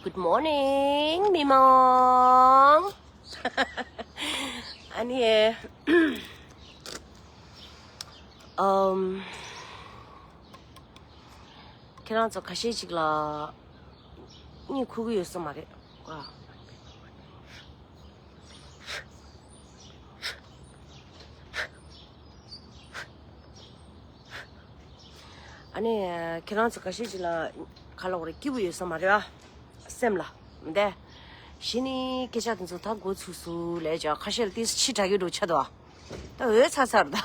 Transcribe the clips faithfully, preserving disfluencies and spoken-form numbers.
Good morning, མི་མང་། ཨ་ནི། ཨམ། ཁྱེད་རང་ཚོ་ཁ་ཤས་ཅིག་ལ་གཉིད་ཁུག་གི་ཡོད་ས་མ་རེད། ཨ། ཨ་ནི། ཁྱེད་རང་ཚོ་ཁ་ཤས་ཅིག་ལ་ག་ལབ་དགོས་རེད། སྐྱིད་པོ་ཡོད་ས་མ་རེད་ཨ། སེམས་ལ་མི་འདས། གཞི་ནས་སྐད་ཆ་དེ་ཚོ་ད་འགོ་ཚུགས་སུ་ལས་ཀྱང་ཁ་ཤས་ལ་ཏིས་ཕྱི་དྲག་གི་འགྲོ་ཆགས་འདུག་ཨ། ད་འོས་ཚར་ཚར་ད།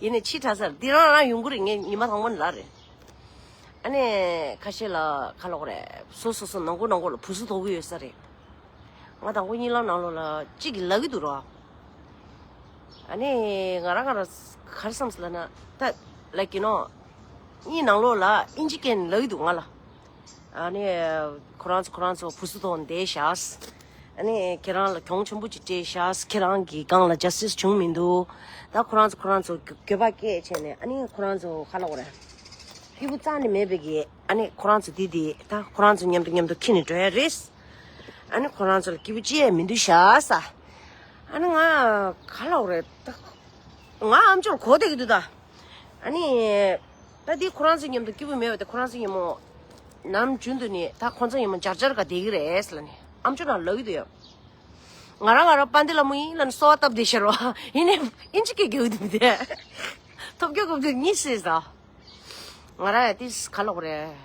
ཡིན་ནའི་ཕྱི་དྲག་ཚར། འདི་རང་རང་ཡོང་གི་རེད། ངས་ཉི་མ་དང་པོ་ནས་ལབ་རེད། ཨ་ནི་ཁ་ཤས་ལ་ག་ལབ་དགོས་རེད། སོ་སོ་སོ་ནང་ཁུལ་ནང་ཁུལ་ལ་བུ་སུ་དོག་གི་ཡོད་ས་རེད། ང་དང་པོ་གཉིད་ལམ་ནང་ལོགས་ལ་གཅིག་གིས་ལབ་ཀྱི་འདུག་རོ། ཨ་ནི་ང་རང་ང་རང་ག་རེ་བསམ་སོང་ལབ་ན། ད་ལབ་ཀྱི་ནོ། གཉིད་ནང་ལོགས་ལ་ཨིན་ཇི་སྐད་ནས་ལབ་ཀྱི་འདུག་ང་ལ། ཨ་ནི་ཁོ་རང་ཚོ་ཁོ་རང་ཚོ་བུ་སུ་དོག་བསྡད་ཤག་ཨ་ནི་ཁྱེད་རང་ལ་གྱོང་ཆེན་པོ་ཅིག་སྤྲད་ཤག་ཁྱེད་རང་གི་སྒང་ལ་ཇ་སི་ཊིས་བྱུང་མི་འདུག་ད་ཁོ་རང་ཚོ་ཁོ་རང་ཚོ་འགྱོད་པ་སྐྱེས་བྱས་ནས། ཨ་ནི་ཁོ་རང་ཚོ་ག་ལབ་དགོས་རེད། སྐྱིད་པོ་རྩ་ནས་མེད་པའི་གི། ཨ་ནི་ཁོ་རང་ཚོ་དེ་དེ་ད་ཁོ་རང་ཚོ་མཉམ་དུ་མཉམ་དུ་ཁྱེར་ནས་འགྲོ་ཡ་རེད། ཨ་ནི་ཁོ་རང་ཚོ་ལ་སྐྱིད་པོ་ཅི་ཡང་མི་འདུག་ཤག་ས། ཨ་ནི་ང་ག་ལབ་དགོས་རེད། ད་ང་ཨམ་ཅོག་གོ་བསྡད་ཀྱི་འདུག་ད། ཨ་ནི་ད་དེ་ཁོ་རང་ཚོ་མཉམ་དུ་སྐྱིད་པོ་མེད་པ་དེ། ཁོ་རང་ཚོ་ཉིན་མོ་ནམ་རྒྱུན་དུ་ནི་ད་ཁོང་ཚོ་ཉིན་མོ་འཇར་འཇར་ག་བསྡད་ཀྱི་རེད་ལབ་ནས་ཨམ་ཅོག་ནང་ལབ་ཀྱི་འདུག་ཡ། ང་རང་ང་རང་པན་ཏི་ལ་མོ་ཡིན་ལབ་ནས་གསོལ་བ་བཏབ་བསྡད་ཤག་རོ། ཡིན་ནའི་ཨིན་ཇི་སྐད་རྒྱག་གི་འདུག་མི་དེ། ཐོབ་རྒྱག་གོ་འདུག་གཉིད་སད་ས། ང་རང་ཡ་ཏིས་ག་ལབ་དགོས་རེད།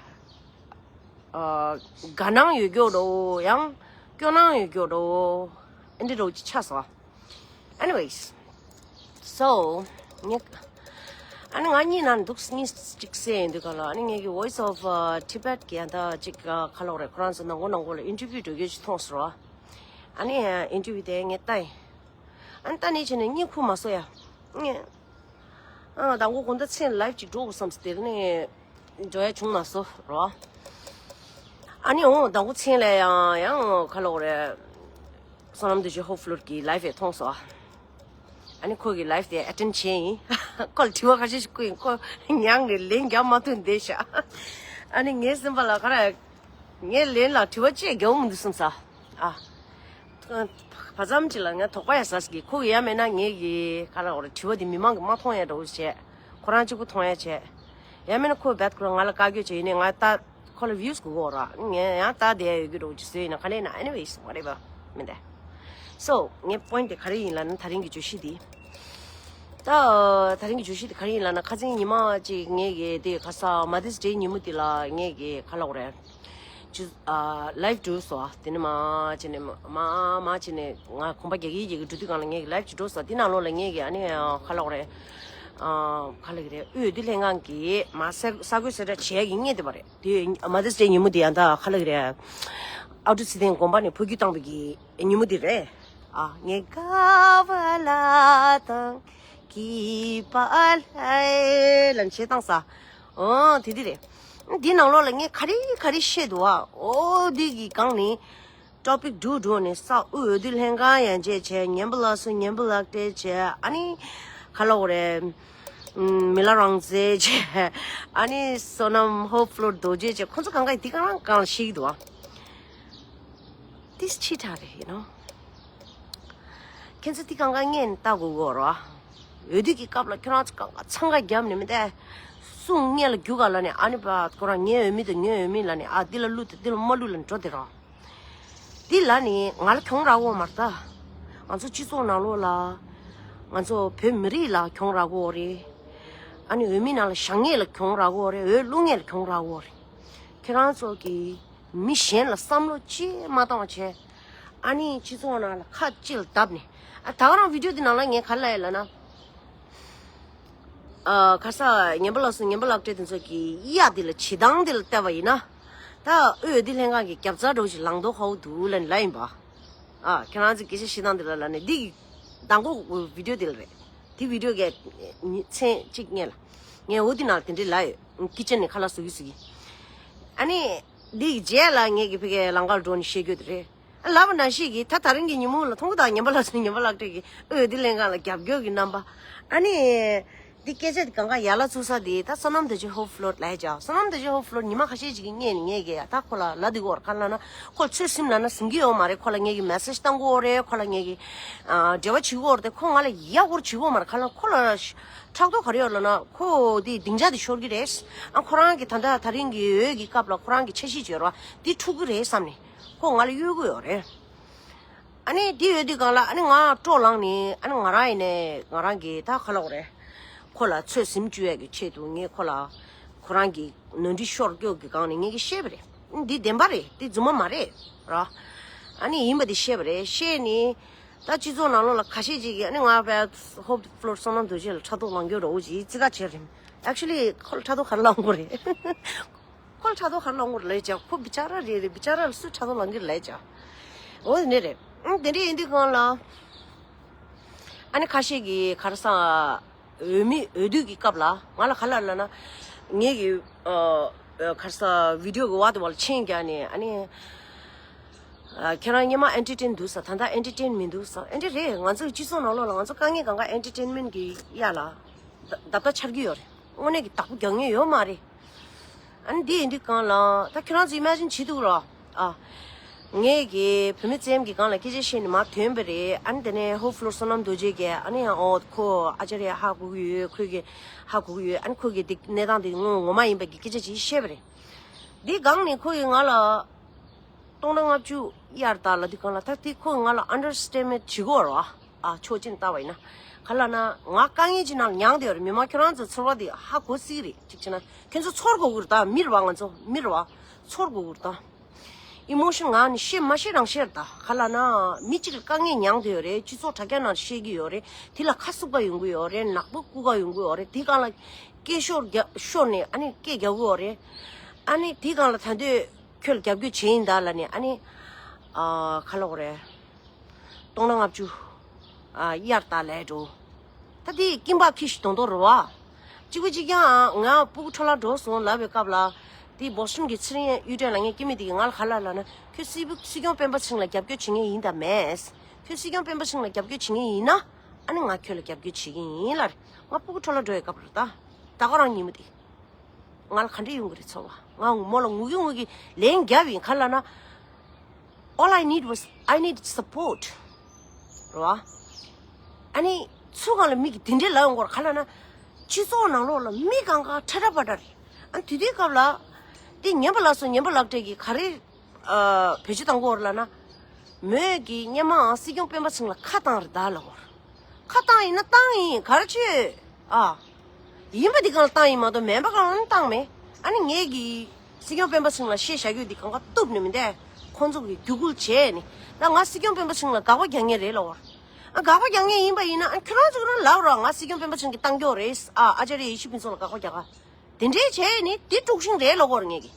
ཨ། དགའ་སྣང་ཡོད་རྒྱུ་འདྲ་བོ། ཡང་སྐྱོ་སྣང་ཡོད་རྒྱུ་འདྲ་བོ། ཨེ་འདྲ་འདྲ་བོ་ཅིག་ཆགས་སོང་། Anyways, so ངས་ཨ་ནི་ང་གཉིད་ནང་འདུག་གཉིད་ཅིག་སད་ཡོང་དུས་སྒང་ལ། ཨ་ནི་ངེད་ཀྱི་Voice of uh, Tibet གི་ཡང་ད་ཅིག་ག་ལབ་དགོས་རེད། ཁོ་རང་ཚོ་ནང་ཁུལ་ནང་ཁུལ་ལ་ཨིན་ཊར་བིའུ་འགྲོ་རྒྱུ་ཅིག་མཐོང་སོང་ར། ཨ་ནི་ཨིན་ཊར་བིའུ་དེ་ངས་ལྟ་ཡིན། ཨ་ནི་ལྟ་ནས་བྱས་ནས་གཉིད་ཁུག་མ་སོང་ཡ། ངས། ཨ། དང་པོ་དགོང་དག་མཚན་ལའིབ་ཅིག་འགྲོ་དགོས་བསམས། དེ་ནས་འགྲོ་ཡ་བྱུང་མ་སོང་རོ། ཨ་ནི་འོ་དང་པོ་མཚན་ལ་ཡང་ཡང་ག་ལབ་དགོས་རེད། བསོད་ནམས་རྡོ་རྗེ་ཧོབ་ཕློར་གྱི་ལའིབ་ཡང་མཐོང་སོང་། ཨ་ནི་ཁོ་གི་ལའིབ་དེ་ཨེ་ཊེན་ཌི་བྱས་ཡིན། ཁོ་ལ་དྲི་བ་ཁ་ཤས་ཤིག་བསྐུར་ཡིན། ཁོ་ཉང་གི་ལན་རྒྱག་མ་ཐུབ་བསྡད་ཤག་ཨ་ནི་ངའི་སེམས་པ་ལ་ག་རེ། ངས་ལན་ལ་དྲི་བ་ཅིག་རྒྱག་མི་འདུག་བསམ་ས། ཨ། བ་ཙམ་ཅིག་ལ་ངས་དོགས་པ་ཡ་ཟ་ཟིག་གི། ཁོ་གི་ཡ་མེད་ན་ངས་གི་ག་ལབ་དགོས་རེད། དྲི་བ་དེ་མི་མང་གིས་མ་མཐོང་ཡ་འདྲ་བོ་བྱས། ཁོ་རང་གཅིག་པུ་མཐོང་ཡ་བྱས། ཡ་མེད་ན་ཁོ་བད་ཁོ་རང་ང་ལ་བཀའ་བཀྱོན་བྱས། ཡིན་ནའི་ང་ད་ཁོ་ལ་ཝིའུ་སི་དགོས་ཀྱི་ཡོད་ར། ངས་ཡང་ལྟ་བསྡད་ཡ་ཡོད་ཀྱི་འདྲ་བོ་ཅིག་བཟོས་ཡིན་ན་ག་ལབ་ན། Anyways, whatever. མི་འདི། So ངའི་པོ་ཡིན་ཊི་དེ་ག་རེ་ཡིན་ལབ་ན། ད་རིང་གི་བརྗོད་གཞི་འདི། ད་ད་རིང་གི་བརྗོད་གཞི་དེ་ག་རེ་ཡིན་ལབ་ན། ཁ་སང་ཉི་མ་ཅིག་ངས་གི་དེ་ག་ས་མ་དྷར་སི་ཌེ་ཉིན་མོ་དེ་ལ་ངས་གི་ག་ལབ་དགོས་རེད། ཅི། ཨ། ལའིབ་འགྲོ་སོང་། དེ་ནས་མར་བྱས་ནས་མར་མར་བྱས་ནས་ང་གོམ་པ་རྒྱག་གི་རྒྱག་གི་འགྲོ་དུས་སྒང་ལ་ངས་ལའིབ་ཅིག་འགྲོ་སོང་། དེ་ནང་ལོགས་ལ་ངས་ཀྱི་ཨ་ནི་ག་ལབ་དགོས་རེད། ཨ། ག་ལབ་ཀྱི་རེད། དབུས་འོས་བསྡུ་ལྷན་ཁང་གི་མར་གསར་གསར་འགོད་གསལ་བསྒྲགས་བྱེད་ཡ་གི་བརྙན་དེ་པ་རེད། དེ་མ་དྷར་སི་ཌེ་ཉིན་མོ་དེ་ཡང་ད་ག་ལབ་ཀྱི་རེད། ཨ་ཊུ་ཚེ་བརྟན་དགོན་པ་ནས་འཕོ་འགྱུར་བཏང་བའི་གི་ཉིན་མོ་དེ་རེད། ཨ། ངས་དགའ་བ་ལ་དང་སྐྱིད་པ་ལྷའི་ལ་བྱེད་བཏང་ས། ཨོ། དེ་དེ་རེད། འདི་ནང་ལོགས་ལ་ངས་ག་རེ་ག་རེ་བཤད་འདུག་ཨ། ཨོ། འདི་གི་སྒང་ནས་ཊོ་པིག་འགྲོ་འགྲོ་ནས་ས། དབུས་འོས་བསྡུ་ལྷན་ཁང་ཡང་བྱས་བྱས། ཉན་པ་ལགས་སུ་ཉན་པ་ལགས་སྤྲད་བྱས། ཨ་ནི་ག་ལབ་དགོས་རེད། ཨམ། མི་ལ་རང་བཙན་བྱས། ཨ་ནི་བསོད་ནམས་ཧོབ་ཕློར་རྡོ་རྗེ་བྱས། ཁོང་ཚོ་གང་ག་འདི་གང་རང་གང་ལ་ཤེས་ཀྱི་འདུག་ཨ། ཏིས་ཕྱི་དྲགས་རེད། ཡིན་ནོ། ཁྱེད་ཚོ་འདི་གང་ག་སྔོན་ནས་ལྟ་དགོས་ཀྱི་ཡོད་རེད་བ། འོས་བསྡུ་གི་སྐབས་ལ་ཁྱོད་རང་ཚོ་གང་ག་འཚང་ཁ་བརྒྱབ་ནས་མི་འདི། སུ་སྔོན་ལ་རྒྱུགས་ག་ལབ་ནས། ཨ་ནི་པ་ཁོ་རང་ངའི་འོས་མི་དང་ངའི་འོས་མི་ལབ་ནས། ཨ། འདི་ལ་བླུགས་དང་འདི་ལ་མ་བླུགས་ལབ་ནས་འགྲོ་བསྡད་རོགས། འདི་ལབ་ནས་ང་ལ་གྱོང་རག་གི་ཡོད་མ་རེད་ད། ང་ཚོ་སྤྱི་ཚོགས་ནང་ལོགས་ལ། ང་ཚོ་བོད་མི་རིགས་ལ་གྱོང་རག་གི་ཡོད་རེད། ཨ་ནི་འོས་མི་ནང་ལ་བཞེངས་མཁན་ལ་གྱོང་རག་གི་ཡོད་རེད། འོས་བླུགས་མཁན་ལ་གྱོང་རག་གི་ཡོད་རེད། ཁྱེད་རང་ཚོ་གིས་མི་གཞན་ལ་བསམ་བློ་ཅིག་མ་བཏང་བ་བྱས། ཨ་ནི་སྤྱི་ཚོགས་ནང་ལ་ཁ་ལྕེ་ལ་བརྡབས་ནས། ཨ། ད་ག་རང་བི་ཌིའོ་འདི་ནང་ལ་ངས་ག་རེ་ལབ་ཡོད་ལབ་ན། ཨ། ག་ས་ཉན་པ་ལགས་སུ་ཉན་པ་ལགས་སྤྲད་དེ་ཚོ་གི་གཡག་འདི་ལ་བྱེད་སྟངས་འདི་ལ་བལྟས་པ་ཡིན་ན། ད་དབུས་འོས་བསྡུ་ལྷན་ཁང་གི་རྒྱབ་རྩར་འདྲ་བོ་ཞིག་ལངས་མདོག་ཁ་པོ་འདུག་ལབ་ནས་ལབ་ཡིན་པ། ཨ། ཁྱེད་རང་ཚོས་སྐད་ཆ་བཤད་སྟངས་འདི་ལ་ལབ་ནས། འདི་གི་མདང་དགོང་བི་ཌིའོ་འདི་ལ་རེད། དེ་བི་ཌིའོ་གི་མཚན་གཅིག་སྔོན་ལ། ངས་འོ་འདི་ནང་ལ་དེ་འདྲས་ལབ་ཡོད། ཀི་ཅན་ནས་ཁ་ལག་བཟོ་གི་བཟོ་གི། ཨ་ནི། འདི་གི་རྗེས་ལ་ངས་ཀྱི་ཕ་གིའི་ལམ་ཁར་འགྲོ་ནས་བཤད་རྒྱུ་དེ་རེད། ཨ། ལབ་པ་ནང་བཞིན་གྱི་ད་ད་རིང་གི་ཉིན་མོ་ལ་མཐོང་གི་ད། ཉན་པ་ལགས་སུ་ཉན་པ་ལགས་སྤྲད་ཀྱི་འོས་བསྡུ་ལྷན་ཁང་ལ་རྒྱབ་སྐྱོར་གྱི་རྣམ་པ། ཨ་ནི། འདི་སྐད་ཆ་འདི་གང་ག་ཡར་ལ་བཙུགས་ས་འདི་ད་བསོད་ནམས་རྡོ་རྗེ་ཧོབ་ཕློར་ལབ་ཡ་ཅག། བསོད་ནམས་རྡོ་རྗེ་ཧོབ་ཕློར་ཉི་མ་ཁ་ཤས་ཅིག་གིས་བརྙས་ནས་ངས་ཀྱི་ད་ཁོ་ལ་ལབ་འདུག་གོ། ག་ལབ་ན་ཁོ་ལ་ཚོད་ཟིན་ལབ་ན་ཟིན་གྱི་ཡོད་མ་རེད། ཁོ་ལ་ངས་ཀྱི་མེ་སེཇ་བཏང་གི་ཡོད་རེད། ཁོ་ལ་ངས་ཀྱི་ཨ་འབྲེལ་བ་བྱེད་ཀྱི་ཡོད་རེད། ཁོ་ང་ལ་ཡག་པོ་བྱེད་ཀྱི་ཡོད་མ་རེད། ག་ལབ་ན་ཁོ་ལ་ཕྲག་དོག་ག་རེ་ཡོད་ལབ་ན་ཁོ་དེ་སྡིངས་ཆ་དེ་ཤོར་གྱི་རེད། ཨ་ཁོ་རང་གི་ད་ལྟ་ད་རིང་གི་འོས་ཀྱི་སྐབས་ལ་ཁོ་རང་གི་འཆར་གཞི་བརྗོད་རོགས་དེ་འཁྲུག་གི་རེད་བསམ་ནས་ཁོ་ང་ལ་གཡོལ་གྱི་ཡོད་རེད། ཨ་ནི་དེ་ཡོད་དུས་སྒང་ལ་ཨ་ནི་ང་སྤྲོ་ལངས་ནས་ཨ་ནི་ང་རང་ཡིན་ནས་ང་རང་གི་ད་ག་ལབ་དགོས་རེད། ཁོ་ལ་ཚོད་ཟིན་བཅུག་ཡས་ཀྱི་ཆེད་དུ་ངས་ཁོ་ལ་ཁོ་རང་གི་ནོར་འཁྲུལ་ཤོར་སྐྱོག་གི་སྒང་ནས་ངས་ཀྱི་བཤད་པ་རེད། འདི་བདེན་པ་རེད། འདི་རྫུན་མ་མ་རེད་ར། ཨ་ནི་ཡིན་པ་འདི་བཤད་པ་རེད། བཤད་ནས་ད་སྤྱི་ཚོགས་ནང་ལོགས་ལ་ཁ་ཤས་ཅིག་གིས་ཨ་ནི་ང་བས་ཧོབ་ཕློར་བསོད་ནམས་རྡོ་རྗེ་ལ་ཕྲག་དོག་ལངས་རྒྱུ་འདྲ་བོ་ཅིག་ཙི་ག་བྱས་རེད། Actually ཁོ་ལ་ཕྲག་དོག་ག་རེ་ལངས་དགོས་རེད། ཁོ་ལ་ཕྲག་དོག་ག་རེ་ལངས་དགོས་རེད་ལབ་ཡ་ཅག། ཁོ་བི་ཅ་ར་རེད་རེད། བི་ཅ་ར་ལ་སུས་ཕྲག་དོག་ལངས་གི་རེད་ལབ་ཡ་ཅག། འོ་དེ་འདྲ་རེད། ཨང་དེ་འདྲ་ཡིན་དུས་སྒང་ ལ་ཨ་ནི་ཁ་ཤས་ཀྱིས་ག་རེ་ཟ་འོས་མི་འོས་བསྡུ་གི་སྐབས་ལ་ང་ལ་ག་ལབ་ལབ་ན་ངས་ཀྱི་ཨ་ཨ་ག་རེ་ཟ་བི་ཌི་ཡོ་གི་བར་དུ་བ་ལ་མཆན་རྒྱག་ནས་ཨ་ནི་ཨ་ཁྱེད་རང་སྔོན་མ་ཨེན་ཊར་ཊེན་འདུག་ས། ད་ལྟ་ཨེན་ཊར་ཊེན་མི་འདུག་ས། ཨེ་འདྲ་རེད། ང་ཚོའི་སྤྱི་ཚོགས་ནང་ལོགས་ལ་ང་ཚོ་དཀའ་ངལ་གང་ག་ཨེན་ཊར་ཊེན་མེན་ཊི་གི་གཡའ་ལ་བརྡབ་ལྟ་འཆར་གྱི་ཡོད་རེད། དངོས་གནས་ཀྱི་བདག་པོ་རྒྱག་མཁན་ཡོད་མ་རེད། ཨ་ནི་འདི་ཡིན་དུས་སྒང་ལ་ད་ཁྱོད་རང་ཚོ་ཨི་མེ་ཇིན་བྱེད་འདུག་རོ། ཨ། ངས་ཀྱི་བུད་མེད་ཙེམ་གྱི་སྒང་ལ་སྐད་ཆ་བཤད་ནས་མར་ཐོན་པ་རེད། ཨ་ནི་དེ་ནས་ཧོབ་ཕློར་བསོད་ནམས་རྡོ་རྗེ་གིས་ཨ་ནི་ཡང་ཨོ་ཁོ་ཨ་ཅར་ཡ་ཧ་གོ་གི་ཡོད། ཁོས་ཀྱི་ཧ་གོ་གི་ཡོད། ཨ་ནི་ཁོས་ཀྱི་འདི་གནས་སྟངས་འདི་ངོ་ངོ་མ་ཡིན་པ་གི་སྐད་ཆ་ཅིག་བཤད་པ་རེད། འདི་སྒང་ནས་ཁོ་ཡིས་ང་ལ་སྟོང་ཕྲག་ལྔ་བཅུ་གཡར་ད་ལབ་དུས་སྒང་ལ་ད་དེ་ཁོ་ང་ལ་ཨན་ཌར་སི་ཊེན་མེན་ཊི་བྱེད་ཀྱི་ཡོད་རེད་བ། ཨ་ཕྱོགས་གཅིག་ནས་བལྟས་པ་ཡིན་ན། ག་ལབ་ན་ང་དཀའ་ངལ་ཅིག་ནང་ལ་མྱངས་བསྡད་ཡོད་རེད། མི་མང་ཁྱོད་རང་ཚོའི་ཚོར་བ་དེ་ཧ་གོ་སྲིད་རེད། གཅིག་བྱས་ན་ཁྱོད་ཚོ་ཚོར་དགོས་ཀྱི་རེད་ད། མི་རེད་བ། ང་ཚོ་མི་རེད་བ། ཚོར་དགོས་ཀྱི་རེད་ད། ཨི་མོ་ཤན་ངག་ནས་བཤད་མ་ཤེས་རང་བཤད་རེད་ད། ག་ལབ་ན་མི་གཅིག་ལ་དཀའ་ངལ་མྱངས་བསྡད་ཡོད་རེད། སྤྱི་ཚོགས་དྲ་རྒྱ་ནང་བཤད་ཀྱི་ཡོད་རེད། དེ་ལ་ཁ་བསུབ་ག་ཡོང་གི་ཡོད་རེད། ནག་པོ་བསྐུར་ག་ཡོང་གི་ཡོད་རེད། དེ་སྒང་ལ་སྐད་ཤོར་རྒྱག་ཤོར་ནས་ཨ་ནི་སྐད་རྒྱག་གི་ཡོད་རེད། ཨ་ནི་དེ་སྒང་ལ་ད་འདོད་ཁྱོད་ལ་རྒྱབ་སྐྱོར་བྱེད་ཡིན་ད་ལབ་ནས་ཨ་ནི་ཨ་ག་ལབ་དགོས་རེད། སྟོང་ཕྲག་ལྔ་བཅུ་ཨ་གཡར་ད་ལབ་འགྲོ། ད་དེ་ཀིམ་པ་ཁི་ཤི་དོང་དོ་རུ་བ། གཅིག་པུ་གཅིག་རྐྱང་ང་སྤུ་གུ་འཕྲོ་བརླག་འགྲོ་སོང་ལབ་པའི་སྐབས་ལ། དེ་བོ་སི་ཊོན་གྱི་ཚེ་རིང་གཡུ་སྒྲོན་ལ་ངས་སྐྱེ་དམན་དེ་གིས་ང་ལ་ག་ལབ་ལབ་ན། ཁྱོད་སྲིད་སྲིད་སྐྱོང་སྤེན་པ་ཚེ་རིང་ལ་རྒྱབ་སྐྱོར་བྱེད་མཁན་ཡིན་དང་མེད། ཁྱོད་སྲིད་སྐྱོང་སྤེན་པ་ཚེ་རིང་ལ་རྒྱབ་སྐྱོར་བྱེད་མཁན་ཡིན་ན། ཨ་ནི་ང་ཁྱོད་ལ་རྒྱབ་སྐྱོར་བྱེད་ཀྱི་ཡིན་ལབ་རེད། ང་སྤུ་གུ་འཕྲོ་བརླག་འགྲོ་བའི་སྐབས་རེད་ད། ད་ག་རང་ཉིན་མོ་དེ། ང་ལ་ག་འདྲ་ཡོང་གི་རེད་ཚོར་བ། ང་མོ་ལ་ངུ་གི་ངུ་གི་ལན་རྒྱབ་ཡིན། ག་ལབ་ན། All I need was, I need support. རེད་བ། ཨ་ནི་ཚུར་སྒང་ལ་མི་གིས་དེ་འདྲས་ལབ་ཡོང་གི་ཡོད་རེད། ག་ལབ་ན། སྤྱི་ཚོགས་ནང་ལོགས་ལ་མི་གང་ག་ཁྲ་ཁྲ་པ་ཏྲ་རེད། ཨ་ནི་དེ་དུས་སྐབས་ལ། དེ་ངན་པ་ལགས་སོ་ངན་པ་ལགས་འདྲས་ཀྱིས་ག་རེ་ཨ་བེད་སྤྱོད་བཏང་གི་ཡོད་རེད་ལབ་ན། མོས་ཀྱིས་སྔོན་མའང་སྲིད་སྐྱོང་སྤེན་པ་ཚེ་རིང་ལ་ཁ་བཏང་རེད་ད་ལབ་ཡོད་རེད། ཁ་བཏང་ཡིན་ན་བཏང་ཡིན་ག་རེ་བྱེད། ཨ། ཡིན་པ་འདི་སྒང་ལ་བཏང་ཡིན་མ་གཏོགས་མེད་པ་སྒང་ལ་བཏང་མེད། ཨ་ནི་ངས་ཀྱིས་སྲིད་སྐྱོང་སྤེན་པ་ཚེ་རིང་ལ་བཤད་བཞག་རྒྱུ་འདི་གང་ག་གཏུབ་ནས་མི་འདས། ཁོང་ཚོ་གིས་བརྒྱུད་སྐུལ་བྱས་ནས་ད་ང་སྲིད་སྐྱོང་སྤེན་པ་ཚེ་རིང་ལ་དགག་པ་རྒྱག་མཁན་རེད་ལབ་ཡོད་རེད། ཨ་དགག་པ་རྒྱག་མཁན་ཡིན་པ་ཡིན་ན་ཨ་ཁྱོད་རང་ཚོ་གི་རང་ལབ་རོགས། ང་སྲིད་སྐྱོང་སྤེན་པ་ཚེ་རིང་གིས་བཏང་རྒྱུ་རེད། ཨ་ཨ་ཅཱརྱ་ཡེ་ཤེས་ཕུན་ཚོགས་ལ་དགག་པ་རྒྱག་ག་དེ་འདྲའི་བྱས་ནི་དེ་དཀྲུག་ཤིང་རེད་ལབ་ཡོད་རེད་ངས་ཀྱི།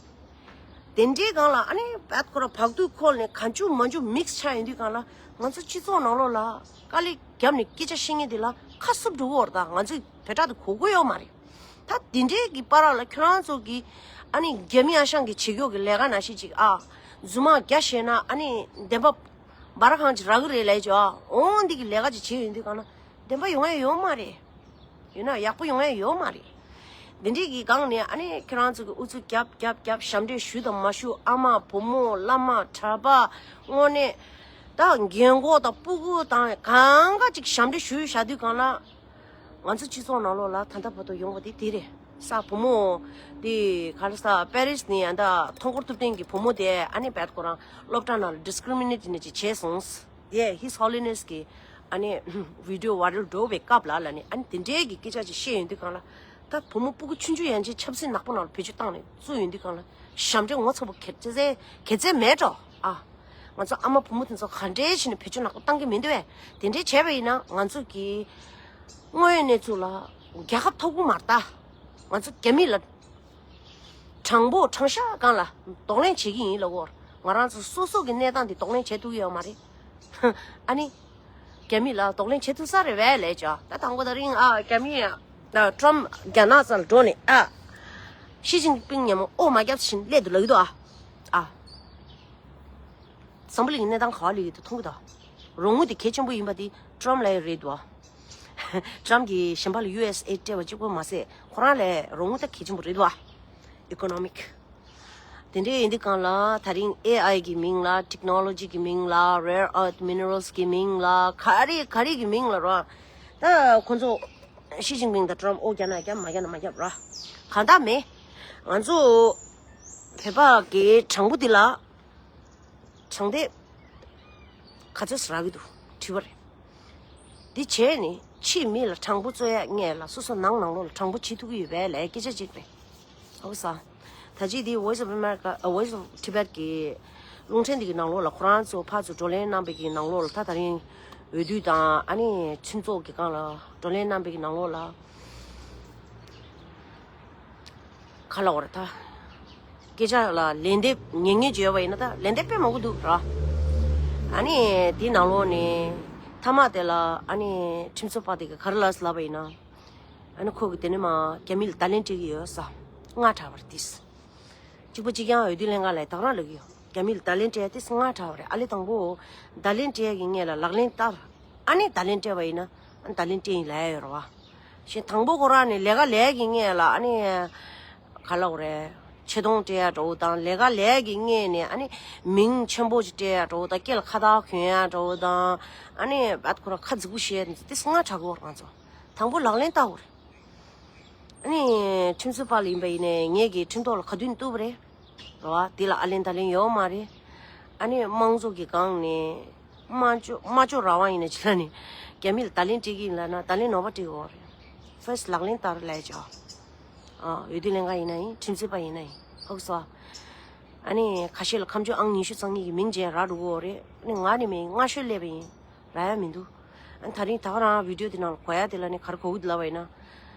དེ་འདྲའི་སྒང་ལ་ཨ་ནི་བད་ཁོ་ར་བག་དུག་ཁོལ་ནས་གང་བྱུང་མང་བྱུང་མིག་སི་ཆགས་ཡོང་དུས་སྒང་ལ་ང་ཚོ་སྤྱི་ཚོགས་ནང་ལོགས་ལ་དཀའ་ལས་བརྒྱབ་ནས་སྐད་ཆ་བཤད་མཁན་དེ་ལ་ཁ་བསུབ་འགྲོ་གི་ཡོད་རེད་ད། ང་ཚོས་བོད་ཕྲག་དེ་གོ་གི་ཡོད་མ་རེད། ད་དེ་འདྲའི་གི་བར་ལ་ཁྱོད་རང་ཚོ་གི་ཨ་ནི་རྒྱ་མི་ཨ་ཞང་གི་བྱེད་ཀྱོག་གི་ལས་ཀ་ནང་བཞིན་ཅིག་ཨ། རྫུན་མ་བརྒྱ་བཤད་ན་ཨ་ནི་བདེན་པ་འབའ་ར་གང་ཅིག་རག་གི་རེད་ལབ་ཀྱི་ཨ། འོ་འདི་གི་ལས་ཀ་ཅིག་བྱེད་ཡོང་དུས་སྒང་ལ་བདེན་པ་ཡོང་ཡ་ཡོད་མ་རེད། ཡིན་ན་ཡག་པོ་ཡོང་ཡ་ཡོད་མ་རེད། འདི་འདྲས་ཀྱི་སྒང་ནས་ཨ་ནི་ཁྱེད་རང་ཚོ་གི་ཨུ་ཚུགས་རྒྱབ་རྒྱབ་རྒྱབ་ཞབས་འདྲེན་ཞུ་དང་མ་ཞུ། ཨ་མ་བུ་མོ་བླ་མ་གྲྭ་པ་དངོས་གནས་ད་རྒན་གོག་དང་སྤུ་གུ་དང་གང་ག་ཅིག་ཞབས་འདྲེན་ཞུ་བཞག་དུས་སྒང་ལ་ང་ཚོ་སྤྱི་ཚོགས་ནང་ལོགས་ལ་ད་ལྟ་བར་དུ་ཡོང་བ་དེ་དེ་རེད། ས་བུ་མོ་དེ་ག་ལ་ས་པེ་རིས་ནས་ཡ་ད་ཐོང་སྐོར་ཐུབ་བསྟན་གྱི་བུ་མོ་དེ་ཨ་ནི་བད་ཁོ་རང་སློབ་གྲྭ་ནང་ལ་ཌི་སི་ཀི་རི་མི་ནེཊ་ནས་ཅིག་བྱས་སོང་། དེ་His Holiness གི་ཨ་ནི་བི་ཌི་ཡོ་ཝའི་རལ་འགྲོ་བའི་སྐབས་ལ་ལ་ནི་ཨ་ནི་དེ་འདྲའི་གི་སྐད་ཆ་ཅིག་བཤད་ཡོང་དུས་སྒང་ལ་ད་བུ་མོ་སྤུ་གུ་ཆུང་ཆུང་ཡན་ཆད་ཆབ་སྲིད་ནག་པོ་ནང་ལ་བེད་སྤྱོད་བཏང་ནས་བཙུགས་ཡོང་དུས་སྒང་ལ་ཞབས་འདྲེན་ངོ་ཚ་པོ་གེ་ཙེ་གེ་ཙེ་མེད་འགྲོ་ཨ། ང་ཚོ་ཨ་མ་བུ་མོ་དེ་ཚོ་ག་འདྲའི་བྱས་ནས་བེད་སྤྱོད་ནག་པོ་བཏང་གི་མི་འདུག་བས། དེ་འདྲའི་བྱས་པ་ཡིན་ན་ང་ཚོ་གི་དངོས་ཡོད་གནས་ཚུལ་ལ་རྒྱལ་ཁབ་ཐོབ་གི་མ་རེད་ད། ང་ཚོ་རྒྱ་མི་ལ། དྲང་པོ་དྲང་བཞག་སྒང་ལ་གདོང་ལེན་བྱེད་ཀྱི་ཡིན་ལབ་གོ། ང་རང་ཚོ་སོ་སོ་གི་གནས་སྟངས་འདི་གདོང་ལེན་བྱེད་ཐུབ་ཀྱི་ཡོད་མ་རེད། ཨ་ནི། རྒྱ་མི་ལ་གདོང་ལེན་བྱེད་ཐུབ་ས་རེད་བས་ལས་ཅོ། ད་དང་པོ་ད་རིང་ཨ་རྒྱ་མི་ཨ་ཀྲམ་རྒྱ་ནག་ཚང་ལ་འགྲོ་ནས་ཨ། ཞི་ཅིན་ཕིང་མཉམ་ཨོ་མ་རྒྱབ་བཞིན་སླེབས་འདུག་ལབ་ཀྱི་འདུག་ཨ། ཨ། འཛམ་བུ་གླིང་གི་གནས་སྟངས་ག་བ་ལས་ཡོད་དུ་མཐོང་གི་འདུག་རོགས་དངུལ་དེ་གལ་ཆེན་པོ་ཡིན་པ་དེ་ཀྲམ་ལ་ཡོད་རེད་འདུག་ཊམ་གྱིས་གཞན་པ་ལ་ཡུ་ཨེས་ཨེ་སྤྲད་པ་གཅིག་པོ་མ་ཟད་ཁོ་རང་ལ་རོགས་དངུལ་ད་གལ་ཆེན་པོ་རེད་བ། ཨི་ཀོ་ནོ་མིག་དེ་འདྲའི་ཡིན་དུས་གང་ལ་ད་རིང་ཨེ་ཨའི་གི་མིང་ལ་ཊེག་ནོ་ལོ་ཇི་གི་མིང་ལ་རེར་ཨར་ཐི་མི་ནི་རལ་སི་གི་མིང་ལ་ག་རེ་ག་རེ་གི་མིང་ལ་ར། ད་ཁོ་ཚོ་ཞི་ཅིན་ཕིང་དང་ཊམ་ཨོ་རྒྱབ་ན་རྒྱབ་མ་རྒྱབ་ན་མ་རྒྱབ་ར། གང་ལྟར་མེད། ང་ཚོ་བོད་པ་གི་དྲང་པོ་འདི་ལ། དྲང་བདེན་ག་ཚོད་རག་གི་འདུག་དྲི་བ་རེད། འདི་བྱས་ནས་ཕྱིའི་མི་ལ་དྲང་པོ་རྩོད་ཡ་སྔོན་ལ་སོ་སོ་ནང་ནང་ལོགས་ལ་དྲང་པོ་བྱེད་ཐུབ་ཀྱི་ཡོད་པས་ལས་སྐད་ཆ་གཅིག་རེད། ཨོ་ས། ད་ཅི་འདི་Voice of America, Voice of Tibet གི་རླུང་འཕྲིན་འདི་གི་ནང་ལོགས་ལ་ཁོ་རང་ཚོ་ཕར་ཚུར་བགྲོ་གླེང་གནང་པའི་གི་ནང་ལོགས་ལ་ད་ད་རིང་འོས་བསྡུ་དང་ཨ་ནི་ཁྲིམས་ཚོགས་ཀྱི་སྒང་ལ་བགྲོ་གླེང་གནང་པའི་གི་ནང་ལོགས་ལ། ག་ལབ་དགོས་རེད་ད། སྐད་ཆ་ལ་ལན་འདེབས་ཉན་ཉན་བྱས་པ་ཡིན་ན་ད་ལན་འདེབས་དཔེ་མང་པོ་འདུག་ར། ཨ་ནི་དེའི་ནང་ལོགས་ནས་མཐའ་མ་དེ་ལ་ཨ་ནི་ཁྲིམས་རྩོད་པ་དེ་ག་ག་རེ་ལབ་ལབ་པ་ཡིན་ན། ཨ་ནི་ཁོ་གི་དེ་ནས་མ་རྒྱ་མི་ལ་བརྡ་ལན་སྤྲད་ཀྱི་ཡོད་ས། སྔ་དྲགས་པ་རེད་དེ། གཅིག་པ་གཅིག་རྐྱང་འོས་བསྡུ་ལྷན་ཁང་ལ་དག་རང་ལབ་ཀྱི་ཡོད། རྒྱ་མི་ལ་བརྡ་ལན་སྤྲད་ཡ་དེ་སྔ་དྲགས་པ་རེད། ཨ་ལས་དང་པོ་བརྡ་ལན་སྤྲད་ཡ་གི་སྔོན་ལ་ལག་ལེན་བསྟར། ཨ་ནི་བརྡ་ལན་སྤྲད་པ་ཡིན་ན་ཨ་ནི་བརྡ་ལན་སྤྲད་ཡིན་ལབ་ཡ་ཡོད་རེད་བ། གཞན་དང་པོ་ཁོ་རང་ནས་ལས་ཀ་ལས་ཀྱི་སྔོན་ལ་ཨ་ནི་ག་ལབ་དགོས་རེད། ཆེ་མཐོང་སྤྲད་ཡ་འདྲ་བོ་དང་ལས་ཀ་ལས་ཀྱི་སྔོན་ནས་ཨ་ནི་མིང་ཆེན་པོ་ཅིག་སྤྲད་ཡ་འདྲ་བོ་དང་སྐེ་ལ་ཁ་བཏགས་གྱོན་ཡ་འདྲ་བོ་དང་ཨ་ནི་བད་ཁོ་རང་ཁ་རྫིག་པོ་བཤད་ཡ་དེ་སྔ་དྲགས་ཀྱི་ཡོད་རེད་ང་ཚོ། དང་པོ་ལག་ལེན་བསྟར་དགོས་རེད། ཨ་ནི་ཁྲིམས་རྩོད་པ་ལ་ཡིན་པ་ཡིན་ནའི་ངེད་ཀྱིས་ཁྲིམས་ཐོག་ལ་ག་དུས་ནས་གཏུགས་པ་རེད། རེད་བ། དེ་ལ་ཨ་ལན་ད་ལན་ཡོད་མ་རེད། ཨ་ནི་དམངས་གཙོ་གི་སྒང་ནས་སྨྲ་བརྗོད་སྨྲ་བརྗོད་རང་དབང་ཡིན་ན་ཅི་ལ་ནི་རྒྱ་མི་ལ་ད་ལན་སྤྲད་ཀྱི་ཡིན་ལབ་ན་ད་ལན་ནོར་བ་སྤྲད་ཀྱི་ཡོད་རེད། ཕར་སི་ལག་ལེན་བསྟར་ལབ་བྱ། ཨ་འོས་བསྡུ་ལྷན་ཁང་ཡིན་ན་ཡིན་ཁྲིམས་རྩོད་པ་ཡིན་ན་ཡིན་ཧོག་སོ། ཨ་ནི་ཁ་ཤས་ལ་ཁ་མཆུ་ཨང་ཉི་ཤུ་རྩ་གཉིས་ཀྱི་མིང་ཅན་རག་འགྲོ་གི་ཡོད་རེད། ཨ་ནི་ང་ནི་མིན་སྔ་ཤོས་སླེབས་པ་ཡིན། རག་ཡ་མི་འདུག་ཨ་ནི་ད་རིང་ད་ག་རང་བི་ཌིའོ་དེ་ནང་ལ་གོ་ཡ་དེ་ལ་ནི་ག་རེ་གོ་གི་འདུག་ལབ་པ་ཡིན་ན།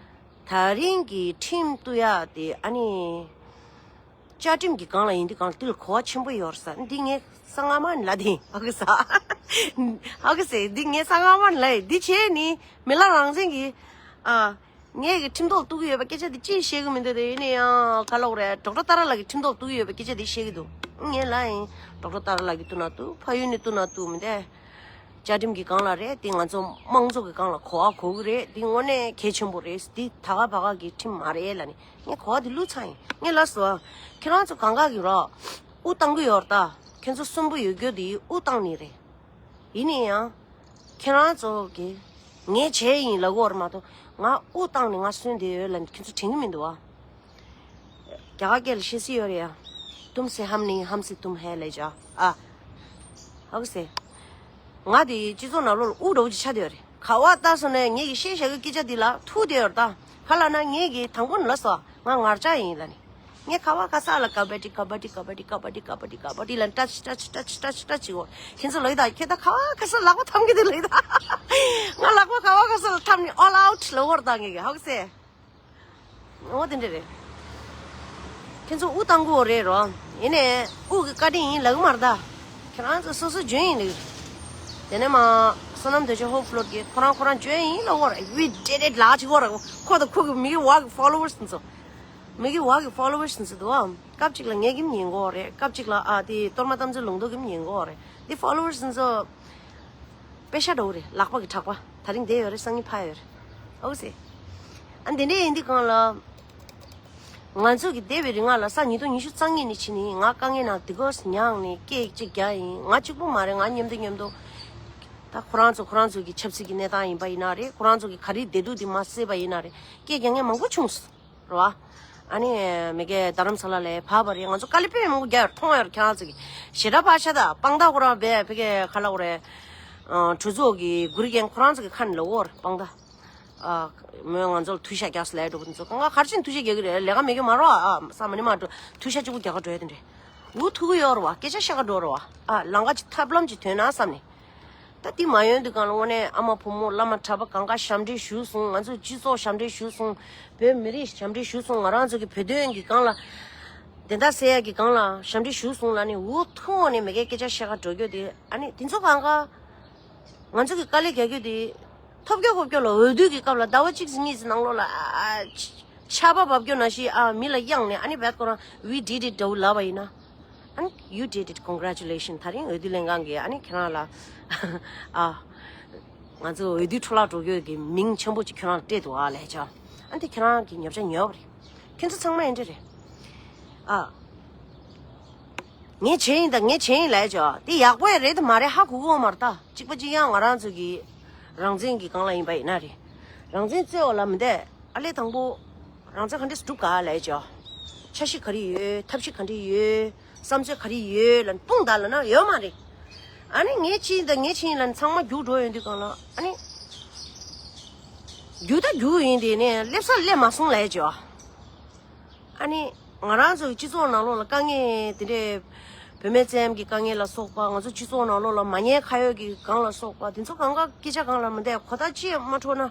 ད་རིང་གི་ཁྲིམས་གཏུག་ཡག་དེ་ཨ་ནི། བཅའ་ཁྲིམས་ཀྱི་སྒང་ལ་ཡིན་དུས་སྒང་ལ་དེ་ལ་གོ་བ་ཆེན་པོ་ཡོད་རེད་ས། འདི་ངས་གསང་སྔ་མ་ནས་ལབ་དེ་ཡིན་ཧ་གི་ས། ཧ་གི་སེ་འདི་ངས་གསང་སྔ་མ་ནས་ལབ་ཡིན། འདི་བྱས་ནི་མི་ལ་རང་བཙན་གྱི་ཨ། ངས་ཀྱི་ཁྲིམས་ཐོག་གཏུག་གི་ཡོད་པ་སྐད་ཆ་འདི་ཅིས་བཤད་གི་མི་འདུག་དེ་ཡིན་ན་ཡང་ག་ལབ་དགོས་རེད། ཌོག་ཊར་ཏཱ་ར་ལགས་ཀྱི་ཁྲིམས་ཐོག་གཏུག་གི་ཡོད་པ་སྐད་ཆ་འདི་བཤད་གི་འདུག་ངས་ལབ་ཡིན། ཌོག་ཊར་ཏཱ་ར་ལགས་ཀྱི་གཏུག་ན་གཏུག་ཕ་ཡུལ་ནས་གཏུག་ན་གཏུག་མི་འདུག་བཅའ་ཁྲིམས་ཀྱི་སྒང་ལ་རེད། དེ་ང་ཚོ་དམངས་གཙོ་གི་སྒང་ལ་གོ་བ་གོ་གི་རེད། དེ་དངོས་གནས་གལ་ཆེན་པོ་རེད། དེ་ད་ག་བ་ག་གི་ཁྲིམས་མ་རེད་ལབ་ནས་ངས་གོ་བ་དེ་བླུགས་ཚར་ཡིན། ངས་ལབ་སོང་། ཁྱེད་རང་ཚོ་གང་ག་གི་རོགས་དབུ་བཏང་གི་ཡོད་རེད་ད། ཁྱེད་ཚོ་གསོན་པོ་ཡོད་རྒྱུ་དེ་དབུ་བཏང་ནི་རེད། ཡིན་ནའི་ཡང་ཁྱེད་རང་ཚོ་གི་ངས་བྱས་ཡིན་ལབ་གི་ཡོད་རེད་མ་གཏོགས་ང་དབུ་བཏང་ནས་ང་གསོན་བསྡད་ཡོད་ལབ་ནས་ཁྱེད་ཚོ་དྲན་གི་མི་འདུག་ཨ། རྒྱ་གར་སྐད་ལ་བཤད་སྲོལ་ཡོད་རེད་ཡ། तुमसे हम नहीं, हमसे तुम है ले जा। ཨ། ཧ་གི་སེ། ང་དེ་སྤྱི་ཚོགས་ནང་ལོགས་ལ་དབུ་འདྲ་བོ་ཅིག་ཆགས་བསྡད་ཡོད་རེད། ག་བ་ལྟ་སོང་ན་ངེད་ཀྱི་བཤད་བཞག་གི་སྐད་ཆ་འདི་ལ་ཐུག་བསྡད་ཡོད་རེད་ད། ག་ལབ་ན་ངེད་ཀྱིས་དང་པོ་ནས་ལབ་སོང་། ང་ངར་ལྕགས་ཡིན་ལབ་ནས། ངས་ག་བ་ག་ས་ལ་ཀ་བ་ཏི་ཀ་བ་ཏི་ཀ་བ་ཏི་ཀ་བ་ཏི་ཀ་བ་ཏི་ལ་ཏ་ཅི་ཏ་ཅི་ཏ་ཅི་ཏ་ཅི་ཏ་ཅི་འོ། ཁྱེད་ཚོ་ལོས་ད་ཁྱེད་ད་ག་བ་ག་ས་ལག་པ་འཐམ་གི་དེ་ལོས་ད། ང་ལག་པ་ག་བ་ག་ས་ལ་འཐམ་ནས་all out ལབ་གི་ཡོད་རེད་ད་ངེད་ཀྱིས་ཧ་གི་སེ། འོ་དེ་འདྲ་རེད། ཁྱེད་ཚོ་དབུ་བཏང་གི་ཡོད་རེད་རོ། ཡིན་ནའི་དབུ་གི་བཀའ་དྲིན་ཡིན་ལབ་གི་མ་རེད་ད། ཁྱེད་རང་ཚོ་སོ་སོ་འཇོན་ཡིན་ལབ་གི་རེད། དེ་ནས་མ། བསོད་ནམས་དོན་ཆེན་ཧོབ་ཕློར་གྱིས་ཁོ་རང་ཁོ་རང་འཇོན་ཡིན་ལབ་གི་ཡོད་རེད། We did it ལབ་ཅིག་ཡོད་རེད། ཁོ་དང་ཁོ་གི་མི་གི་བ་གི་ཕོ་ལོ་ཝར་སི་ཚོ། མི་གི་བ་གི་ཕོ་ལོ་ཝར་སི་ཚོ་འདུག་ཨ། སྐབས་གཅིག་ལ་ངས་ཀྱིས་ཉན་གི་ཡོད་རེད། སྐབས་གཅིག་ལ་ཨ་དེ་གཏོར་མ་དམ་ཚིག་ལུང་རྟོགས་ཀྱིས་ཉན་གི་ཡོད་རེད། དེ་ཕོ་ལོ་ཝར་སི་ཚོ། པེ་ཤ་འདྲ་བོ་རེད། ལག་པ་གི་གྲགས་པ། ད་རིང་བསྡད་ཡོད་རེད། སང་ཉིན་ཕར་ཡོད་རེད། ཨོ་སེ། ཨ་འདི་འདྲ་ཡིན་དུས་སྒང་ལ། ང་ཚོ་གི་བསྡད་པའི་རིང་ལ་ས་ཉིས་སྟོང་ཉི་ཤུ་རྩ་གཉིས་ནས་ཕྱིན་ནས་ང་དཀའ་ངལ་ནང་དེ་གོས་མྱངས་ནས་སྐད་ཅིག་རྒྱག་ཡིན། ང་གཅིག་པུ་མ་རེད། ང་མཉམ་དུ་མཉམ་དུ། ད་ཁོ་རང་ཚོ་ཁོ་རང་ཚོ་གི་ཆབ་སྲིད་ཀྱི་གནས་སྟངས་ཡིན་པ་ཡིན་ན་རེད། ཁོ་རང་ཚོ་གི་ག་རེ་བདེ་སྡུག་དེ་མ་བསྲེས་པ་ཡིན་ན་རེད། སྐད་རྒྱག་མཁན་མང་པོ་བྱུང་སོང་། རེད་བ། ཨ་ནི་མི་སྐད་རྡ་རམ་ས་ལ་ལ་བབས་པ་རེད། ང་ཚོ་དཀའ་ལས་དཔེ་མང་པོ་རྒྱག་ཡོད་མཐོང་ཡོད་ཁྱེད་རང་ཚོ་གི་ཞེ་དྲག་ཕར་ཤ་ད་དཔང་རྟགས་ཁོ་རང་བས་ཕ་གི་ག་ལབ་དགོས་རེད། གྲོས་ཚོགས་ཀྱི་འགོ་ཁྲིད་མཁན་ཁོ་རང་ཚོ་གི་ཁ་ནས་ལབ་ཡོད་རེད་དཔང་རྟགས། ཨ། མོས་ང་ཚོ་ལ་ཐུགས་ཤ་རྒྱག་སོང་ལབ་འགྲོ་གི་འདུག་ང་ག་རེ་བྱས་ནས་ཐུགས་ཤ་རྒྱག་གི་རེད། ལས་ཀ་མེད་ཀྱི་མ་རེད་བ། ཨ། ས་མ་ནི་མ་འགྲོ། ཐུགས་ཤ་གཅིག་པུ་རྒྱག་ག་འགྲོ་ཡ་དེ་འདྲས། འུ་ཐུག་གི་ཡོད་རེད་བ། སྐད་ཆ་བཤད་ག་འགྲོ་རེད་བ། ཨ། ལམ་ཁ་ཅིག་ཐབས་ལམ་ཅིག་ཐོན་ན་བསམ་ནས། ད་དེ་མ་ཡོང་དུས་སྒང་ལ་དངོས་གནས་ཨ་མ་བུ་མོ་བླ་མ་གྲྭ་པ་གང་ག་ཞབས་འདྲེན་ཞུས་སོང་། ང་ཚོ་སྤྱི་ཚོགས་ཞབས་འདྲེན་ཞུས་སོང་། བོད་མི་རིགས་ཞབས་འདྲེན་ཞུས་སོང་། ང་རང་ཚོ་གི་བོད་དོན་གྱི་སྒང་ལ་བདེན་མཐའ་གསལ་ཡག་གི་སྒང་ལ་ཞབས་འདྲེན་ཞུས་སོང་ལབ་ནས་འུ་ཐུག་འོང་ནས་མི་སྐད་སྐད་ཆ་བཤད་ག་འགྲོ་རྒྱུ་དེ། ཨ་ནི་དེ་ཚོ་གང་ག་ང་ཚོ་གི་དཀའ་ལས་རྒྱག་རྒྱུ་དེ། ཐོབ་རྒྱུ་ཁོབ་རྒྱུ་ལ་འོས་བསྡུ་གི་སྐབས་ལ་ཟླ་བ་གཅིག་གཉིས་ནང་ལོགས་ལ་ཨ། ཆར་པ་བབས་རྒྱུ་ནང་བཞིན་ཨ་མི་ལ་གཡེངས་ནས་ཨ་ནི་བད་ཁོ་རང་we did it འདྲ་བོ་ལབ་པ་ཡིན་ན། ཨ་ནི་you did it, congratulations. ད་རིང་འོས་བསྡུ་ལྷན་ཁང་གིས་ཨ་ནི་ཁྱེད་རང་ལ་ཨ། ང་ཚོ་འོས་བསྡུ་འཕྲོ་བརླག་འགྲོ་རྒྱུ་གི་མིང་ཆེན་པོ་ཅིག་ཁྱོད་རང་ལ་སྤྲད་འདུག་ཨ་ལས་ཅག་ཨ་འདི་ཁྱོད་རང་གི་ཉོབ་ཆ་ཉོབ་རེད། ཁྱོད་ཚོ་ཚང་མ་ཨེ་འདྲ་རེད། ཨ། ངས་བྱས་ཡིན་ད་ངས་བྱས་ཡིན་ལས་ཅག་འདི་ཡག་པོ་ཡང་རེད་དམ་མ་རེད་ཧ་གོ་གི་ཡོད་མ་རེད་ད། གཅིག་པ་གཅིག་རྐྱང་ང་རང་ཚོ་གི་རང་བཙན་གྱི་སྒང་ལ་ཡིན་པ་ཡིན་ན་རེད། རང་བཙན་རྩོད་འོག་ལ་མི་འདས་ཨ་ལས་དང་པོ། རང་བཙན་ག་འདྲས་སྒྲུབ་ག་ལས་ཅག་འཆར་གཞི་ག་རེ་ཡོད། ཐབས་ཤེས་ག་རེ་ཡོད། བསམ་ཚུལ་ག་རེ་ཡོད་ལ་སྤུངས་ད་ལ་ན་ཡོད་མ་རེད། ཨ་ནི་ངས་ཕྱིན་ད་ངས་ཕྱིན་ལ་ཚང་མ་རྒྱུགས་འགྲོ་ཡོང་དུས་སྒང་ལ་ཨ་ནི། རྒྱུགས་ད་རྒྱུགས་ཡིན་དེ་ནས་སླེབས་ས་སླེབས་མ་སོང་ལས་ཅག་ཨ་ནི། ང་རང་ཚོའི་སྤྱི་ཚོགས་ནང་ལོགས་ལ་དཀའ་ངལ་དེ་འདྲས། བུད་མེད་བཙན་གྱི་དཀའ་ངལ་ལ་སོགས་པ་ང་ཚོ་སྤྱི་ཚོགས་ནང་ལོགས་ལ་མ་ཉེས་ཁ་གཡོགས་ཀྱི་སྒང་ལ་སོགས་པ་དེ་ཚོ་གང་ག་སྐད་ཆ་གང་ལ་མི་བསྡད་གོ་ད་ཅི་མ་འཕྲོ་ན།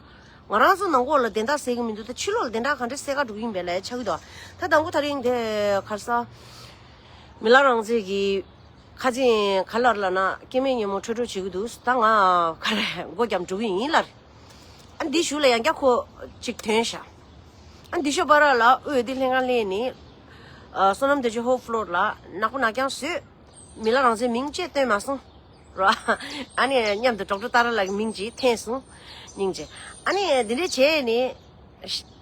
ང་རང་ཚོ་ནང་ཁོག་ལ་བདེན་མཐའ་གསལ་གི་མི་འདུག་ད་ཕྱི་ལོགས་ལ་བདེན་མཐའ་ག་འདྲ་གསལ་ཁ་འགྲོ་གི་ཡིན་པས་ལས་ཆགས་ཀྱི་འདུག་ད་དང་པོ་ད་རིང་དེ་ག་རེ་ཟ། མི་ལ་རང་བཙན་གྱི་ཁ་ཆེམས་ག་ལ་ལ་ན་སྐྱེ་དམན་ཉིན་མོ་འཕྲོད་འཕྲོད་བྱེད་ཀྱི་འདུག་ད་ང་ག་རེ་མགོ་རྒྱབ་འགྲོ་གི་ཡིན་ལར། ཨ་འདི་ཞུ་ལ་ཡང་བསྐྱར་ཁོ་ཅིག་ཐོན་ཤག་ཨ་འདི་ཤོ་པ་ར་ལ་འོས་བསྡུ་ལྷན་ཁང་སླེབས་ནི། བསོད་ནམས་བདེ་ཆེན་ཧོབ་ཕློར་ལ་ནག་པོ་ནག་རྐྱང་བཟོས། མི་ལ་རང་བཙན་མིང་བཅས་བཏོན་མ་སོང་། རོ། ཨ་ནི་མཉམ་དུ་ཌོག་ཊར་ཏཱ་ར་ལགས་ཀྱི་མིང་ཅིག་འཐེན་སོང་། སྙིང་རྗེ། ཨ་ནི་འདི་འདྲས་བྱས་ནི།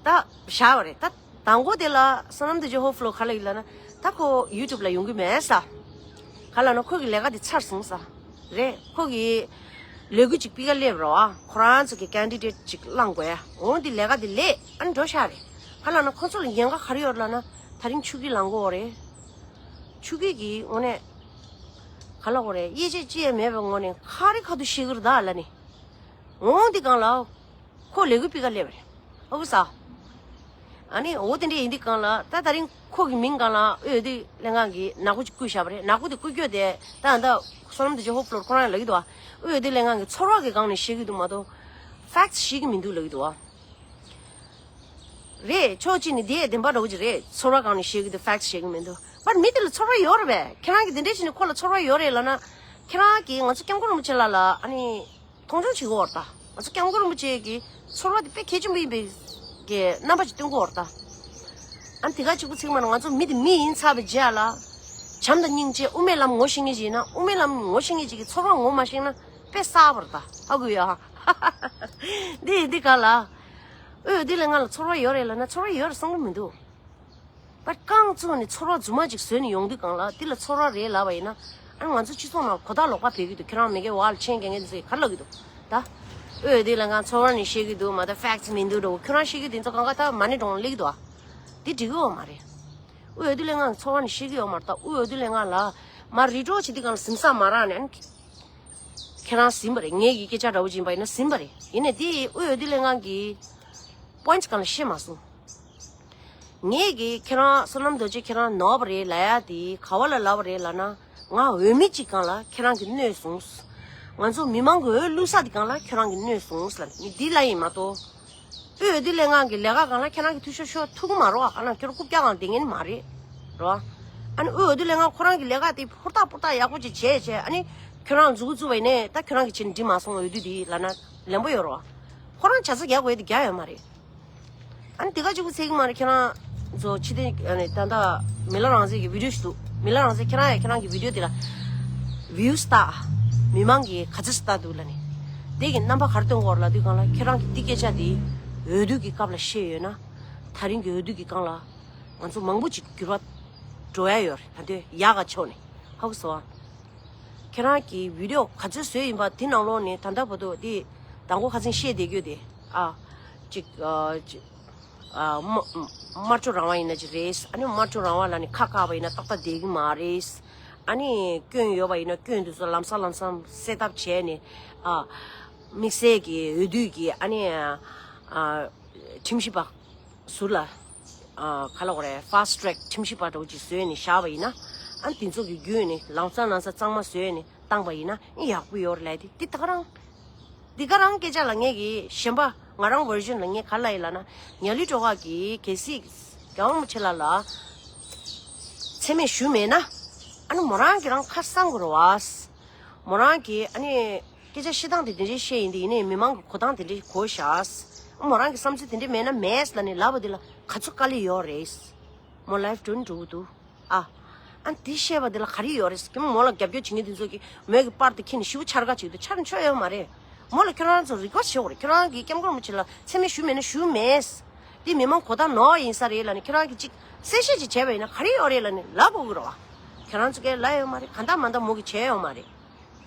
ད་བཞག་པ་རེད་ད། དང་པོ་དེ་ལ་བསོད་ནམས་བདེ་ཆེན་ཧོབ་ཕློ་ག་ལ་ཡིན་ལབ་ན་ད་ཁོ་ཡུ་ཊུབ་ལ་ཡོང་གི་མེད་ས། ག་ལབ་ན་ཁོ་གི་ལས་ཀ་དེ་ཚར་སོང་ས། རེད་ཁོ་གི་ལས་འགུལ་ཅིག་སྤེལ་ག་སླེབས་རོགས་ཨ། ཁོ་རང་ཚོ་གི་ཀེན་ཌི་ཌེ་ཊི་ཅིག་བླངས་དགོས་ཡ། འོ་འདི་ལས་ཀ་དེ་ལས་ཨ་ནི་འགྲོ་ཤག་རེད། ག་ལབ་ན་ཁོ་ཚོ་ལ་ཉེན་ཁ་ག་རེ་ཡོད་ལབ་ན་ད་རིང་ཆུ་སྐྱིད་ལངས་གོ་རེད། ཆུ་སྐྱིད་ཀྱི་ངོ་ནས་ག་ལབ་གོ་རེད། དབྱེ་འབྱེད་ཅི་ཡང་མེད་པའི་ངོ་ནས་ག་རེ་ཁ་ཐུག་བཤད་གི་རེད་ད་ལབ་ནི། འོ་འདི་གང་ལ། ཁོ་ལས་འགུལ་སྤེལ་ག་སླེབས་པ་རེད། ཨོ་ས། ཨ་ནི་འོ་དེ་འདྲ་ཡིན་དུས་གང་ལ་ད་ད་རིང་ཁོ་གི་མིང་སྒང་ལ་འོས་བསྡུ་ལྷན་ཁང་གི་ནག་པོ་ཅིག་བསྐུར་བཞག་པ་རེད། ནག་པོ་དེ་བསྐུར་རྒྱུ་དེ་ད་ད་བསོད་ནམས་བདེ་ཆེན་ཧོབ་ཕློར་ཁོ་རང་ལབ་ཀྱི་འདུག་ཨ། འོས་བསྡུ་ལྷན་ཁང་གི་ཚོར་བ་གི་སྒང་ནས་བཤད་ཀྱི་འདུག་མ་གཏོགས། ཕེག་ཊི་བཤད་ཀྱི་མི་འདུག་ལབ་ཀྱི་འདུག་ཨ། རེད་ཕྱོགས་གཅིག་ནས་དེ་བདེན་པ་འདྲ་བོ་ཅིག་རེད། ཚོར་བ་སྒང་ནས་བཤད་ཀྱི་འདུག་ཕེག་ཊི་བཤད་ཀྱི་མི་འདུག་པར་མི་དེ་ལ་ཚོར་བ་ཡོད་རེད་པས། ཁྱེད་རང་གིས་དེ་འདྲས་བྱས་ནས་ཁོ་ལ་ཚོར་བ་ཡོད་རེད་ལབ་ན། ཁྱེད་རང་གིས་ང་ཚོ་སྐྱབས་མགོན་རིན་པོ་ཆེ་ལགས་ལ་ཨ་ནི། མཐོང་ཆུང་བྱེད་ཀྱི་ཡོད་རེད་ད། ང་ཚོ་སྐྱབས་མགོན་རིན་པོ་ཆེ་གི་ཚོར་བ་དེ་དཔེ་གལ་ཆེན་པོ་ཡིན་པའི་གི་རྣམ་པ་ཅིག་སྟོན་གྱི་ཡོད་རེད་ད། ཨ་ནི་དེ་ག་གཅིག་པུ་ཚིག་མ་ན་ང་ཚོ་མི་དེ་མི་ཡིན་ཚར་བའི་རྗེས་ལ། བྱམས་དང་སྙིང་རྗེ་དབུ་མའི་ལམ་ངོ་ཤེས་མཁན་ཅིག་ཡིན་ན་དབུ་མའི་ལམ་ངོ་ཤེས་མཁན་ཅིག་གི་ཚོར་བ་ངོ་མ་ཤེས་ན་དཔེ་གསར་པ་རེད་ད་ཧ་གོ་ཡ། འདི་ཡིན་འདི་ག་ལ། འོས་འདི་ལས་ང་ལ་ཚོར་བ་ཡོད་རེད་ལབ་ན་ཚོར་བ་ཡོད་རེད་བསམ་གི་མི་འདུག་པར་རྐང་བཙུགས་ནས་ཚོར་བ་རྫུན་མ་ཅིག་བཟོས་ནས་ཡོང་དུས་སྒང་ལ་འདི་ལ་ཚོར་བ་རེད་ལབ་པ་ཡིན་ན། ཨ་ང་ཚོ་སྤྱི་ཚོགས་ནང་གོ་ཐག་ལོག་པ་བེད་ཀྱི་འདུག་ཁྱེད་རང་མི་སྒེར་བ་ལ་མཆན་རྒྱག་མཁན་དེ་ཚོས་ག་རེ་ལབ་ཀྱི་འདུག་ད། འོས་འདི་ལ་ང་ཚོར་བ་ནས་བཤད་ཀྱི་འདུག་མ་གཏོགས་ཕེག་ཊི་མི་འདུག་འདྲ་བོ་ཁྱོད་རང་བཤད་ཀྱི་དེ་ཚོ་གང་ག་ད་མ་ཎི་བགྲང་སླེབས་ཀྱི་འདུག་ཨ། འདི་འགྲིག་གི་ཡོད་མ་རེད། འོས་འདི་ལ་ང་ཚོར་བ་ནས་བཤད་ཀྱི་ཡོད་མ་རེད་ད། འོས་འདི་ལ་ང་ལ་མ་རི་ཀྲོ་བྱེད་དུས་སྒང་ལ་ཟིང་ས་མ་རག་ནས་ཨ་ནི། ཁྱེད་རང་ཟིན་པ་རེད། ངེད་ཀྱི་སྐད་ཆ་འདྲ་བོ་ཅིག་ཡིན་པ་ཡིན་ན་ཟིན་པ་རེད། ཡིན་ནའི་དེ་འོས་འདི་ལས་ང་གི་པོ་ཡིན་ཊི་གང་ལ་བཤད་མ་སོང་། ངེད་ཀྱིས་ཁྱེད་རང་བསོད་ནམས་རྡོ་རྗེ་ཁྱེད་རང་ནོར་བ་རེད་ལབ་ཡ་དེ་ག་བ་ལ་ལབ་པ་རེད་ལབ་ན། ང་འོས་མི་གཅིག་སྒང་ལ་ཁྱེད་རང་གིས་གནོད་སོང་། ང་ཚོ་མི་མང་གི་འོས་བླུགས་ས་དེ་སྒང་ལ་ཁྱེད་རང་གིས་གནོད་སོང་ལབ་ནི་འདི་ལ་ཡིན་མ་གཏོགས། འོས་བསྡུ་ལས་ཁང་གི་ལས་ཀ་སྒང་ལ་ཁྱེད་རང་གི་འཐུས་ཤོར་ཤོར་ཐུབ་ཀྱི་མ་རེད་བ། ག་ན་ཁྱོད་རང་རྐུབ་བཀྱག་སྒང་བསྡད་མཁན་མ་རེད། རེད་བ། ཨ་ནི་འོས་བསྡུ་ལས་ཁང་ཁོ་རང་གི་ལས་ཀ་དེ་ཧུར་ཐག་ཧུར་ཐག་ཡག་པོ་ཅིག་བྱས་བྱས་ཨ་ནི་ཁྱོད་རང་མཛུབ་གུ་བཙུགས་པ་ཡིན་ནའི་ད་ཁྱོད་རང་གི་ཆེད་འགྲིག་མ་སོང་འོས་བསྡུ་དེ་ལབ་ན་ལན་པོ་ཡོད་རེད་བ། ཁོ་རང་བྱ་ཚ་རྒྱག་དགོས་དེ་རྒྱག་ཡོད་མ་རེད། ཨ་ནི་དེ་ག་གཅིག་པུ་ཚད་ཀྱི་མ་རེད། ཁྱེད་རང་ཚོ་ཕྱི་དེ་ཨ་ནི་ད་ལྟ་མི་ལ་རང་བཙན་གྱི་བི་ཌིའོ་ཞིག་འདུག་མི་ལ་རང་བཙན་ཁྱེད་རང་ཡང་ཁྱེད་རང་གི་བི་ཌིའོ་དེ་ལ་བིའུ་སི་ལྟ། མི་མང་གིས་ག་ཚོད་ལྟ་འདུག་ལབ་ནས། དེ་གི་རྣམ་པ་ག་རེ་སྟོན་གྱི་ཡོད་རེད་ལབ་དུས་སྒང་ལ་ཁྱེད་རང་གི་འདི་སྐད་ཆ་དེ་འོས་བསྡུ་གི་སྐབས་ལ་བཤད་ཡོད་ན། ད་རིང་གི་འོས་བསྡུ་གི་སྒང་ལ་ང་ཚོ་མང་པོ་ཅིག་འགྱུར་བ་འགྲོ་ཡ་ཡོད་རེད། ད་དུང་ཡག་ག་ཕྱོགས་ནས་ཧ་གོ་སོང་ཨ། ཁྱེད་རང་གི་བི་ཌིའོ་ག་ཚོད་བཟོས་ཡིན་པ་དེ་ནང་ལོགས་ནས་ད་ལྟ་བར་དུ་དེ་དང་པོ་ཁ་སང་བཤད་བསྡད་རྒྱུ་དེ་ཨ། ཅིག་ཨ་ཅིག་ཨ་དམར་དམར་ཕྱོགས་རང་དབང་ཡིན་ན་ཅིག་རེད། ཨ་ནི་དམར་ཕྱོགས་རང་དབང་ལབ་ནས་ཁ་བཀག་པ་ཡིན་ན་ཏག་ཏག་བསྡད་ཀྱི་མ་རེད། ཨ་ནི་སྐྱོན་ཡོད་པ་ཡིན་ན་སྐྱོན་དེ་ཚོ་ལམ་སང་ལམ་སང་སེལ་ཐབས་བྱས་ནས་ཨ་དམིགས་བསལ་གྱི་འོས་བསྡུ་གི་ཨ་ནི་ཨ་ཁྲིམས་ཞིབ་པ་ཟུར་ལ་ཨ་ག་ལབ་དགོས་རེད། ཕ་སི་ཊི་ཊེག་ཁྲིམས་ཞིབ་པ་འདྲ་བོ་ཅིག་བཟོས་ནས་བཞག་པ་ཡིན་ན་ཨ་ནི་དེ་ཚོ་གི་བརྒྱུད་ནས་ལམ་སང་ལམ་སང་གཙང་མ་བཟོས་ནས་བཏང་པ་ཡིན་ན་ཨ་ནི་ཡག་པོ་ཡོད་རེད་ལབ་དེ་འདི་ད་ག་རང་། འདི་ག་རང་སྐད་ཆ་ལ་ངས་ཀྱི་གཞན་པ་ང་རང་ཝར་ཤན་ལ་ངས་ག་ལབ་ཡིན་ལབ་ན། ཉ་ལི་སྒྲོལ་དཀར་གྱིས་གལ་སྲིད་རྒྱལ་བ་རིན་པོ་ཆེ་ལགས་ལ་མཚན་སྨད་ཞུས་མེད་ན། ཨ་ནི་མོ་རང་གི་རང་ཁ་གསང་དགོས་རེད་བ། མོ་རང་གིས་ཨ་ནི་སྐད་ཆ་བཤད་སྟངས་དེ་དེ་འདྲའི་བཤད་ཡིན་དེ་ཡིན་ནའི་མི་མང་གི་གོ་སྟངས་དེ་འདྲའི་གོ་བཞག་མོ་རང་གི་བསམ་ཚུལ་དེ་འདྲའི་མེད་ན་མེད་ལབ་ནས་ལབ་པ་དེ་ལ་ག་ཚོད་དཀའ་ལས་ཡོད་རེད། མོ་ལའིབ་སྒྲུང་འགྲོ་གི་འདུག་ཨ། ཨ་འདི་བཤད་པ་འདི་ལ་ག་རེ་ཡོད་རེད་ཟེར་གྱི་མོ་ལ་རྒྱབ་སྐྱོར་བྱེད་མཁན་དེ་ཚོ་གིས་མོས་ཀྱི་པར་དེ་ཁྱེར་ནས་ཞེ་པོ་འཕྱར་ག་བྱེད་ཀྱི་འདུག་འཕྱར་ནས་ཆོག་ཡོད་མ་རེད། མོ་ལ་ཁྱོད་རང་ཚོ་རི་ཀོ་སི་ཊི་བྱེད་དགོས་རེད། ཁྱོད་རང་གིས་སྐྱབས་མགོན་རིན་པོ་ཆེ་ལ་མཚན་སྨད་ཞུ་མེད་ན་ཞུ་མེད། འདི་མི་མང་གོ་བརྡ་ནོར་ཡིན་ས་རེད་ལབ་ནས་ཁྱོད་རང་གིས་ཅིག་གསལ་བཤད་ཅིག་བྱས་པ་ཡིན་ན་ག་རེ་ཡོད་རེད་ལབ་ནས་ལབ་དགོས་ཀྱི་རེད་བ། ཁྱོད་རང་ཚོ་གས་ལབ་ཡོད་མ་རེད། གང་ལྟར་མ་ལྟར་མོ་གིས་བྱས་ཡོད་མ་རེད།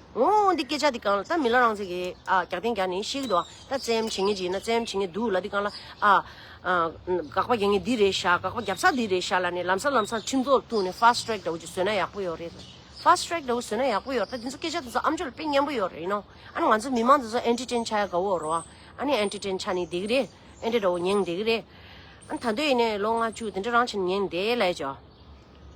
འོ་འདི་སྐད་ཆ་འདི་སྒང་ལ་ད་མི་ལ་རང་ཚོ་གིས་ཨ་རྒྱག་ཐེངས་རྒྱག་ནས་ཤེས་ཀྱི་འདུག་ཨ། ད་བཙན་གཡེམ་བྱེད་མཁན་ཅིག་ཡིན་ན་བཙན་གཡེམ་བྱེད་མཁན་འདུག་ལབ་དུས་སྒང་ལ་ཨ་ཨ་དགག་པ་རྒྱག་མཁན་འདི་རེད་ཤག་དགག་པ་རྒྱབ་ས་འདི་རེད་ཤག་ལབ་ནས་ལམ་སང་ལམ་སང་ཁྲིམས་ཐོག་ལ་གཏུགས་ནས་ཕཱ་སི་ཊི་ཊེག་འདྲ་བོ་ཅིག་བཟོས་ན་ཡག་པོ་ཡོད་རེད། ཕཱ་སི་ཊི་ཊེག་འདྲ་བོ་བཟོས་ན་ཡག་པོ་ཡོད་རེད། ད་འདི་ཚོ་སྐད་ཆ་འདི་ཚོ་ཨམ་ཅོག་ལ་དཔེ་སྙན་པོ་ཡོད་རེད་ཡིན་ནོ། ཨ་ནི་ང་ཚོ་མི་མང་འདི་ཚོ་ཨེན་ཊར་ཊེན་ཆགས་ཡག་དགའ་བོ་རེད་བ། ཨ་ནི་ཨེན་ཊར་ཊེན་ཆགས་ནས་བསྡད་ཀྱི་རེད། ཨེ་འདྲ་འདྲ་བོ་ཉན་བསྡད་ཀྱི་རེད། ཨ་ནི་ད་འདོད་ཡིན་ནའི་ལོ་ལྔ་བཅུ་དེ་འདྲ་རང་བྱས་ནས་ཉན་བསྡད་ལབ་ཡ་ཅོ།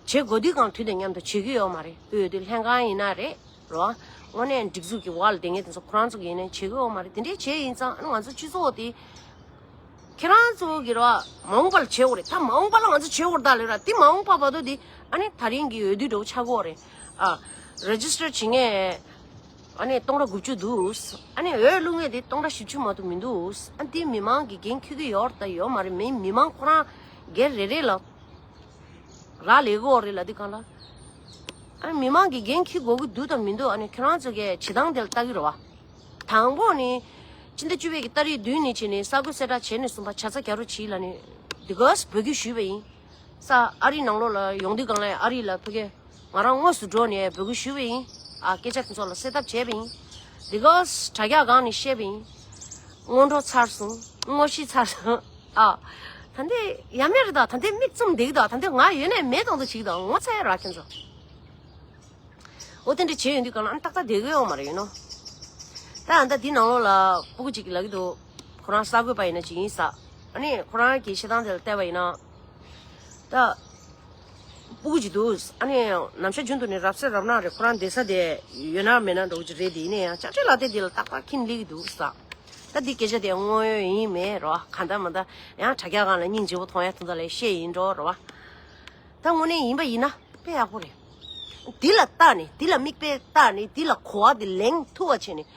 བྱེད་དགོས་དུས་སྒང་དུས་དང་མཉམ་དུ་བྱེད་ཀྱི་ཡོད་མ་རེད། འོས་བསྡུ་ལྷན་ཁང་ཡིན་ན་རེད་རོ། དངོས་གནས་སྒྲིག་འཛུགས་ཀྱི་འོག་ལ་བསྡད་མཁན་དེ་ཚོ་ཁོ་རང་ཚོ་གི་ཡིན་ནའི་བྱེད་ཀྱི་ཡོད་མ་རེད། དེ་འདྲས་བྱས་ཡིན་ཙང་ཨ་ནི་ང་ཚོ་སྤྱི་ཚོགས་དེ་ཁྱེད་རང་ཚོ་གི་རོ་མ་འོངས་པ་ལ་བྱེད་དགོས་རེད། ད་མ་འོངས་པ་ལ་ང་ཚོ་བྱེད་དགོས་རེད་ད་ལོས་ར། དེ་མ་འོངས་པ་བར་དུ་དེ་ཨ་ནི་ད་རིང་གི་འོས་བསྡུ་འདྲ་བོ་ཆགས་ཀྱི་ཡོད་རེད། ཨ་རེ་ཇི་སི་ཊར་བྱེད་མཁན་ཨ་ནི་སྟོང་ཕྲག་དགུ་བཅུ་འདུག་ཨ་ནི་འོས་བླུག་མཁན་དེ་སྟོང་ཕྲག་བཞི་བཅུ་མ་གཏོགས་མི་འདུག་ཨ་ནི་དེ་མི་མང་གི་འགན་འཁྱེར་གྱི་ཡོད་རེད་ད་ཡོད་མ་རེད། མི་མི་མང་ཁོ་རང་སྒེར་རེ་རེ་ལ་རག་ལས་ཀྱི་ཡོད་རེད་ལབ་དུས་སྒང་ལ། ཨ་ནི་མི་མང་གི་འགན་འཁྱེར་དགོས་ཀྱི་འདུག་དང་མི་འདུག་ཨ་ནི་ཁྱེད་རང་ཚོ་གིས་བྱེད་སྟངས་དེ་ལ་ལྟ་གི་རེད་བ། དང་པོ་ནི། ཕྱི་ཟླ་བཅུ་པའི་གི་ཏ་རིག་བདུན་ནས་བྱས་ནས་གསར་འགོད་གསལ་བསྒྲགས་བྱས་ནས་བཟུང་བར་བྱ་ཚ་རྒྱག་རོགས་གྱིས་ལབ་ནས་འདི་ག་འབོད་སྐུལ་ཞུས་པ་ཡིན། ས་ཨ་རི་ནང་ལོགས་ལ་ཡོང་དུས་སྒང་ལ་ཨ་རི་ལ་ཕ་གི་ང་རང་དངོས་སུ་འགྲོ་ནས་འབོད་སྐུལ་ཞུས་པ་ཡིན། ཨ་སྐད་ཆ་དེ་ཚོ་ལ་སེལ་ཐབས་བྱས་པ་ཡིན། འདི་ག་དྲ་རྒྱ་སྒང་ནས་བཤད་པ་ཡིན། སྔོན་འགྲོ་ཚར་སོང་། དངོས་གཞི་ཚར་སོང་། ཨ། ད་འདི་ཡ་མེད་རེད་ད། ད་འདི་མིག་བཙུམ་བསྡད་ཀྱི་ད། ད་འདི་ང་ཡོད་ནས་མེད་གཏོང་དུ་བྱེད་ཀྱི་ད། ངོ་ཚ་ཡ་ར་ཁྱེད་ཚོ། འོ་དེ་འདྲ་བྱས་ཡོང་དུས་སྒང་ལ་ཨ་ནི་ཏག་ཏག་བསྡད་ཀྱི་ཡོད་མ་རེད་ཡིན་ནོ། ད་ཨ་ད་འདི་ནང་ལོགས་ལ་སྤུ་གུ་གཅིག་གིས་ལབ་ཀྱི་འདུག་ཁོ་རང་གསར་འགོད་པ་ཡིན་ན་ཅིག་ཡིན་ས། ཨ་ནི་ཁོ་རང་གི་བཤད་སྟངས་དེ་ལ་བལྟས་པ་ཡིན་ན། ད། སྤུ་གུ་ཅིག་འདུག་ཨ་ནི་ནམ་ཞག་རྒྱུན་དུ་ནི་རབ་གསལ་རབ་སྣང་རེད། ཁོ་རང་བསྡད་ས་དེ་ཡོད་ན་མེད་ན་འདྲ་བོ་ཅིག་རེད། དེ་ཡིན་ན་ཡང་ཅ་ཆས་ལ་དེ་འདི་ལ་ཏག་ཏག་ཁྱིམ་སླེབས་ཀྱི་འདུག་ས། ད་འདི་སྐད་ཆ་དེ་དངོས་ཡོད་ཡིན་མེད་རོ། གང་ལྟར་མ་ལྟར་ཡང་དྲ་རྒྱ་སྒང་ལ་སྙིང་རྗེ་པོ་མཐོང་ཡ་ཐུག་ད་ལས་བཤད་ཡིན་འགྲོ་རོ། ད་དངོས་གནས་ཡིན་པ་ཡིན་ན་དཔེ་ཡག་པོ་རེད། འདི་ལ་བལྟ་ནས་འདི་ལ་མིག་དཔེ་བལྟ་ནས་འདི་ལ་གོ་བ་འདི་ལེན་ཐུབ་པ་བྱས་ནས།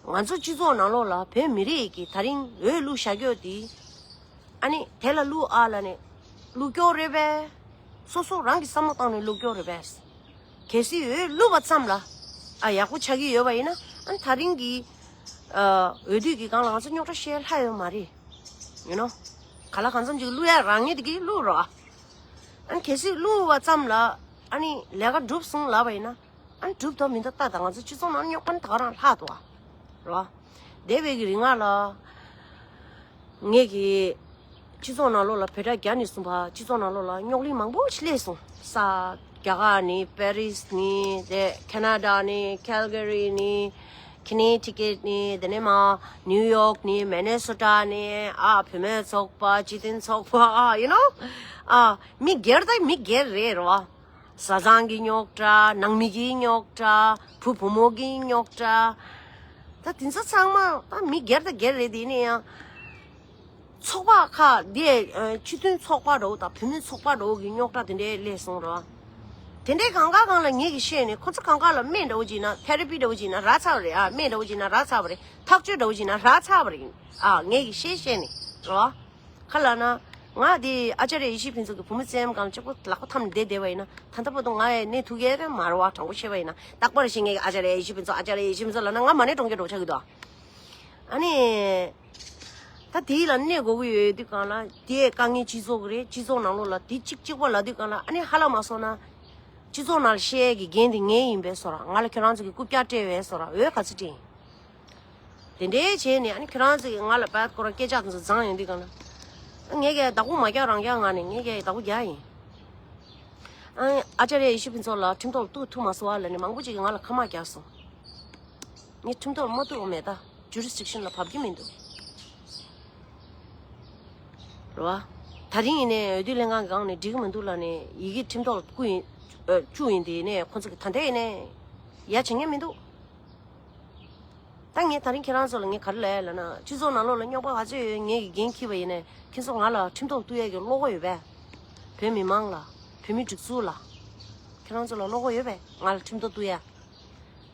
ང་ཚོ་སྤྱི་ཚོགས་ནང་ལོགས་ལ་བོད་མི་རིགས་ཀྱི་ད་རིང་འོས་བླུགས་བཞག་རྒྱུ་འདི། ཨ་ནི་དེ་ལ་བླུགས་ཨ་ལབ་ནས་བླུགས་རྒྱུ་རེད་པས། སོ་སོ་རང་གི་བསམ་བློ་བཏང་ནས་བླུགས་རྒྱུ་རེད་པས། གལ་སྲིད་འོས་བླུགས་པ་ཙམ་ལ་ཨ་ཡག་པོ་ཆགས་ཀྱི་ཡོད་པ་ཡིན་ན། ཨ་ནི་ད་རིང་གི་ཨ་འོས་བསྡུ་གི་སྒང་ལ་ང་ཚོ་རྙོག་དྲ་བཤད་ལྷག་ཡོད་མ་རེད། ཡིན་ནོ། ག་ལ་གང་འཚམ་ཅིག་བླུགས་ཡ་རག་མཁན་དེ་གིས་བླུགས་རོགས་ཨ། ཨ་ནི་གལ་སྲིད་བླུགས་པ་ཙམ་ལ་ཨ་ནི་ལས་ཀ་འགྲུབ་སོང་ལབ་པ་ཡིན་ན། ཨ་ནི་གྲུབ་ཐོབ་མི་འདུག་ལྟ་དང་ང་ཚོ་སྤྱི་ཚོགས་ནང་རྙོག་པ་ནི་ད་ག་རང་ལྷག་འདུག་ཨ། རོ། འདས་པའི་གི་རིང་ལ། ངས་ཀྱི། སྤྱི་ཚོགས་ནང་ལོགས་ལ་བོད་དྲ་རྒྱ་ནས་བཟུང་བ་སྤྱི་ཚོགས་ནང་ལོགས་ལ་རྙོག་གླེང་མང་པོ་ཞིག་སླེབས་སོང་ས། རྒྱ་གར་ནས་པེ་རིས་ནས་དེ་ཁེ་ན་ཌ་ནས་ཁལ་ག་རི་ནས་ཁི་ནེ་ཊི་ཀེཊ་ནས་དེ་ནས་མ་ནིའུ་ཡོག་ནས་མེ་ནེ་སོ་ཊ་ནས་ཨ་བུད་མེད་ཚོགས་པ་སྤྱི་མཐུན་ཚོགས་པ་ཨ་ཡིན་ནོ། ཨ་མི་སྒེར་དང་མི་སྒེར་རེད་རོ། བཟའ་ཚང་གི་རྙོག་དྲ། ནང་མི་གི་རྙོག་དྲ། བུ་བུ་མོ་གི་རྙོག་དྲ། ད་དེ་ཚོ་ཚང་མ་ད་མི་སྒེར་དང་སྒེར་རེད། དེ་ནས་ཡང་ཚོགས་པ་ཁག་དེ་ཨ་སྤྱི་མཐུན་ཚོགས་པ་འདྲ་བོ་དང་བུད་མེད་ཚོགས་པ་འདྲ་བོ་གི་རྙོག་དྲ་དེ་འདྲས་སླེབས་སོང་རོ། དེ་འདྲས་གང་ག་གང་ལ་ངེད་ཀྱིས་བཤད་ནས་ཁོ་ཚོ་གང་ག་ལ་སྨན་འདྲ་བོ་བྱིན་ན་ཐེ་ར་པི་འདྲ་བོ་བྱིན་ན་རག་ཚར་བ་རེད། ཨ་སྨན་འདྲ་བོ་བྱིན་ན་རག་ཚར་བ་རེད། ཐག་གཅོད་འདྲ་བོ་བྱིན་ན་རག་ཚར་བ་རེད། ཨ་ངེད་ཀྱིས་བཤད་བཤད་ནས་རོ། ག་ལབ་ན། ང་དེ་ཨ་ཅཱརྱ་ཡེ་ཤེས་ཕུན་ཚོགས་ཀྱི་བུ་མོ་བཙན་གཡོག་གཅིག་པོ་ལག་པ་འཐམས་ནས་བསྡད་བསྡད་པ་ཡིན་ན་ད་ལྟ་བར་དུ་ང་ཡང་གནས་ཐུབ་ཀྱི་རེད་མ་རེད་བ། དྲང་པོ་བཤད་པ་ཡིན་ན་རྟག་པར་ཞིག་ངས་ཨ་ཅཱརྱ་ཡེ་ཤེས་ཕུན་ཚོགས་ཨ་ཅཱརྱ་ཡེ་ཤེས་ཕུན་ཚོགས་ལབ་ན་ང་མ་གནས་གྲོངས་རྒྱུ་འདྲ་བོ་ཆགས་ཀྱི་འདུག་ཨ་ནི། ད་དེ་ལ་གནས་དགོས་ཀྱི་ཡོད་དུས་སྒང་ལ་དེ་དཀའ་ངལ་སྤྱི་ཚོགས་ཀྱི་རེད། སྤྱི་ཚོགས་ནང་ལོགས་ལ་དེ་གཅིག་གཅིག་པ་ལབ་དུས་སྒང་ལ་ཨ་ནི་ཧ་ལམ་མ་སོང་ན། སྤྱི་ཚོགས་ནང་ལ་བཤད་ཡས་ཀྱི་འགན་དེ་ངའི་ཡིན་པས་སོ་ར། ང་ལ་ཁྱོད་རང་ཚོ་གི་རྐུབ་བཀྱག་སྤྲད་པས་སོ་ར། འོས་ག་ཚོད་སྤྲད་ཡིན། དེ་འདྲའི་བྱས་ནས་ཨ་ནི་ཁྱོད་རང་ཚོ་གིས་ང་ལ་བད་ཁོ་རང་སྐད་ཆ་དེ་ཚོ་བརྫངས་ཡོང་དུས་སྒང་ལ། ངས་ཀྱི་བདག་པོ་མ་རྒྱག་རང་རྒྱག་ངང་ནས་ངས་ཀྱི་བདག་པོ་རྒྱག་ཡིན། ཨ་ནི་ཨ་ཅཱརྱ་ཡེ་ཤེས་ཕུན་ཚོགས་ལ་ཁྲིམས་ཐོག་ལ་གཏུག་ཐུབ་མ་སོང་བ་ལབ་ནས་མང་པོ་ཅིག་གིས་ང་ལ་ཁ་མ་རྒྱག་སོང་། ངས་ཁྲིམས་ཐོག་ལ་མ་གཏུག་བ་མེད་ད། ཇུ་རིས་ཌིག་ཤན་ལ་བབས་ཀྱི་མི་འདུག་རེད་བ། ད་རིང་ཡིན་ནའི་འོས་བསྡུ་ལྷན་ཁང་གི་སྒང་ནས་འགྲིག་གི་མི་འདུག་ལབ་ནས་ཡི་གེ་ཁྲིམས་ཐོག་ལ་བསྐུར་ཡིན། ཨ་བཅུག་ཡིན། དེ་ནས་ཁོང་ཚོ་གིས་ད་ལྟ་ཡིན་ནའི་ཡ་བྱེད་མཁན་མི་འདུག་ད་ངས་ད་རིང་ཁྱེད་རང་ཚོ་ལ་ངས་ག་རེ་ལབ་ཡ་ལབ་ན། སྤྱི་ཚོགས་ནང་ལོགས་ལ་རྙོག་པ་ག་ཚོད་ཡོད་ངས་ཀྱི་འགན་འཁྱེར་བ་ཡིན་ནའི་ཁྱེད་ཚོ་ང་ལ་ཁྲིམས་ཐོག་གཏུག་ཡ་གི་བློ་ཁོག་ཡོད་པས། བོད་མི་མང་ལ། བོད་མི་སྒྲིག་འཛུགས་ལ། ཁྱེད་རང་ཚོ་ལ་བློ་ཁོག་ཡོད་པས་ང་ལ་ཁྲིམས་ཐོག་གཏུག་ཡ།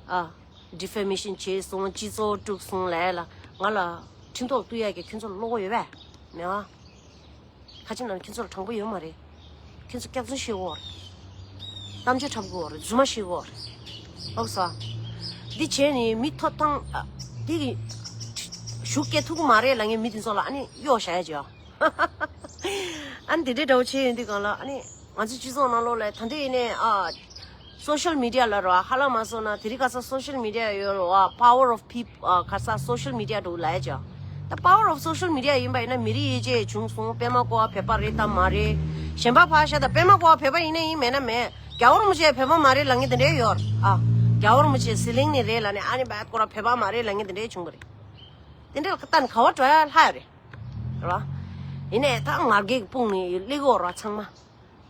ཨ། ཌི་ཕེ་མེ་ཤན་བྱས་སོང་། སྤྱི་ཚོགས་དཀྲུགས་སོང་ལབ་ཡ་ལ་ང་ལ་ཁྲིམས་ཐོག་གཏུག་ཡ་གི་ཁྱེད་ཚོ་ལ་བློ་ཁོག་ཡོད་པས། མེད་པ། ཁ་ཆེ་ནང་ཁྱེད་ཚོ་ལ་དྲང་པོ་ཡོད་མ་རེད། ཁྱེད་ཚོ་སྐྱག་རྫུན་བཤད་ཀྱི་ཡོད་རེད། གཏམ་བརྗོད་འཁྲབ་ཀྱི་ཡོད་རེད། རྫུན་མ་བཤད་ཀྱི་ཡོད་རེད། ཨོ་ས། འདི་བྱས་ནས་མི་ཐོབ་ཐང་ཨ། དེ་གི་ཞུགས་སྐྱེ་ཐུབ་ཀྱི་མ་རེད་ལབ་མཁན་མི་དེ་ཚོ་ལ་ཨ་ནི་གཡོག་བྱ་ཡ་བྱོས། ཨ་ནི་དེ་འདྲའི་འདྲ་བོ་བྱས་ཡོང་དུས་སྒང་ལ་ཨ་ནི་ང་ཚོ་སྤྱི་ཚོགས་ནང་ལོགས་ལ་ད་འདི་ཡིན་ནའི་ཨ་social media ལ་རོ་ཧ་ལ་མ་སོང་ན་དེ་རིང་ཁ་སང་social media ཡོད་རོ་ཨ་power of people ཨ་ཁ་སང་social media འགྲོ་ལ་ཡ་ཅག་ད་power of social media ཡིན་པ་ཡིན་ན་མི་རིགས་ཡིད་ཆེས་བྱུང་སོང་པད་མ་བཀོ་བ་བོད་པ་རེད་དམ་མ་རེད་གཞན་པ་ཕར་བཞག་ད་པད་མ་བཀོ་བ་བོད་པ་ཡིན་ན་ཡིན་མེད་ན་མེད་རྒྱལ་བ་རིན་པོ་ཆེ་བོད་པ་མ་རེད་ལབ་མཁན་དེ་འདྲའི་ཡོད་ཨ་རྒྱལ་བ་རིན་པོ་ཆེ་ཟི་ལིང་ནས་རེད་ལབ་ནས་ཨ་ནི་བད་བཀོ་བ་བོད་པ་མ་རེད་ལབ་མཁན་དེ་འདྲའི་བྱུང་བ་རེད་དེ་འདྲའི་ལ་ཀ་ཏན་ག་བ་འགྲོ་ཡ་ལྷ་ཡ་རེད། ར། ཡིན་ནའི་ད་ང་རྒྱལ་གྱི་དཔུང་ནི་ལི་གོ་ར་ཚང་མ།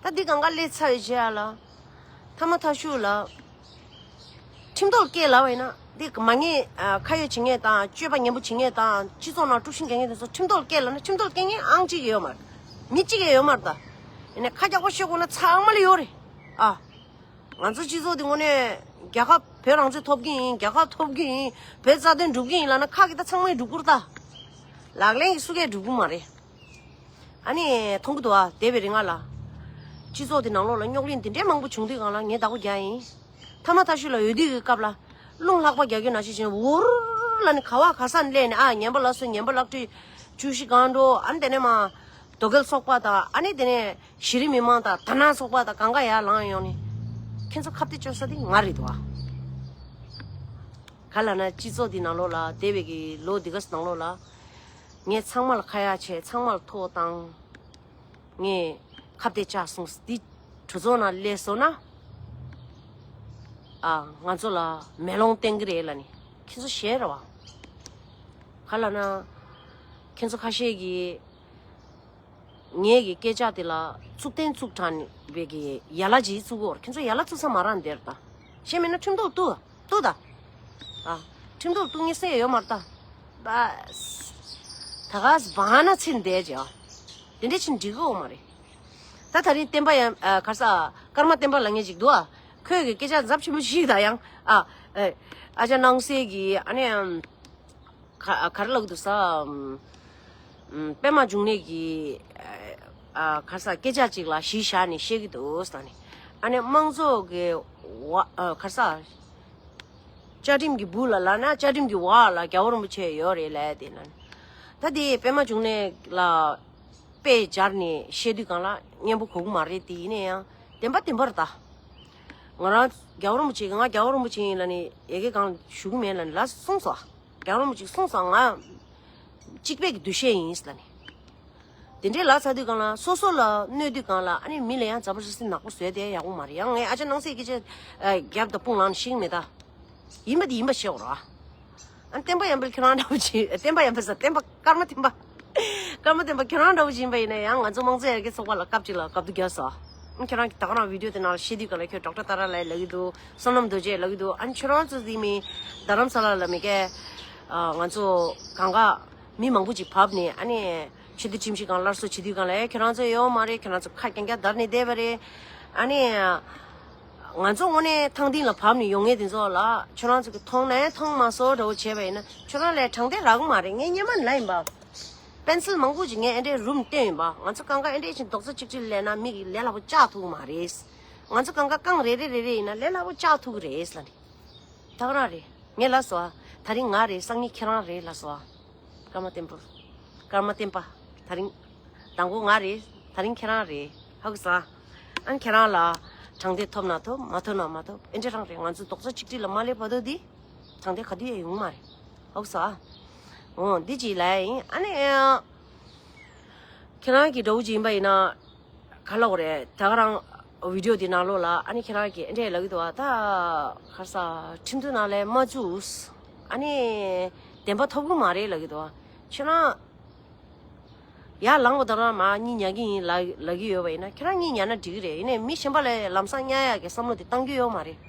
ད་འདི་གང་ག་ལས་ཚ་ཡི་བྱེད་ཡ་ལ། ཐ་མ་ཐ་ཤུ་ལ། ཁྲིམས་ཐོག་སྐད་ལབ་པ་ཡིན་ན་འདི་མ་ངེས་ཁ་ཡོད་བྱེད་མཁན་དང་སྤྱོད་པ་ངན་པོ་བྱེད་མཁན་དང་སྤྱི་ཚོགས་ནང་དཀྲུག་ཤིང་རྒྱག་མཁན་དེ་ཚོ་ཁྲིམས་ཐོག་སྐད་ལབ་ན་ཁྲིམས་ཐོག་སྐད་མཁན་ཨང་གཅིག་ཡོད་མ་རེད། མི་གཅིག་ཡང་ཡོད་མ་རེད་ད། ཡིན་ནའི་ཁ་རྒྱག་པོ་ཤོད་དགོས་ན་ཚང་མ་ལ་ཡོད་རེད། ཨ། ང་ཚོ་སྤྱི་ཚོགས་འདི་དངོས་གནས་རྒྱལ་ཁབ་བོད་རང་བཙན་ཐོབ་ཀྱི་ཡིན་རྒྱལ་ཁབ་ཐོབ་ཀྱི་ཡིན་བོད་རྩ་དོན་སྒྲུབ་ཀྱི་ཡིན་ལབ་ན་ཁ་གི་ད་ཚང་མས་སྒྲུབ་དགོས་རེད་ད། ལག་ལེན་གྱི་སུ་གས་སྒྲུབ་ཀྱི་མ་རེད། ཨ་ནི་མཐོང་གི་འདུག་ཨ་འདས་པའི་རིང་ང་ལ། སྤྱི་ཚོགས་འདི་ནང་ལོགས་ལ་རྙོག་གླེང་འདི་འདྲའི་མང་པོ་བྱུང་དུས་སྒང་ལ་ངས་བདག་པོ་རྒྱག་ཡིན། ཐ་མ་ཐ་ཤུ་ལ་འོས་བསྡུ་གི་སྐབས་ལ། རླུང་ལྷགས་པ་རྒྱག་རྒྱུ་ནང་བཞིན་བྱས་འུར་ལ་ནི་ག་བ་ག་ས་ནས་སླེབས་ནས་ཨ་ངན་པ་ལགས་སོ་ངན་པ་ལགས་ཁྲི་བཅུ་བཞི་སྒང་འགྲོ་ཨ་ནི་དེ་ནས་མ། རྡོ་སྐལ་ཚོགས་པ་དང་ཨ་ནི་དེ་ནས་གཞི་རིམ་མི་མང་དང་དར་ནག་ཚོགས་པ་དང་གང་ག་ཡར་ལངས་ཡོང་ནས། ཁྱེད་ཚོ་ཁ་གཏད་གཅོག་ས་དེ་ང་རེད་འདུག་ཨ། ག་ལ་ན་སྤྱི་ཚོགས་འདི་ནང་ལོགས་ལ་འདས་པའི་གི་ལོ་འདི་ག་ནང་ལོགས་ལ། ངས་ཚང་མ་ལ་ཁ་ཡ་བྱས་ཚང་མ་ལ་ཐོ་བཏང་། ངས་ཁ་གཏད་བཅག་སོང་འདི་གྲོས་ཚོགས་ནང་སླེབས་སོང་ན། ཨ་ང་ཚོ་ལ་མེ་ལོང་བསྟན་གི་རེད་ལ་ནི་ཁྱེད་ཚོ་ཞེད་ར་བ། ག་ལ་ན། ཁྱེད་ཚོ་ཁ་ཤས་ཀྱིས་ངའི་གི་སྐད་ཆ་དེ་ལ་གཙུག་རྟེན་བཙུགས་དྲགས་པའི་གི་ཡ་ལ་ཇི་བཙུགས་འོར་ཁྱེད་ཚོ་ཡ་ལ་བཙུགས་ས་མ་རང་འདིར་ད། ཤེས་མེད་ན་ཁྲིམས་ཐོག་གཏུག་གཏུག་ད། ཨ། ཁྲིམས་ཐོག་གཏུག་ངེས་སེ་ཡོད་མ་རེད་ད། བས། ད་ག་སྦ་ན་ཚིག་འདས་ཀྱི་ཨ། དེ་འདྲས་ཕྱིན་འགྲིག་གི་འོ་མ་རེད། ད་ད་རིང་བསྟན་པ་ཡང་ཨ་གར་ས་ཀརྨ་བསྟན་པ་ལ་ངས་ཅིག་འདུག་ཨ། ཁོས་གི་སྐད་ཆ་ཛབ་ཆེན་པོ་ཞིག་ད་ཡང་ཨ། ཨ་ཅག་སྣང་གསལ་གི་ཨ་ནི་ཨམ། ག་ག་རེ་ལབ་གི་འདུག་ས། ཨམ། ཨམ། པད་མ་འབྱུང་གནས་ཀྱི་ཨ་ག་ས་སྐད་ཆ་ཅིག་ལ་གཞི་བཞག་ནས་བཤད་གི་འདུག་ས་ནི། ཨ་ནི་དམངས་གཙོ་གི་བ་ཨ་ག་ས། བཅའ་ཁྲིམས་ཀྱི་སྦུག་ལ་ལབ་ན་བཅའ་ཁྲིམས་ཀྱི་འོག་ལ་རྒྱལ་བ་རིན་པོ་ཆེ་ཡོད་རེད་ལབ་དེ་ལ་ནི། ད་དེ་པད་མ་འབྱུང་གནས་ལ་དཔེ་སྦྱར་ནས་བཤད་དུས་སྒང་ལ་སྙན་པོ་གོ་གི་མ་རེད་དེ་ཡིན་ན་ཡང་བདེན་པ་བདེན་པ་རེད་ད། ང་རང་རྒྱལ་བ་རིན་པོ་ཆེ་གི་ང་རྒྱལ་བ་རིན་པོ་ཆེ་ཡིན་ལབ་ནི་ཡ་གི་སྒང་ཞུ་གི་མེད་ལབ་ནི་ལ་གསུངས་སོ། རྒྱལ་བ་རིན་པོ་ཆེས་གསུངས་སོང་ང་། གཅིག་པའི་གི་འདུ་ཤེས་ཡིན་ལབ་ནས། དེ་འདྲའི་ལབ་ཚར་དུས་སྒང་ལ་སོ་སོ་ལ་གནོད་དུས་སྒང་ལ་ཨ་ནི་མི་ལ་ཡང་འཛམ་བུ་རི་སི་ནག་པོ་བཟོས་ཏེ་ཡག་པོ་མ་རེད་ཡང་ངས་ཨ་ཅག་སྣང་གསལ་སྐད་ཆ་རྒྱབ་དང་དཔུང་ལངས་ཤིག་མེད་ད། ཡིན་པ་དེ་ཡིན་པ་བཤད་འོ་ར། ཨ་བསྟན་པ་ཡང་པའི་ཁྱེད་རང་འདྲ་བོ་ཅིག་བསྟན་པ་ཡང་པའི་ས་བསྟན་པ་ཀརྨ་བསྟན་པ། ཀརྨ་བསྟན་པ་ཁྱེད་རང་འདྲ་བོ་ཅིག་ཡིན་པ་ཡིན་ན་ཡང་ང་ཚོ་དམངས་གཙོ་ཡར་རྒྱས་ཚོགས་པ་ལ་སྐབས་ཅིག་ལ་བཀའ་བསྡུ་རྒྱག་སོ། ཁྱེད་རང་གིས་ད་ག་རང་བི་ཌིའོ་དེ་ནང་ལ་བཤད་དུས་སྒང་ལ་ཁྱོད་ཌོག་ཊར་ཏཱ་ར་ལགས་ལབ་ཀྱི་འདུག་བསོད་ནམས་རྡོ་རྗེ་ལབ་ཀྱི་འདུག་ཨ་ནི་ཁྱོད་རང་ཚོ་འདི་མི་རྡ་རམ་ས་ལ་ལ་མི་སྐད། ང་ཚོ་གང་ག་མི་མང་པོ་ཅིག་བབས་ནས་ཨ་ནི་ཆོས་སྡེ་ཁྲིམས་ཞིབ་ཁང་སླར་གསོ་བྱེད་དུས་སྒང་ལ་ཨེ་ཁྱོད་རང་ཚོ་ཡོད་མ་རེད། ཁྱོད་རང་ཚོ་ཁ་རྐྱང་རྐྱང་བརྡར་ནས་བསྡད་པ་རེད། ཨ་ནི་ང་ཚོ་དངོས་གནས་ཐང་སྟེང་ལ་བབས་ནས་ཡོང་མཁན་དེ་ཚོ་ལ་ཁྱོད་རང་ཚོ་གི་མཐོང་ན་ཡང་མཐོང་མ་སོང་འདྲ་བོ་བྱས་པ་ཡིན་ན་ཁྱོད་རང་ལ་དྲང་བདེན་རག་གི་མ་རེད། ངས་སྔོན་མ་ལབ་ཡིན་པ། པེན་སིལ་མང་པོ་ཅིག་ངས་ཨེ་འདྲའི་རུམ་བཏོན་ཡིན་པ། ང་ཚོ་གང་ག་ཨེ་འདྲའི་ཅིག་རྡོག་རྩ་གཅིག་སྒྲིལ་ལས་ན་མི་གི་ལས་སླ་པོ་བཅག་ཐུབ་ཀྱི་མ་རེད། ང་ཚོ་གང་ག་རྐང་རེ་རེ་རེ་རེ་ཡིན་ན་ལས་སླ་པོ་བཅག་ཐུབ་ཀྱི་རེད་ལབ་ནི། ད་ག་རང་རེད། ངས་ལབ་སོང་ཨ། ད་རིང་ང་རེད། སང་ཉིན་ཁྱེད་རང་རེད་ལབ་སོང་ཨ། ཀརྨ་བསྟན་པ། ཀརྨ་བསྟན་པ། ད་རིང་། དང་པོ་ང་རེད། ད་རིང་ཁྱེད་རང་རེད། ཧ་གོ་སོང་ཨ། ཨ་ནི་ཁྱེད་རང་ལ་དྲང་བདེན་ཐོབ་ན་ཐོབ་མ་ཐོབ་ན་མ་ཐོབ་ཨེ་འདྲ་རང་རེད། ང་ཚོ་རྡོག་རྩ་གཅིག་སྒྲིལ་ལ་མ་སླེབས་བར་དུ་འདི། དྲང་བདེན་ག་དུས་ཡང་ཡོང་མ་རེད། ཧ་གོ་སོང་ཨ། འོ་འདི་ཅིག་ལབ་ཡ་ཡིན། ཨ་ནི། ཁྱེད་རང་གི་འདྲ་བོ་ཅིག་ཡིན་པ་ཡིན་ན། ག་ལབ་དགོས་རེད། ད་ག་རང་བི་ཌིའོ་འདི་ནང་ལོགས་ལ་ཨ་ནི་ཁྱེད་རང་གིས་ཨེ་འདྲས་ལབ་ཀྱི་འདུག་བ། ད་ག་ས་ཁྲིམས་མཐུན་ནང་ལ་མ་བཙུགས། ཨ་ནི་བདེན་པ་ཐོབ་ཀྱི་མ་རེད་ལབ་ཀྱི་འདུག་བ། ཁྱེད་རང་ཡར་ལངས་པ་དང་རང་མར་གཉིད་ཉལ་གྱི་ཡིན་ལབ་ལབ་ཀྱི་ཡོད་པ་ཡིན་ན་ཁྱེད་རང་གཉིད་ཉལ་ན་འགྲིག་གི་རེད། ཡིན་ནའི་མི་གཞན་པ་ལ་ལམ་སང་གཉའ་ཡག་གི་བསམ་བློ་དེ་བཏང་རྒྱུ་ཡོད་མ་རེད།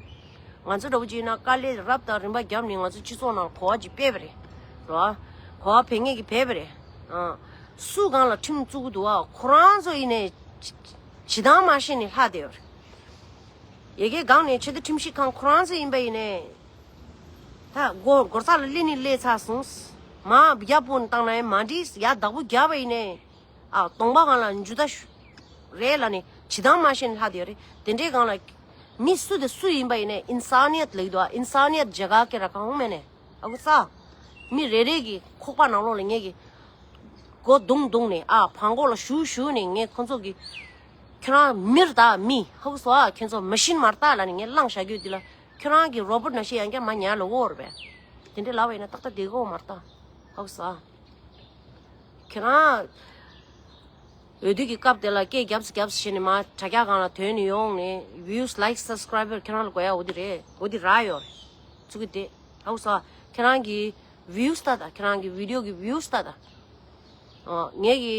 ང་ཚོ་འདྲ་བོ་ཅིག་ཡིན་ན་དཀའ་ལས་རབ་དང་རིམ་པ་བརྒྱབ་ནས་ང་ཚོ་སྤྱི་ཚོགས་ནང་གོ་བ་ཅིག་སྤེལ་བ་རེད། རོ། གོ་བ་འཕེལ་ངེས་ཀྱི་འཕེལ་བ་རེད། ཨ། སུ་གང་ལ་ཁྲིམས་བཙུགས་ཀྱི་འདུག་བ། ཁོ་རང་ཚོ་ཡིན་ནའི་བྱེད་སྟངས་མ་ཤེས་ནས་ལྷག་བསྡད་ཡོད་རེད། ཡ་གི་སྒང་ནས་ཆེས་མཐོའི་ཁྲིམས་ཞིབ་ཁང་ཁོ་རང་ཚོ་ཡིན་པ་ཡིན་ནའི། ད་སྒོ་སྒོ་རྩ་ལ་སླེབས་ནས་སླེབས་ཚར་སོང་། མ་རྒྱབ་སྤུན་བཏང་ན་ཡང་མ་འགྲིག་ཡ་བདག་པོ་རྒྱབ་པ་ཡིན་ནའི། ཨ། གདོང་པ་སྒང་ལ་འཇུ་ད་ཤུ། རེད་ལབ་ནས་བྱེད་སྟངས་མ་ཤེས་ནས་ལྷག་བསྡད་ཡོད་རེད། དེ་འདྲའི་སྒང་ལ། མི་སུ་དང་སུ་ཡིན་པ་ཡིན་ནའི་ཨིན་སཱ་ནི་ཡད་ལབ་ཀྱི་འདུག་ཨ། ཨིན་སཱ་ནི་ཡད་ཇ་ག་ཀེ་ར་ཁ་ཧོང་མེ་ནེ། ཨ་ཁུ་ས། མི་རེ་རེ་གི་ཁོག་པ་ནང་ལོགས་ལ་ངས་ཀྱི་སྒོ་རྡུང་རྡུང་ནས་ཨ་བྲང་ཁོག་ལ་ཞུ་ཞུ་ནས་ངས་ཁོ་ཚོ་གི་ཁྱོད་རང་མིར་ད་མི་ཧུག་སོ་ཨ་ཁྱོད་ཚོ་མ་ཤིན་མར་ད་ལ་ནས་ངས་བླངས་བཞག་རྒྱུ་འདི་ལ་ཁྱོད་རང་གི་རོ་བོ་ཊི་ནང་བཞིན་ཡང་བསྐྱར་མ་ཉར་ལ་འོར་བས། དེ་འདྲའི་ལབ་པ་ཡིན་ན་ཏག་ཏག་བསྡད་གོ་མར་ད་ཧུག་སོ་ཨ། ཁྱེད་རང་འོས་བསྡུ་གི་སྐབས་དེ་ལ་སྐད་རྒྱབ་སི་རྒྱབ་སི་བྱས་ནས་མ་དྲ་རྒྱ་སྒང་ལ་ཐོན་ནས་ཡོང་ནས་views, likes, subscriber ཁྱེད་རང་ལ་དགོས་ཡ་འོ་དེ་རེད། འོ་དེ་རག་ཡོད་རེད། ཚུགས་ཀྱི་དེ་ཧའུ་ས་ཁྱེད་རང་གི་views ལྟ་ད། ཁྱེད་རང་གི་video གི་views ལྟ་ད། ཨ་ངས་གི་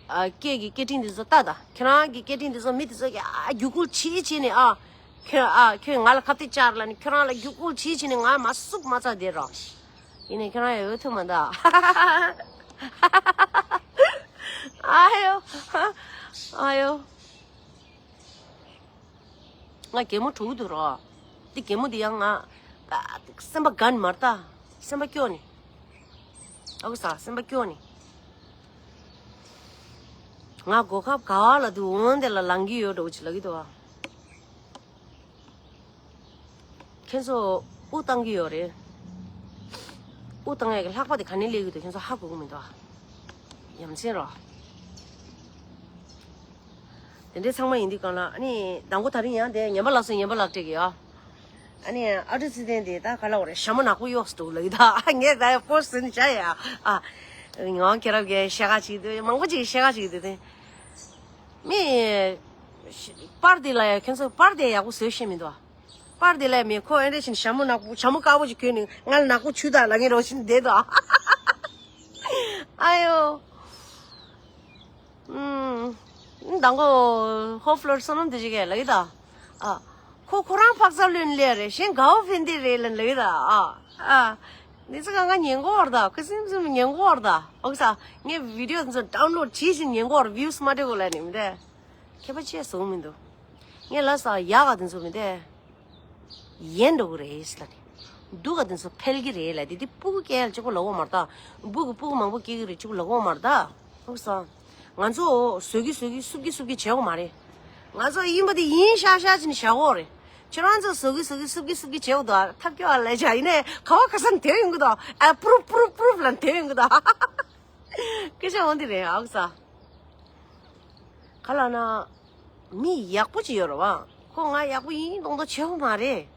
ཨ་སྐད་ཀྱི་སྐད་འཕྲིན་དེ་ཚོ་ལྟ་ད། ཁྱེད་རང་གི་སྐད་འཕྲིན་དེ་ཚོ་མི་དེ་ཚོ་གི་ཨ་རྒྱུག་ཁུལ་བྱེད་བྱེད་ནས་ཨ་ཁྱོད་ཨ་ཁྱོད་ང་ལ་ཁ་གཏད་བཅར་ལ་ནི་ཁྱོད་རང་ལ་རྒྱུག་ཁུལ་བྱེད་བྱེད་ནས་ང་མ་བསུབ་མ་ཚར་དེ་རོ། ཡིན་ནའི་ཁྱོད་རང་ཡང་འོས་ཐུབ་མ་འདུག་ཨ་ཡོ། ཨ་ཡོ། ང་གད་མོ་བྲོ་གི་འདུག་རོ། འདི་གད་མོ་འདི་ཡང་ང་ཨ་སེམས་པ་དགའ་ནི་མ་རེད་ད། སེམས་པ་སྐྱོ་ནི། ཨ་ཁུ་ས་སེམས་པ་སྐྱོ་ནི། ང་གོ་སྐབས་ག་བ་ལ་འདུག་འོན་དེ་ལ་ལང་གི་ཡོད་འགྲོ་ཅི་ལ་གི་འདུག་ཨ། ཁྱེད་ཚོ་དབུ་བཏང་གི་ཡོད་རེད། དབུ་བཏང་ཡག་གི་ལྷག་པ་དེ་ག་ནས་སླེབས་ཀྱི་འདུག་ཁྱེད་ཚོ་ཧ་གོ་གི་མི་འདུག་ཡ་མཚན་རོ། དེ་འདྲའི་ཚང་མ་ཡིན་དུས་གང་ལ་ཨ་ནི་མདང་དགོང་དེ་རིང་ཡང་དེ་ངན་པ་ལབ་སོང་ངན་པ་ལབ་སྤྲད་ཀྱི་ཡོད། ཨ་ནི་ཨ་ཏི་སི་ཏན་དེ་ད་ག་ལ་འོ་རེད། ཞྭ་མོ་ནག་པོ་གཡོགས་སུ་འདུག་ལབ་ཀྱི་ད། ངས་ད་ཡ་ཕོ་སི་ནི་བྱ་ཡ་ཨ། ངའང་ཁྱེད་རང་གི་བཤད་ག་ཅིག་འདུག་མང་པོ་ཅིག་བཤད་ག་ཅིག་འདུག་དེ། མི། པར་དེ་ལ་ཡ་ཁྱོད་ཚོ་པར་དེ་ཡག་པོ་བཟོས་ཤེས་མི་འདུག་པར་དེ་ལ་མི་ཁོ་ཨེ་འདྲ་བཞིན་ཞྭ་མོ་ནག་པོ་ཞྭ་མོ་དཀར་པོ་ཅིག་གྱོན་ནས་ང་ལ་ནག་པོ་ཆུ་དང་ལ་ངའི་རོ་བཞིན་བསྡད་དོ། ཨ་ཡོ། ཨུམ། མདང་དགོང་ཧོ་ཕློར་བསོད་ནམས་དེ་ཅིག་གས་ལབ་ཀྱི་ད། ཨ། ཁོ་ཁོ་རང་འཕག་འཚག་ལོན་ལེ་རེད། གཞན་དགའ་བོ་ཕན་བདེ་རེད་ལབ་ལབ་ཀྱི་ད། ཨ། ཨ། འདི་ཚོ་གང་ག་ཉན་གོ་བར་ད། ཁོ་སེམས་སེམས་ཉན་གོ་བར་ད། ཨོ་ས། ངས་བི་ཌི་ཡོ་འདི་ཚོ་ཌའུན་ལོཌ་བྱེད་བཞིན་ཉན་གོ་བར་བིའུ་སི་མ་སྤྲད་གོ་ལབ་ནི་མི་འདུག་ཁྱད་པར་ཅི་བཟོ་མི་འདུག་ངས་ལབ་ས་ཡག་ག་དེ་ཚོ་མི་འདུག་ཡན་འགྲོ་གི་རེད་ལབ་ནི། སྡུག་ག་དེ་ཚོ་འཕེལ་གི་རེད་ལབ་དེ་དེ་སྤུ་གུ་སྐྱེ་ཡ་ལ་གཅིག་པོ་ལབ་གོ་མ་རེད་ད། སྤུ་གུ་སྤུ་གུ་མང་པོ་སྐྱེ་གི་རེད་གཅིག་པོ་ལབ་གོ་མ་རེད་ད། ཧུ་སང་། ང་ཚོ་བཟོ་གི་བཟོ་གི་སུབ་གི་སུབ་གི་བྱེད་གོ་མ་རེད། ང་ཚོ་ཡིན་པ་དེ་ཡིན་ཤག་ཤག་ཅིག་ནས་བཞག་གོ་རེད། ཁྱེད་རང་ཚོ་བཟོ་གི་བཟོ་གི་སུབ་གི་སུབ་གི་བྱེད་གོ་འདུག་ཐབས་སྐྱོ་བ་ལས་བྱ་ཡིན་ནས་ག་བ་ག་ས་ནས་དེ་ཡོང་གི་འདུག་ཨ་པུ་རུབ་པུ་རུབ་པུ་རུབ་ལ་དེ་ཡོང་གི་འདུག་སྐད་ཆ་འོང་དེ་རེད་ཨ་ཁུ་ས། ག་ལ་ན། མི་ཡག་པོ་ཅིག་ཡོད་རེད་བ། ཁོ་ང་ཡག་པོ་ཡིན་མདོག་མདོག་བྱེད་གོ་མ་རེད།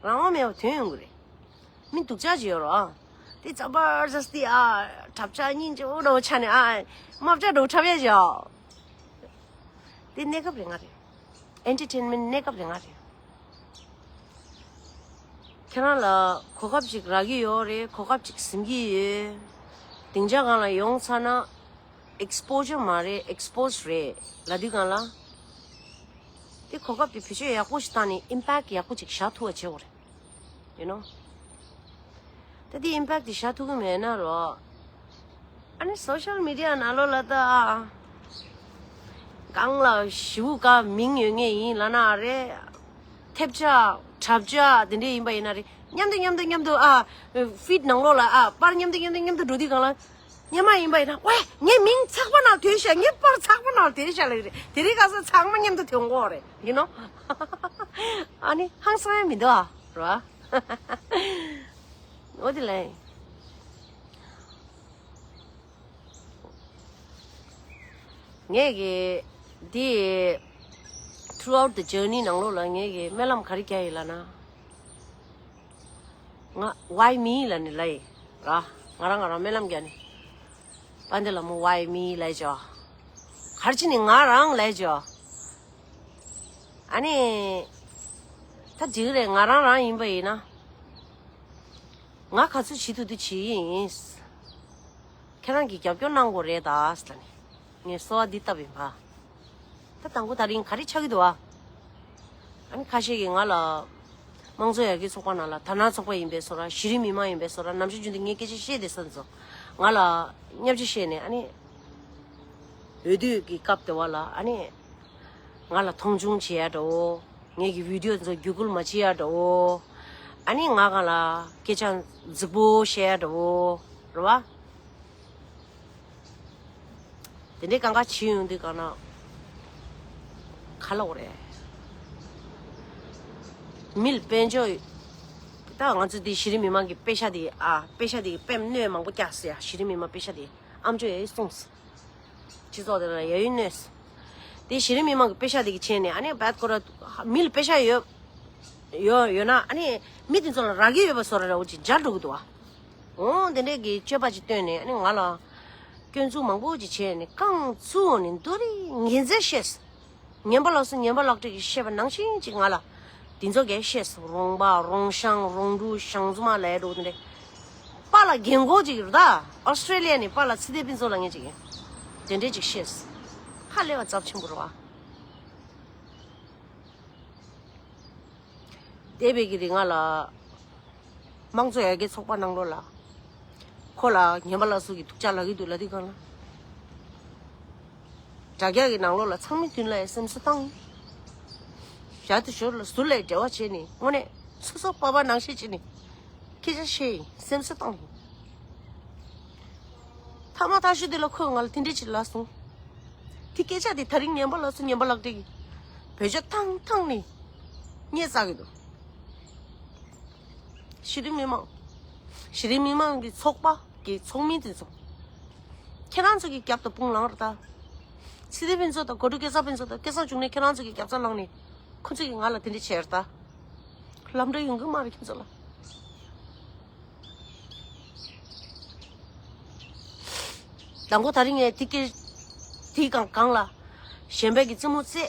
རང་དབང་མེད་པ་ཐོན་ཡོང་གི་རེད། མི་སྡུག་ཅག་ཅིག་ཡོད་རེད་བ། དེ་ཛ་བར་ཛ་སྟི་ཨ། འཁྲབ་ཅག་སྙིང་རྗེ་པོ་འདྲ་བོ་ཆགས་ནས་ཨ། དམག་ཇག་འདྲ་བོ་འཁྲབ་ཡ་ཅིག་ཨ། དེ་གནས་སྐབས་རེ་ལྔ་རེད། ཨེན་ཊར་ཊེན་མེན་ཊི་གནས་སྐབས་རེ་ལྔ་རེད། ཁྱེད་རང་ལ་གོ་སྐབས་ཅིག་རག་གི་ཡོད་རེད། གོ་སྐབས་ཅིག་ཟིན་གྱི་ཡོད། སྡིངས་ཆ་སྒང་ལ་ཡོང་ཚར་ན། ཨེག་སི་པོ་ཇར་མ་རེད། ཨེག་སི་པོ་སི་རེད་ལབ་དུས་སྒང་ལ། དེ་གོ་སྐབས་དེ་བེད་སྤྱོད་ཡག་པོ་ཞིག་བཏང་ནས་ཨིམ་པེག་ཊི་ཡག་པོ་ཅིག་བཞག་ཐུབ་པ་བྱེད་དགོས་རེད། ཡུ་ནོ། ད་དེ་ཨིམ་པེག་ཊི་དེ་བཞག་ཐུབ་ཀྱི་མེད་ན་རོ། ཨ་ནི་སོ་ཤལ་མི་ཌི་ཡ་ནང་ལོགས་ལ་ད། གང་ལ་ཞེ་པོ་ག་མིང་ཡོད་མཁན་ཡིན་ལབ་ན་རེད། ཐེབས་ཆག་འཁྲབ་ཆག་དེ་འདྲས་ཡིན་པ་ཡིན་ན་རེད། མཉམ་དུ་མཉམ་དུ་མཉམ་དུ་ཨ། ཕིཌ་ནང་ལོགས་ལ་ཨ་པར་མཉམ་དུ་མཉམ་དུ་མཉམ་དུ་འགྲོ་དུས་སྒང་ལ། སྔོན་མ་ཡིན་པ་ཡིན་ན་ཝེ་ངའི་མིང་ཚགས་པ་ནང་ཐོན་ཤག་ངའི་པར་ཚགས་པ་ནང་ཐོན་ཤག་ལབ་ཀྱི་རེད། དེ་རིང་ཁ་སང་ཚང་མ་མཉམ་དུ་ཐོན་གོ་རེད་ཡིན་ནོ། ཨ་ནི་ཧང་སང་ཡ་མི་འདུག་ཨ་ར། འོ་དེ་ལས། ངས་ཀྱི་འདི་throughout the journey ནང་ལོགས་ལ་ངས་ཀྱི་སྨོན་ལམ་ག་རེ་རྒྱག་ཡིན་ལབ་ན། ང་why me ལབ་ནི་ལབ་ཡིན་ར། ང་རང་ང་རང་སྨོན་ལམ་རྒྱག་ནི། དཔལ་ལྡན་ལྷ་མོ་why me ལབ་ཅོ། ག་རེ་བྱས་ནི་ང་རང་ལབ་ཅོ། ཨ་ནི། ད་འགྲིག་རེད། ང་རང་རང་ཡིན་པ་ཡིན་ན། ང་ག་ཚོད་བྱེད་ཐུབ་ཐུབ་བྱེད་ཡིན། ཁྱེད་རང་གིས་རྒྱབ་སྐྱོར་གནང་དགོས་རེད་ད་ཟེར་ནས། ངས་གསོལ་བ་འདི་བཏབ་ཡིན་པ། ད་དང་པོ་དེ་རིང་ག་རེ་ཆགས་ཀྱི་འདུག་ཨ། ཨ་ནི་ཁ་ཤས་ཀྱིས་ང་ལ། དམངས་གཙོ་ཡར་རྒྱས་ཚོགས་པ་ནང་ལ་དར་ནག་ཚོགས་པ་ཡིན་པའི་བཟོ་འདྲ། གཞི་རིམ་མི་མང་ཡིན་པའི་བཟོ་འདྲ། ནམ་ཞིག་རྒྱུན་དུ་ངས་སྐད་ཆ་བཤད་བསྡད་ས་ཚོ། ང་ལ་བརྙས་བཅོས་བཤད་ནས་ཨ་ནི། འོས་བསྡུ་གི་སྐབས་དེ་བ་ལ་ཨ་ནི། ང་ལ་མཐོང་ཆུང་བྱེད་ཡ་འདྲ་བོ། ངེད་ཀྱི་བི་ཌི་ཡོ་ཚོ་བརྒྱུད་སྐུལ་མ་བྱེད་ཡ་འདྲ་བོ། ཨ་ནི་ང་གང་ལ་སྐད་ཆ་རྫིག་པོ་བཤད་ཡ་འདྲ་བོ། རེད་བ། དེ་འདྲའི་གང་ག་བྱེད་ཡོང་དུས་གང་ན། ག་ལ་འོ་རེད། མི་ལ་དཔལ་འབྱོར། ད་ང་ཚོ་འདི་གཞི་རིམ་མི་མང་གི་པེ་ཤ་དེ་ཨ་པེ་ཤ་དེ་པེམ་གནོད་མང་པོ་བཀྱགས་ཟེར་ཡ། གཞི་རིམ་མི་མང་པེ་ཤ་དེ་ཨམ་ཅོག་ཡ་ཡི་སོང་ཟེར། སྤྱི་ཚོགས་དེ་ལ་ཡ་ཡི་གནོད་ཟེར། དེ་གཞི་རིམ་མི་མང་གི་པེ་ཤ་དེ་གི་བྱས་ནས་ཨ་ནི་བད་ཁོ་ར་མི་ལ་པེ་ཤ་ཡོད་ཡོད་ཡོད་ན་ཨ་ནི་མི་དེ་ཚོ་ལ་རག་གི་ཡོད་པ་བཟོ་འདྲ་འདྲ་བོ་ཅིག་འཇར་འགྲོ་གི་འདུག་བ། འོ་དེ་འདྲས་ཀྱི་སྤྱོད་པ་ཅིག་བཏོན་ནས་ཨ་ནི་ང་ལ་སྐྱོན་འཛུགས་མང་པོ་ཅིག་བྱས་ནས་རྐང་བཙུགས་ནས་མདོ་རིགས་ངན་ཚད་བཤད་ཟེར། ངན་པ་ལགས་སོ་ངན་པ་ལགས་བཀྲ་གིས་བཤད་པ་ནང་བཞིན་ཅིག་ང་ལ་འདི་ཚོ་གས་བཤད་སོང་། རོང་པ་རོང་ཤང་རོང་འབྲུག་ཤང་བཙུན་མ་ལས་འགྲོ་དེ་འདྲས། པཱ་ལགས་རྒན་གོག་ཅིག་རེད་ད། ཨོ་སི་ཀྲེ་ལི་ཡ་ནས་པཱ་ལགས་ཚེ་བརྟན་ཕུན་ཚོགས་ལབ་མཁན་ཅིག་ཡིན། དེ་འདྲས་ཅིག་བཤད་སོང་། ཧ་ལས་པ་ཚབས་ཆེན་པོ་རེད་བ། འདས་པའི་གི་རིང་ང་ལ་དམངས་གཙོ་ཡར་རྒྱས་ཚོགས་པ་ནང་ལོགས་ལ་ཁོ་ལ་ངན་པ་ལགས་སོ་གི་སྡུག་ཅག་ལབ་ཀྱི་འདུག་ལབ་དུས་སྒང་ལ། དྲ་རྒྱ་གི་ནང་ལོགས་ལ་ཚང་མའི་མདུན་ལ་ཡ་སེམས་གསོ་བཏང་། ཞར་དུ་ཞོར་ལ་ཟུར་ལ་ཡ་འབྲེལ་བ་བྱས་ནས་དངོས་གནས་སོ་སོ་པ་ཕ་ནང་བཞིན་བྱས་ནས་སྐད་ཆ་བཤད་ཡིན། སེམས་གསོ་བཏང་ཡིན། ཐ་མ་ཐག་ཤོས་དེ་ལ་ཁོས་ང་ལ་དེ་འདྲས་ཅིག་ལབ་སོང་། དེ་སྐད་ཆ་དེ་ད་རིང་ངན་པ་ལགས་སོ་ངན་པ་ལགས་བཀྲ་གིས་བེད་སྤྱོད་བཏང་བཏང་ནས་བརྙས་བཅག་གི་འདུག་གཞི་རིམ་མི་མང་། གཞི་རིམ་མི་མང་གི་ཚོགས་པ་གི་ཚོགས་མི་དེ་ཚོ། ཁྱེད་རང་ཚོ་གི་རྒྱབ་ཏུ་དཔུང་ལངས་རེད་ད། ཚེ་བརྟན་ཕུན་ཚོགས་དང་གོ་ཀྲུ་སྐལ་བཟང་ཕུན་ཚོགས་དང་སྐལ་བཟང་འབྱུང་གནས་ཁྱེད་རང་ཚོ་གི་རྒྱབ་རྩར་ལངས་ནས་ཁོ་ཚོ་གིས་ང་ལ་དེ་འདྲ་བྱས་རེད་ད། ལམ་འགྲོ་ཡོང་གི་མ་རེད་ཁྱེད་ཚོ་ལ། དང་པོ་ད་རིང་ངས་དེ་སྐད་དེའི་སྒང་སྒང་ལ་གཞན་པའི་གི་རྩེད་མོ་རྩེ།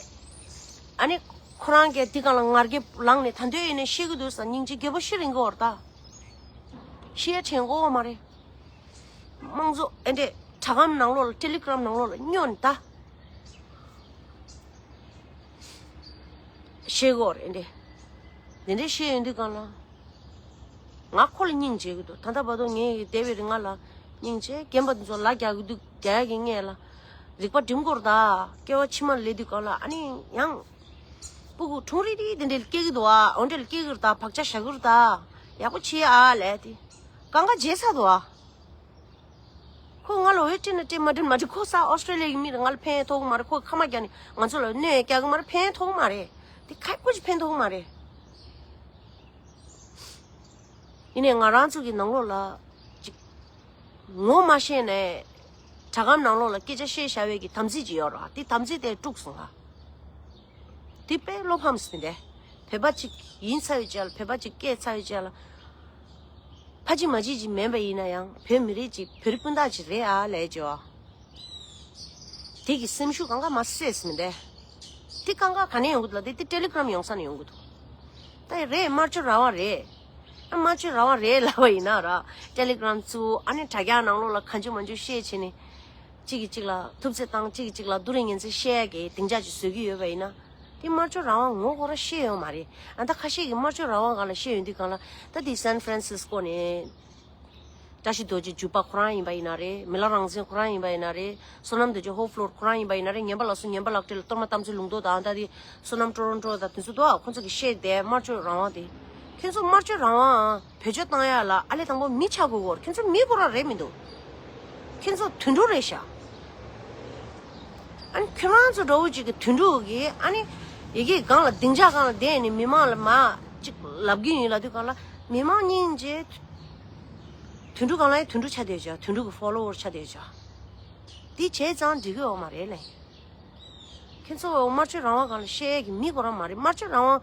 ཨ་ནི་ཁོ་རང་གིས་དེ་སྒང་ལ་ངར་སྐད་ལངས་ནས་ད་འདོད་ཡིན་ནས་བཤད་གི་འདུག་ཟེར། སྙིང་རྗེ་རྒད་པོ་ཤི་རན་གི་ཡོད་རེད་ད། ཤི་ཡ་དྲན་གོ་བ་མ་རེད། དམངས་གཙོ་ཨེ་འདྲས་དྲ་སྒམ་ནང་ལོགས་ལ་ཊེ་ལི་གྷི་རམ་ནང་ལོགས་ལ་སྨྱོ་ནས་ད། བཤད་གི་ཡོད་རེད་ཨེ་འདྲས། དེ་འདྲས་བཤད་ཡོང་དུས་སྒང་ལ། ང་ཁོ་ལ་སྙིང་རྗེ་གི་འདུག་ད་ལྟ་བར་དུ་ངས་འདས་པའི་རིང་ང་ལ་སྙིང་རྗེ། རྒན་པ་འདི་ཚོ་ལ་རྒྱག་གི་འདུག་རྒྱག་ཡ་གི་ངས་ལ་རིག་པ་སྒྲིམ་དགོས་རེད་ད། སྐྱེ་བ་ཕྱི་མ་ལ་སླེབས་དུས་སྒང་ལ་ཨ་ནི་ཡང་སྤུ་གུ་ཁྲུང་རིག་རིག་དེ་འདྲས་སྐྱེ་གི་འདུག་ཨ། འོ་འདྲས་སྐྱེ་གི་རེད་ད། བག་ཆགས་བཞག་གི་རེད་ད། ཡག་པོ་བྱེད་ཨ་ལས་དེ་གང་ག་བརྗེད་ཚར་འདུག་ཨ། ཁོ་ང་ལ་འོས་སྤྲད་ན་སྤྲད། མ་སྤྲད་མ་སྤྲད། ཁོ་ས་ཨོ་སི་ཀྲེ་ལི་ཡ་གི་མི་རེད། ང་ལ་ཕན་ཐོགས་གི་མ་རེད། ཁོ་ཁ་མ་རྒྱག་ནས་ང་ཚོ་ལ་གནོད་རྒྱག་གི་མ་རེད། ཕན་ཐོགས་གི་མ་རེད། དེ་ཁ་ཁོ་ཅིག་ཕན་ཐོགས་གི་མ་རེད། ཡིན་ནའི་ང་རང་ཚོ་གི་ནང་ལོགས་ལ་ཅིག་ངོ་མ་ཤེས་ནས་དྲ་སྒམ་ནང་ལོགས་ལ་སྐད་ཆ་བཤད་བཞག་པའི་གི་དམ་ཚིག་ཅིག་ཡོད་རེད། དེ་དམ་ཚིག་དེ་དཀྲུགས་སོང་ང་། དེ་དཔེ་བློ་ཕམ་ཟིན་ཏེ། བོད་པ་ཅིག་ཡིན་ཚར་བའི་རྗེས་ལ། བོད་པ་ཅིག་སྐྱེས་ཚར་བའི་རྗེས་ལ། ཕ་གཅིག་མ་གཅིག་ཅིག་མིན་པ་ཡིན་ན་ཡང་བོད་མི་རིགས་ཅིག་བོད་རིགས་སྤུན་ཟླ་ཅིག་རེད་ཨ་ལས་ཅོ། དེ་གི་སེམས་ཤུགས་གང་ག་མ་སེས་མི་འདས། དེ་གང་ག་ག་ནས་ཡོང་གི་འདུག་ལ། དེ་དེ་ཊེ་ལི་གྷི་རམ་ཡོང་ས་ནས་ཡོང་གི་འདུག་ད་རེད། དམར་མཆོག་རང་དབང་རེད། ཨ་དམར་མཆོག་རང་དབང་རེད་ལབ་པ་ཡིན་ན་ར། ཊེ་ལི་གྷི་རམ་བཙུགས། ཨ་ནི་དྲ་རྒྱ་ནང་ལོགས་ལ་གང་བྱུང་མང་བྱུང་བཤད་བྱས་ནས། གཅིག་གིས་གཅིག་ལ་ཐུབ་ཚོད་བཏང་། གཅིག་གིས་གཅིག་ལ་སྡུག་རུས་ངན་ཚད་བཤད་ཡ་གི་སྡིངས་ཆ་ཅིག་བཟོ་གི་ཡོད་པ་ཡིན་ན། དེ་དམར་མཆོག་རང་དབང་ངོ་ཁོ་རང་ཤེས་ཡོད་མ་རེད། ཨ་ད་ཁ་ཤས་ཀྱིས་དམར་མཆོག་རང་དབང་སྒང་ལ་བཤད་ཡོང་དུས་སྒང་ལ། ད་དེ་སན་ཧྥ་རན་སིས་ཀོ་ནས་བཀྲ་ཤིས་རྡོ་རྗེ་འཇུག་པ་ཁོ་རང་ཡིན་པ་ཡིན་ན་རེད། མི་ལ་རང་བཙན་ཁོ་རང་ཡིན་པ་ཡིན་ན་རེད། བསོད་ནམས་རྡོ་རྗེ་ཧོ་ཕློར་ཁོ་རང་ཡིན་པ་ཡིན་ན་རེད། ངན་པ་ལགས་སོ་ངན་པ་ལགས་བཀྲ་ལ་གཏོར་མ་དམ་ཚིག་ལུང་རྟོགས་དང་། ད་དེ་བསོད་ནམས་ཀྲོ་རོན་ཀྲོ་དང་དེ་ཚོ་འདུག་ཁོ་ཚོ་གིས་བཤད་དེ་དམར་མཆོག་རང་དབང་དེ། ཁྱེད་ཚོ་དམར་མཆོག་རང་དབང་བེད་སྤྱོད་བཏང་ཡ་ལ་ཨ་ལས་དང་པོ་མི་ཆགས་དགོས་གོ། ཁྱེད་ཚོ་མི་ཁོ་རང་རེད་མི་འདུག་ཁྱེད་ཚོ་དུད་འགྲོ་རེད་ཤག་ཨ་ནི་ཁྱོད་རང་ཚོ་འདྲ་བོ་ཅིག་གི་དུད་འགྲོ་གི་ཨ་ནི་ཡི་གེ་སྒང་ལ་སྡིངས་ཆ་སྒང་ལ་བསྡད་ནས་མི་མང་ལ་མ་ཅིག་ལབ་གི་ཡིན་ལབ་དུས་སྒང་ལ་མི་མང་སྙིང་རྗེ། དུད་འགྲོ་སྒང་ལ་ཡང་དུད་འགྲོ་ཆགས་བསྡད་ཅག་དུད་འགྲོ་གི་ཕོ་ལོ་ཝར་ཆགས་བསྡད་ཅག་དེ་བྱས་ཙང་འགྲིག་གི་ཡོད་མ་རེད་ལེ། ཁྱེད་ཚོ་དམར་མཆོག་རང་དབང་སྒང་ལ་བཤད་ཡས་ཀྱི་མི་ཁོ་རང་མ་རེད། དམར་མཆོག་རང་དབང་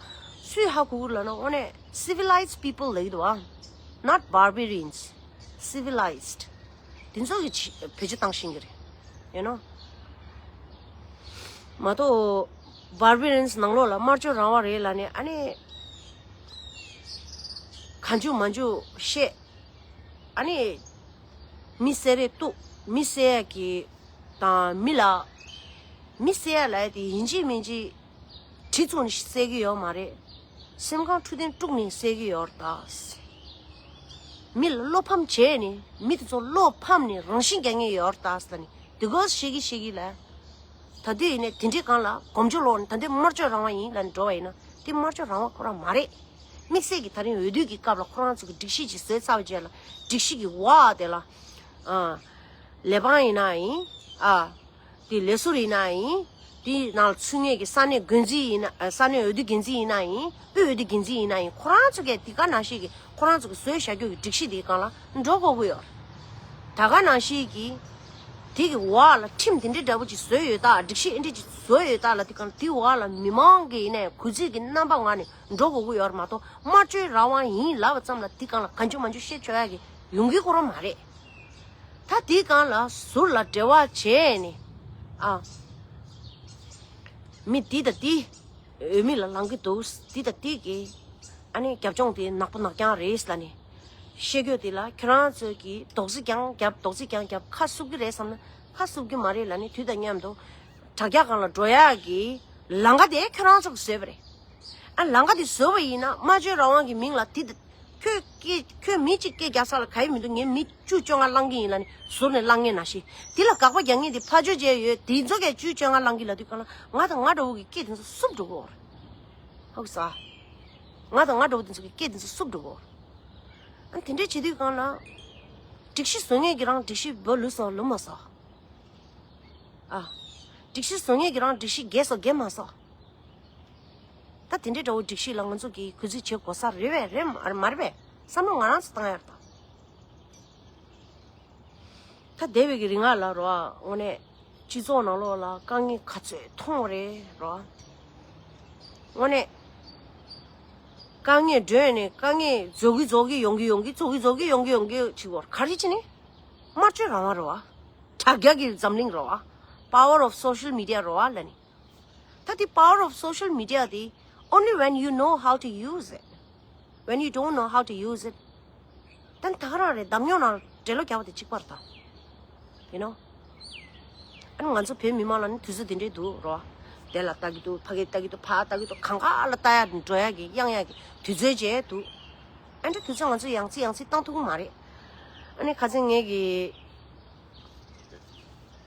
སུས་ཧ་གོ་གི་ལབ་ན་དངོས་གནས་civilized people ལབ་ཀྱི་འདུག་ཨ། Not barbarians, civilized. དེ་ཚོ་གི་བེད་སྤྱོད་བཏང་ཤེས་ཀྱི་རེད། You know? མ་གཏོགས་barbarians ནང་ལོགས་ལ་དམར་མཆོག་རང་དབང་རེད་ལབ་ནས་ཨ་ནི་གང་བྱུང་མང་བྱུང་བཤད། ཨ་ནི་མི་བསད་རེས་གཏུག་མི་བསད་ཡ་གི་དང་མི་ལ་མི་བསད་ཡ་ལབ་ཡ་དེ་ཡིན་གཅིག་མིན་གཅིག་གྲི་བཙུགས་ནས་བསད་ཀྱི་ཡོད་མ་རེད། སེམས་ཁམས་འཕྲོད་བསྟེན་དཀྲུགས་ནས་བསད་ཀྱི་ཡོད་རེད་ད། མི་ལ་བློ་ཕམ་བྱས་ནས་མི་དེ་ཚོ་བློ་ཕམ་ནས་རང་ཤི་རྒྱག་མཁན་ཡོད་རེད་ད་ཟེར་ནས་དེ་གོ་ཤེས་ཀྱི་ཤེས་ཀྱི་ལ། ད་དུས་ཡིན་ནས་དེ་འདྲའི་སྒང་ལ་གོམ་བགྲོད་ལོག་ནས་ད་ལྟའི་དམར་ཕྱོགས་རང་དབང་ཡིན་ལབ་ནས་འགྲོ་བ་ཡིན་ན་དེ་དམར་ཕྱོགས་རང་དབང་ཁོ་རང་མ་རེད། དམིགས་བསལ་གྱི་ད་རིང་འོས་བསྡུ་གི་སྐབས་ལ་ཁོ་རང་ཚོ་གི་སྒྲིག་གཞི་ཅིག་བཟོས་ཚར་བའི་རྗེས་ལ་སྒྲིག་གཞི་གི་འོག་དེ་ལ་ཨ་ལས་དབང་ཡིན་ན་ཡིན་ཨ། དེ་ལས་ཟུར་ཡིན་ན་ཡིན། དེའི་ནང་ལ་ཚུད་མཁན་གྱི་ས་གནས་འགོ་འཛིན་ཡིན་ན་ས་གནས་འོས་བསྡུ་འགན་འཛིན་ཡིན་ན་ཡིན་དབུས་འོས་བསྡུ་འགན་འཛིན་ཡིན་ན་ཡིན་ཁོ་རང་ཚོ་གས་དེ་ག་ནང་བཞིན་གྱི་ཁོ་རང་ཚོ་གི་བཟོས་བཞག་རྒྱུ་གི་སྒྲིག་གཞི་དེའི་སྒང་ལ་འགྲོ་དགོས་ཀྱི་ཡོད་རེད། ད་ག་ནང་བཞིན་གྱི་དེ་གི་འོག་ལ་ཁྲིམས་དེ་འདྲའི་འདྲ་པོ་ཅིག་བཟོས་ཡོད་ད་སྒྲིག་གཞི་ཨེ་འདྲ་ཅིག་བཟོས་ཡོད་ད་ལ་དེ་ག་དེའི་འོག་ལ་མི་མང་གི་ཡིན་ནའི་གུས་བརྩི་གི་རྣམ་པ་ངང་ནས་འགྲོ་དགོས་ཀྱི་ཡོད་རེད་མ་གཏོགས་སྨྲ་བརྗོད་རང་དབང་ཡིན་ལབ་པ་ཙམ་ལ་དེ་སྒང་ལ་གང་བྱུང་མང་བྱུང་བཤད་ཆོག་ཡ་གི་ཡོང་གི་ཁོ་རང་མ་རེད། ད་དེའི་སྒང་ལ་ཟུར་ལ་འབྲེལ་བ་བྱས་ནས་ཨ། མི་འདི་དང་འདི་འོས་མི་ལ་ལངས་ཀྱི་འདུག་འདི་དང་འདི་གི་ཨ་ནི་རྒྱབ་ལྗོངས་དེ་ནག་པོ་ནག་རྐྱང་རེད་ལབ་ནས་བཤད་རྒྱུ་དེ་ལ་ཁྱེད་རང་ཚོས་ཀྱི་རྡོག་རྫིས་རྐྱང་རྒྱབ་རྡོག་རྫིས་རྐྱང་རྒྱབ་ཁ་བསུབ་ཀྱི་རེད་བསམ་ན་ཁ་བསུབ་ཀྱི་མ་རེད་ལབ་ནས་དུས་དང་མཉམ་དུ་དྲ་རྒྱ་སྒང་ལ་འགྲོ་ཡག་གི་ལམ་ཁ་དེ་ཁྱེད་རང་ཚོ་གིས་བཟོས་པ་རེད། ཨ་ལམ་ཁ་དེ་བཟོས་པ་ཡིན་ན་སྨྲ་བརྗོད་རང་དབང་གི་མིང་ལ་དེ་ཁྱོད་སྐད་ཁྱོད་མི་གཅིག་སྐད་རྒྱག་ས་ལ་ག་ཡི་མི་འདུག་ངས་མི་བཅུ་བཅོ་ལྔ་བླང་གི་ཡིན་ལབ་ནས་ཟུར་ནས་བླང་ངེས་ན་ཤི། དེ་ལ་དགག་པ་རྒྱག་ངེས་དེ་ཕ་ཇོ་བྱས་ཡོད་དེ་ཚོ་གས་བཅུ་བཅོ་ལྔ་བླང་གི་ལབ་དུས་གང་ལ་ང་དང་ང་འདྲ་བོ་གི་སྐད་དེ་ཚོ་བསུབ་འགྲོ་གི་ཡོད་རེད། ཧོག་ས། ང་དང་ང་འདྲ་བོ་དེ་ཚོ་གི་སྐད་དེ་ཚོ་བསུབ་འགྲོ་གི་ཡོད་རེད། ཨ་དེ་འདྲས་བྱེད་དུས་གང་ལ་སྒྲིག་གཞི་བཟོ་ངེས་ཀྱི་རང་སྒྲིག་གཞི་བོ་ལུས་སོ་ལུས་མ་སོ། ཨ། སྒྲིག་གཞི་བཟོ་ངེས་ཀྱི་རང་སྒྲིག་གཞི་རྒྱས་སོ་རྒྱས་མ་སོ། ད་དེ་འདྲའི་འདྲ་བོ་སྒྲིག་གཞི་ལ་ང་ཚོ་གིས་གུས་བརྩི་བྱེད་དགོས་ས་རེད་པས་རེད་མ་རེད་པས་བསམ་བློ་ང་རང་ཚོ་བཏང་ཡར་དང་། ད་འདས་པའི་གི་རིང་ལ་རོ་ཨ་དངོས་གནས་སྤྱི་ཚོགས་ནང་ལོགས་ལ་དཀའ་ངལ་ག་ཚོད་མཐོང་རེད་རོ་ཨ། དངོས་གནས་དཀའ་ངལ་སྒྲོལ་ནས་དཀའ་ངལ་རྫོགས་གི་རྫོགས་གི་ཡོང་གི་ཡོང་གི་རྫོགས་གི་རྫོགས་གི་ཡོང་གི་ཡོང་གི་ཅིག་བོར་ག་རེ་ཅི་ནི་སྨྲ་བརྗོད་རང་དབང་རོ་ཨ། དྲ་རྒྱ་གི་འཛམ་གླིང་རོ་ཨ། Power of social media རོ་ཨ་ལ་ནི། ད་དེ་power of social media དེ་only when you know how to use it. When you don't know how to use it, then ད་ག་རང་རེད་འདམ་ཉོག་ནང་འགྲེལ་ལོ་རྒྱག་པ་དེ་གཅིག་པར་ད། You know? ཨ་ནི་ང་ཚོ་བོད་མི་མང་ལ་ནི་དུས་ཚོད་དེ་འདྲས་འདུག་རོ། དེ་ལ་ལྟ་གི་འདུག་ཕ་གི་ལྟ་གི་འདུག་ཕ་ལྟ་གི་འདུག་གང་ག་ལ་ལྟ་ཡ་འགྲོ་ཡ་གི་གཡང་ཡ་གི་དུས་ཚོད་བྱས་འདུག་ཨ་འདྲ་དུས་ཚོད་ང་ཚོ་ཡང་རྩིས་ཡང་རྩིས་བཏང་ཐུབ་ཀྱི་མ་རེད། ཨ་ནི་ཁ་སང་ངས་གི་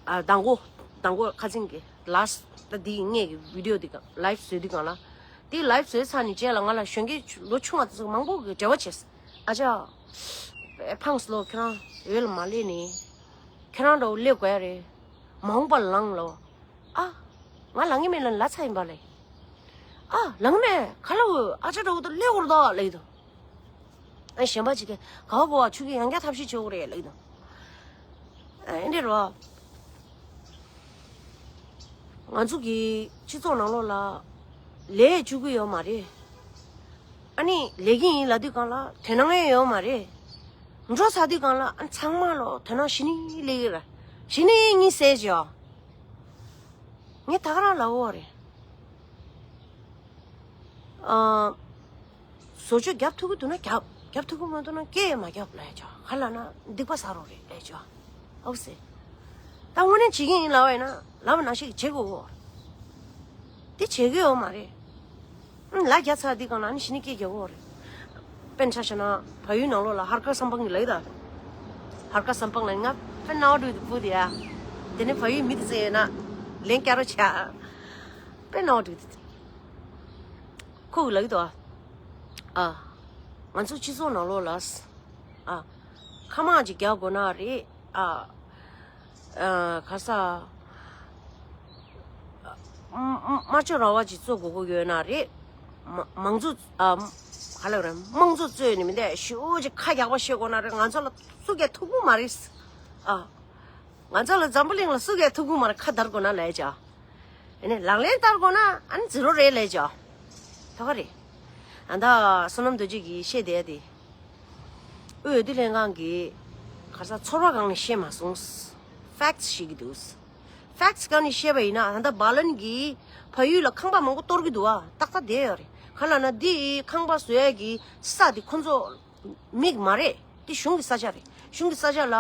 ཨ་དང་པོ། དང་པོ་ཁ་སང་གི་last ད་འདི་ངས་གི་video འདི་ག་live བཟོས་འདི་གང་ལ། འདི་live བཟོས་ཚར་ནས་རྗེས་ལ་ང་ལ་གཞོན་སྐྱེས་ལོ་ཆུང་བ་དེ་ཚོ་མང་པོ་གི་འབྲེལ་བ་བྱས། ཨ་ཅག་ཕངས་ལོ་ཁྱེད་རང་འོད་ལ་མ་སླེབས་ནས་ཁྱེད་རང་འདྲ་བོ་སླེབས་དགོས་ཡ་རེད། མ་འོངས་པ་ལ་ལངས་ལོ། ཨ། ང་ལངས་ཀྱི་མེད་ལབ་ལབ་ཚར་ཡིན་པ་ལས། ཨ་ལངས་མེད་ག་ལ་འོ་ཨ་ཅག་འདྲ་བོ་དང་སླེབས་དགོས་རེད་ད་ལབ་ཀྱི་འདུག་ཨ་གཞན་པ་ཅིག་གིས་ག་བ་གོ་བ་ཆུ་གི་ཡང་བསྐྱར་ཐབས་ཤེས་བྱེད་དགོས་རེད་ལབ་ཀྱི་འདུག་ཨ་འདྲ་རོ། ང་ཚོ་གི་སྤྱི་ཚོགས་ནང་ལོགས་ལ་ལས་བཅུག་གི་ཡོད་མ་རེད། ཨ་ནི་ལས་ཀྱི་ཡིན་ལབ་དུས་གང་ལ་དོ་སྣང་ཡང་ཡོད་མ་རེད། འགྲོ་ཚར་དུས་གང་ལ་ཨ་ཚང་མ་ལོ་དོ་སྣང་ཞི་ནི་ལས་ཀྱི་ར་ཞི་ནི་གཉིད་སད་བྱེད་ཨ། ངས་ད་ག་རང་ལབ་ཡོད་རེད། ཨ། བཟོ་བཅོས་རྒྱབ་ཐུབ་ཀྱི་འདུག་ན་རྒྱབ། རྒྱབ་ཐུབ་ཀྱི་མ་འདུག་ན་སྐད་མ་རྒྱབ་ལབ་ཡ་ཅོ། ག་ལབ་ན་སྡིག་པ་བསགས་རོགས་རེད་ལབ་ཡ་ཅོ། ཨོ་སེ། ད་དངོས་གནས་བྱེད་ཀྱི་ཡིན་ལབ་པ་ཡིན་ན་ལབ་པ་ནང་བཞིན་བྱེད་དགོས་གོ། དེ་བྱེད་ཀྱི་ཡོད་མ་རེད། ཨང་ལ་རྒྱ་ཚ་འདི་གང་ལ་ནི་ཤི་ནི་སྐད་རྒྱག་གོ་རེད། དཔེར་ན་ཆ་བཞག་ན་བལ་ཡུལ་ནང་ལོགས་ལ་ཧར་ཀ་སམ་པང་གི་ལབ་ད། ཧར་ཀ་སམ་པང་ལ་ང་དཔེ་ནའོ་འགྲོ་དུ་བུ་དེ་ཡ། དེ་ནི་བལ་ཡུལ་མི་དེ་ཚོ་ཡོད་ན་ལན་སྐྱར་རོ་ཆ། དཔེ་ནའོ་འགྲོ་དུ། ཁོ་གི་ལབ་ཀྱི་འདུག་ཨ། ཨ། ང་ཚོ་སྤྱི་ཚོགས་ནང་ལོགས་ལ། ཨ། ཁ་མང་ཅིག་རྒྱག་དགོས་ན་རེད། ཨ། ཨ། ག་ས། ཨ། སྨྲ་བརྗོད་རང་དབང་ཅིག་རྩོད་དགོས་ཀྱི་ཡོད་ན་རེད། མ་མང་གཙོ། ཨ། ག་ལབ་རེད་དམངས་གཙོ་རྩོད་ནི་མི་འདུག་ཞེ་པོ་ཅིག་ཁ་རྒྱག་པ་བཤད་དགོས་ན་རེད་ང་ཚོ་ལ་སུ་གས་ཐུག་གི་མ་རེད། ཨ། ང་ཚོ་ལ་འཛམ་བུ་གླིང་ལ་སུ་གས་ཐུག་གི་མ་རེད་ཁ་བརྡར་དགོས་ན་ལབ་ཡ་ཅོ། ཨ་ནི་ལག་ལེན་བསྟར་དགོས་ན་ཨ་ནི་ཛི་རོ་རེད་ལབ་ཅོ། ད་ག་རེད། ཨ་ད་བསོད་ནམས་རྡོ་རྗེ་གིས་བཤད་བསྡད་དེ། དབུས་འོས་བསྡུ་ལྷན་ཁང་གིས་ག་ས་ཚོར་བ་སྒང་ནས་བཤད་མ་སོང་། ཕེག་ཊི་བཤད་ཀྱི་འདུག་ཕེག་ཊི་སྒང་ནས་བཤད་པ་ཡིན་ན་ད་ལྟ་བྷ་ལན་གྱིས་བལ་ཡུལ་ལ་ཁང་པ་མང་པོ་གཏོར་གྱི་འདུག་ཨ། ཏག་ཏག་བསྡད་ཡོད་རེད། ག་ལབ་ན་འདི་ཁང་པ་བཟོ་ཡས་ཀྱི་ས་དེ་ཁོ་ཚོ་མི་གི་མ་རེད། དེ་གཞུང་གི་ས་ཆ་རེད། གཞུང་གི་ས་ཆ་ལ།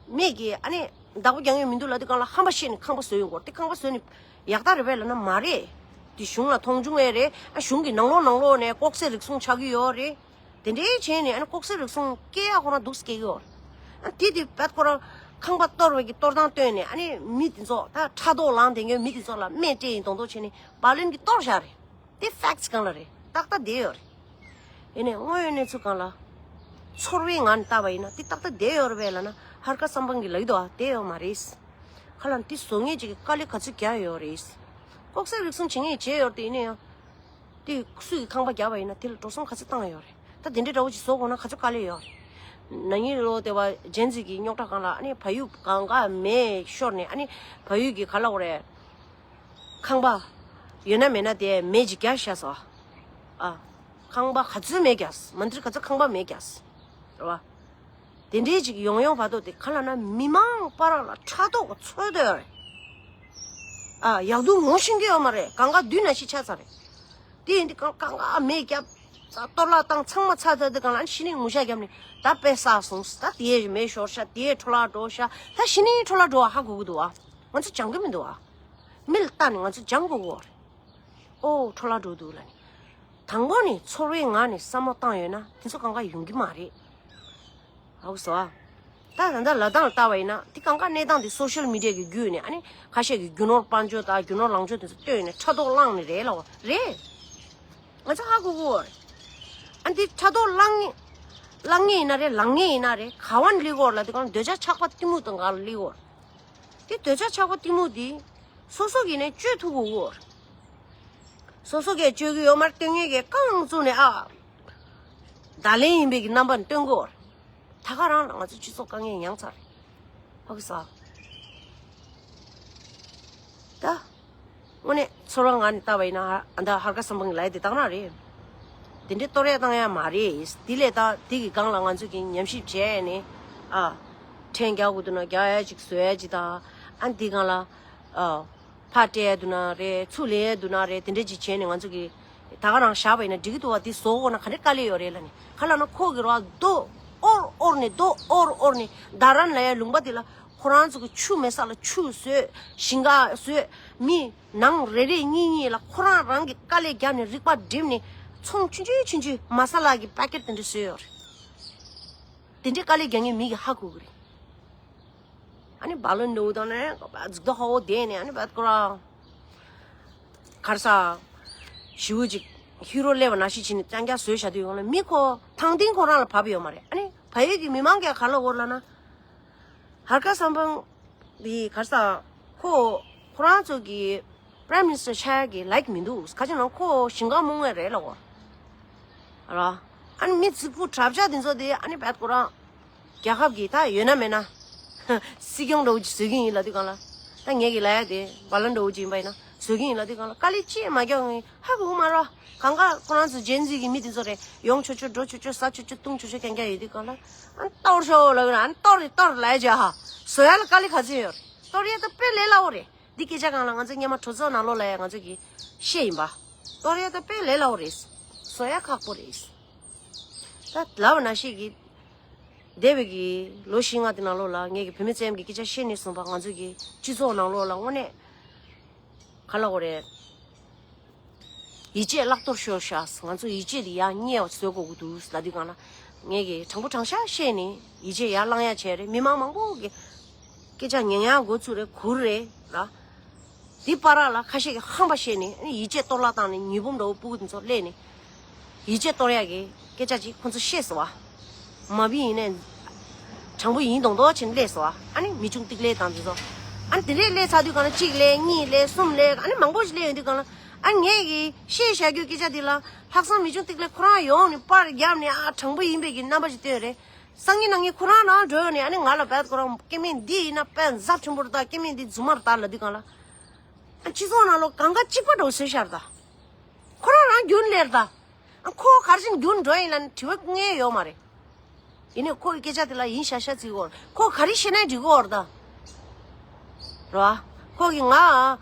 མི་གིས་ཨ་ནི་བདག་པོ་རྒྱག་མཁན་མི་འདུག་ལབ་དུས་སྒང་ལ་ཧམ་པ་བཤད་ནས་ཁང་པ་བཟོས་ཡོང་གི་ཡོད་རེད། དེ་ཁང་པ་བཟོས་ནས་ཡག་ཐག་རེད་པས་ལབ་ན་མ་རེད། དེ་གཞུང་ལ་མཐོང་ཆུང་ཡས་རེད། ཨ་གཞུང་གི་ནང་ལོགས་ནང་ལོགས་ནས་ལྐོག་ཟ་རིགས་གསུམ་ཆགས་ཀྱི་ཡོད་རེད། དེ་འདྲའི་བྱས་ནས་ཨ་ནི་ལྐོག་ཟ་རིགས་གསུམ་སྐྱེལ་ཡག་ཁོ་རང་འདུག་སེ་སྐྱེལ་གྱི་ཡོད་རེད། ཨ་དེ་དེ་བད་ཁོ་རང་ཁང་པ་གཏོར་བའི་གི་གཏོར་སྟངས་བཏོན་ནས་ཨ་ནི་མི་དེ་ཚོ་ད་ཕྲག་དོག་ལངས་བསྡད་མཁན་མི་དེ་ཚོ་ལ་སྨན་སྤྲད་ཡིན་མདོག་མདོག་བྱས་ནས་བྷ་ལན་གྱིས་གཏོར་བཞག་རེད། དེ་ཕེག་ཊི་སྒང་ལ་རེད། ཏག་ཏག་བསྡད་ཡོད་རེད། ཡིན་ནའི་དངོས་ཡོད་གནས་ཚུལ་སྒང་ལ། ཚོར་བའི་ངང་ནས་བལྟས་པ་ཡིན་ན་དེ་ཏག་ཏག་བསྡད་ཡོད་རེད་པས་ལབ་ན་ཧར་ཀ་སམ་པང་གིས་ལབ་ཀྱི་འདུག་ཨ། བསྡད་ཡོད་མ་རེད། ཁ་ལ་དེ་བཟོ་མཁན་ཅིག་གིས་དཀའ་ལས་ག་ཚོད་རྒྱག་ཡོད་རེད། ལྐོག་ཟ་རུལ་སུངས་བྱེད་མཁན་བྱས་ཡོད་རེད་དེ། ཡིན་ན་ཡང་དེ་སུས་ཀྱི་ཁང་པ་བརྒྱབ་པ་ཡིན་ན་དེ་ལ་འགྲོ་སོང་ག་ཚོད་བཏང་ཡོད་རེད། ད་དེ་འདྲའི་འདྲ་བོ་ཅིག་བཟོ་དགོས་ན་ག་ཚོད་དཀའ་ལས་ཡོད་རེད། ན་ནིང་ལོ་དེ་བ་ཇེན་ཟི་གི་རྙོག་དྲ་སྒང་ལ་ཨ་ནི་བལ་ཡུལ་གང་ག་མེ་ཤོར་ནས། ཨ་ནི་བལ་ཡུལ་གི་ག་ལབ་དགོས་རེད། ཁང་པ་ཡོད་ན་མེད་ན་དེ་མེ་ཅིག་བརྒྱབ་བཞག་སོང་། ཨ། ཁང་པ་ག་ཚོད་མེ་བརྒྱབ། མ་འདིར་ག་ཚོད་ཁང་པ་མེ་བརྒྱབ། རེད་བ། དེ་འདྲའི་ཅིག་ཡོང་ཡོང་བར་དུ་དེ་ག་ལབ་ན་མི་མང་པ་རང་ལ་ཕྲག་དོག་གི་ཚོད་དོད་རེད། ཨ། ཡག་སྡུག་ངོ་ཤེས་ཀྱི་ཡོད་མ་རེད། གང་ག་བདུན་ན་ཤི་ཆ་ཚར་རེད། དེ་ཡིན་དུས་གང་གང་ག་མེ་བརྒྱབ། གཏོར་བརླག་བཏང་ཚང་མ་ཚར་ཚར་དུས་གང་ལ་ཨ་ནི་ཤི་ནི་ངུ་ཤ་བརྒྱབ་ནས་ད་དཔེ་བསགས་སོང་། ད་དེའི་མེ་ཤོར་ཤ། དེའི་འཕྲོ་བརླག་འགྲོ་ཤ། ད་ཤི་ནི་འཕྲོ་བརླག་འགྲོ་བ་ཧ་གོ་གི་འདུག་ཨ། ང་ཚོ་སྦྱང་གི་མི་འདུག་ཨ། མི་ལ་ལྟ་ནས་ང་ཚོ་སྦྱང་དགོས་གོ་རེད། ཨོ་འཕྲོ་བརླག་འགྲོ་འདུག་ལབ་ནས། དང་པོ་ནས་ཚོར་བའི་ངང་ནས་བསམ་བློ་བཏང་ཡོད་ན་དེ་ཚོ་གང་ག་ཡོང་གི་མ་རེད། ཧ་གོ་སོང་ཨ། ད་ད་ལྟ་ལ་དྭགས་ལ་ལྟ་བ་ཡིན་ན་དེ་གང་ག་གནས་སྟངས་དེ་སོ་ཤལ་མི་ཌི་ཡ་གི་བརྒྱུད་ནས་ཨ་ནི་ཁ་ཤས་ཀྱིས་རྒྱུ་ནོར་དཔལ་འབྱོར་དང་རྒྱུ་ནོར་ལང་ཕྱོགས་དེ་ཚོ་བཏོན་ནས་ཕྲག་དོག་བསླངས་ནས་རེད་ལབ་པ་རེད། ང་ཚོ་ཧ་གོ་གོ་རེད། ཨ་འདི་ཕྲག་དོག་བསླངས་ངེས་བསླངས་ངེས་ཡིན་ན་རེད། ལང་ངེས་ཡིན་ན་རེད། ག་བ་ནས་སླེབས་ཀྱི་ཡོད་རེད་ལབ་དུས་གང་ལ་འདོད་ཆགས་ཆགས་པ་གཏི་མུག་དང་ག་ལ་སླེབས་ཀྱི་ཡོད་རེད། དེ་འདོད་ཆགས་ཆགས་པ་གཏི་མུག་དེ་སོ་སོ་གིས་ནས་གཅོད་ཐུབ་དགོས་ཀྱི་ཡོད་རེད། སོ་སོ་གིས་གཅོད་ཀྱི་ཡོད་མ་རེད། སྟོན་ངེས་ཀྱི་རྐང་བཙུགས་ནས་ཨ། བརྡ་ལན་ཡིན་པའི་གི་རྣམ་པ་ནས་སྟོན་གྱི་ཡོད་རེད། ད་ག་རང་ལ་ང་ཚོ་སྤྱི་ཚོགས་དཀའ་ངལ་མྱངས་ཚར་རེད། ཧ་གོ་སོང་། ད། དངོས་གནས་ཚོར་བ་ངང་ནས་བལྟས་པ་ཡིན་ན་ཨ་ད་ཧར་ཀ་སམ་བྷང་ལབ་ཡ་དེ་དག་རང་རེད། དེ་འདྲའི་གཏོར་ཡ་བཏང་ཡ་མ་རེད། དེ་ལས་ད་དེ་གི་སྒང་ལ་ང་ཚོ་གི་ཉམས་ཞིབ་བྱས་ནས་ཨ། ཕྲན་རྒྱག་དགོས་འདུག་ན་རྒྱག་ཡ་ཅིག་བཟོ་ཡ་ཅིག་དང་། ཨ་དེ་སྒང་ལ་ཨ། ཕར་སྤྲད་ཡ་འདུག་ན་རེད། ཚུར་ལེན་ཡ་འདུག་ན་རེད། དེ་འདྲ་ཅིག་བྱས་ནས་ང་ཚོ་གི་ད་ག་རང་བཞག་པ་ཡིན་ན་འགྲིག་གི་འདུག་བ། དེ་བཟོ་དགོས་ན་ག་འདྲ་དཀའ་ལས་ཡོད་རེད་ལབ་ནས། ག་ལབ་ན་ཁོ་གི་རོ་རྡོ་ཨོར་ཨོར་ནས་རྡོ་ཨོར་ཨོར་ནས་རྡ་རམ་ལབ་ཡ་ལུང་པ་དེ་ལ་ཁོ་རང་ཚོ་གི་ཆུ་མེད་ས་ལ་ཆུ་བཟོས། ཞིང་ཁ་བཟོས། མི་ནང་རེ་རེ་གཉིས་གཉིས་ལ་ཁོ་རང་རང་གི་དཀའ་ལས་བརྒྱབ་ནས་རིག་པ་བསྒྲིམས་ནས་ཚོང་ཆུང་ཆུང་ཆུང་ཆུང་མ་ས་ལ་གི་པ་ཀེ་ཊི་དེ་འདྲ་བཟོས་ཡོད་རེད། དེ་འདྲའི་དཀའ་ལས་རྒྱག་མཁན་མི་གི་ཧ་གོ་གི་རེད། ཨ་ནི་བ་ལོན་འདྲ་བོ་དང་ནས་འཛུགས་ད་ཧ་འོ་བསྡད་ནས་ཨ་ནི་བད་ཁོ་རང་གར་ས་ཞི་བོ་ཅིག་ཧི་རོ་སླེབས་པ་ནང་བཞིན་བྱས་ནས་ཅང་ཅང་བཟོས་བཞག་དུས་ཡོང་ལ་མི་ཁོ་ཐང་ཐིང་ཁོ་རང་ལ་བབས་ཡོད་མ་རེད། ཨ་ནི་བལ་ཡུལ་གྱི་མི་མང་གིས་ག་ལབ་ཡོད་ལབ་ན། ཧར་ཀ་སམ་བྷང་དེ་གར་ས་ཁོ་ཁོ་རང་ཚོ་གི་Prime Minister་ཆགས་ཡ་གི་ལའིཀ་མི་འདུག་ག་ཅི་ན་ཁོ་ཞིང་ཁ་རྨོ་མཁན་རེད་ལབ་ཡོད་ར། ཨ་ནི་མི་རྫིག་པོ་གྲབས་ཆག་དེ་ཚོ་དེ་ཨ་ནི་བད་ཁོ་རང་རྒྱལ་ཁབ་ཀྱི་ད་ཡོད་ན་མེད་ན་སྲིད་སྐྱོང་འདྲ་བོ་ཅིག་བཟོ་གི་ཡིན་ལབ་དུས་སྒང་ལ། ད་ངེད་ཀྱི་ལབ་ཡ་དེ་བ་ལོན་འདྲ་བོ་ཅིག་ཡིན་པ་ཡིན་ན་བཟོ་གི་ཡིན་ལབ་དུས་སྒང་ལ་དཀའ་ལས་ཅི་ཡང་མ་རྒྱག་ངས་ཧ་གོ་གི་མ་རེད། གང་ག་ཁོ་རང་ཚོ་ཇེན་ཟི་གི་མི་དེ་ཚོ་རེད། ཡོང་ཆོག་ཆོག་འགྲོ་ཆོག་ཆོག་ཟ་ཆོག་ཆོག་བཏུང་ཆོག་ཆོག་རྐྱང་རྐྱང་ཡོད་དུས་སྒང་ལ། ཨ་ནི་གཏོར་ཤོག་ལབ་ཡོད་ར། ཨ་ནི་གཏོར་རེད་གཏོར་ལབ་ཡ་ཅིག་ཧ། བཟོ་ཡ་ལ་དཀའ་ལས་ག་ཚོད་ཡོད་རེད། གཏོར་ཡ་ད་དཔེ་ལས་སླ་བོ་རེད། འདི་སྐད་ཆ་སྒང་ལ་ང་ཚོ་སྔོན་མ་གྲོས་ཚོགས་ནང་ལོགས་ལ་ཡང་ང་ཚོ་གིས་བཤད་ཡིན་པ། གཏོར་ཡ་ད་དཔེ་ལས་སླ་བོ་རེད། བཟོ་ཡ་ཁག་པོ་རེད། ད་ལབ་པ་ནང་བཞིན་གྱི་འདས་པའི་གི་ལོ་བཞི་ལྔ་དེ་ནང་ལོགས་ལ་ངེད་ཀྱི་བུད་མེད་ཚོའི་གི་སྐད་ཆ་བཤད་ནས་བཟུང་བ་ང་ཚོ་གི་སྤྱི་ཚོགས་ནང་ལོགས་ལ་དངོས་གནས་ག་ལབ་དགོས་རེད། ཡིད་ཆེས་བརླག་གཏོར་ཤོར་ཤག་ང་ཚོ་ཡིད་ཆེས་དེ་ཡར་རྙེད་པ་བཟོ་དགོས་ཀྱི་འདུག་ལབ་དུས་སྒང་ལ། ངེད་ཀྱིས་དྲང་པོ་དྲང་བཞག་བཤད་ནས་ཡིད་ཆེས་ཡར་བརླག་ཡ་བྱས་རེད། མི་མང་མང་པོ་གི་སྐད་ཆ་ཉན་ཡ་འགོ་ཚུགས་རེད། གུར་རེད་ར། དེ་བར་ལ་ཁ་ཤས་ཀྱིས་ཧམ་པ་བཤད་ནས་ཡིད་ཆེས་གཏོར་བརླག་བཏང་ནས་ཉི་འབུམ་འདྲ་བོ་སྤུ་གུ་དེ་ཚོ་སླེབས་ནས་ཡིད་ཆེས་གཏོར་ཡ་གི་སྐད་ཆ་ཅིག་ཁོ་ཚོ་བཤད་སོང་བ། མ་བི་ཡིན་ནས་དྲང་པོ་ཡིན་མདོག་མདོག་བྱས་ནས་སླེབས་སོང་བ། ཨ་ནི་མི་ཆུང་ཏིག་ལེ་དང་དེ་ཚོ། ཨ་ནི་དེ་འདྲས་སླེབས་ཚར་དུས་སྒང་ལ་གཅིག་སླེབས་གཉིས་སླེབས་གསུམ་སླེབས། ཨ་ནི་མང་པོ་ཞིག་སླེབས་ཡོང་དུས་སྒང་ལ། ཨ་ངས་ཀྱིས་བཤད་བཞག་རྒྱུ་སྐད་ཆ་འདི་ལ་ལྷག་བསམ་མི་ཆུང་ཏིག་ལེ་ཁོ་རང་ཡོང་ནས་པར་བརྒྱབ་ནས་ཨ་དྲང་པོ་ཡིན་པའི་གི་རྣམ་པ་ཞིག་སྟོན་རེད། སང་ཉིན་གནངས་ཉིན་ཁོ་རང་རང་འགྲོ་ཡོང་ནས་ཨ་ནི་ང་ལ་བད་ཁོ་རང་སྐྱེ་དམན་འདི་ཡིན་ན་དཔེ་ཛ་ཕྲན་བུ་རེད་ད། སྐྱེ་དམན་འདི་རྫུན་མ་རེད་ད་ལབ་དུས་སྒང་ལ། ཨ་སྤྱི་ཚོགས་ནང་ལོགས་གང་ག་གཅིག་པ་འདྲ་བོ་བཟོས་ཤག་རེད་ད། ཁོ་རང་རང་རྒྱུན་ལས་རེད་ད། ཨ་ཁོ་ག་རེ་བྱས་ནས་རྒྱུན་འགྲོ་ཡིན་ལབ་ནས་དྲི་བ་ངས་ཡོད་མ་རེད། ཡིན་ནའི་ཁོ་གི་སྐད་ཆ་དེ་ལ་ཡིན་ཤག་ཤག་བརྩི་གི་ཡོད་རེད། ཁོ་ག་རེ་བཤད་ན་འགྲིག་གི་ཡོད་རེད་ད། རེད་བ། ཁོ་གིས་ང་།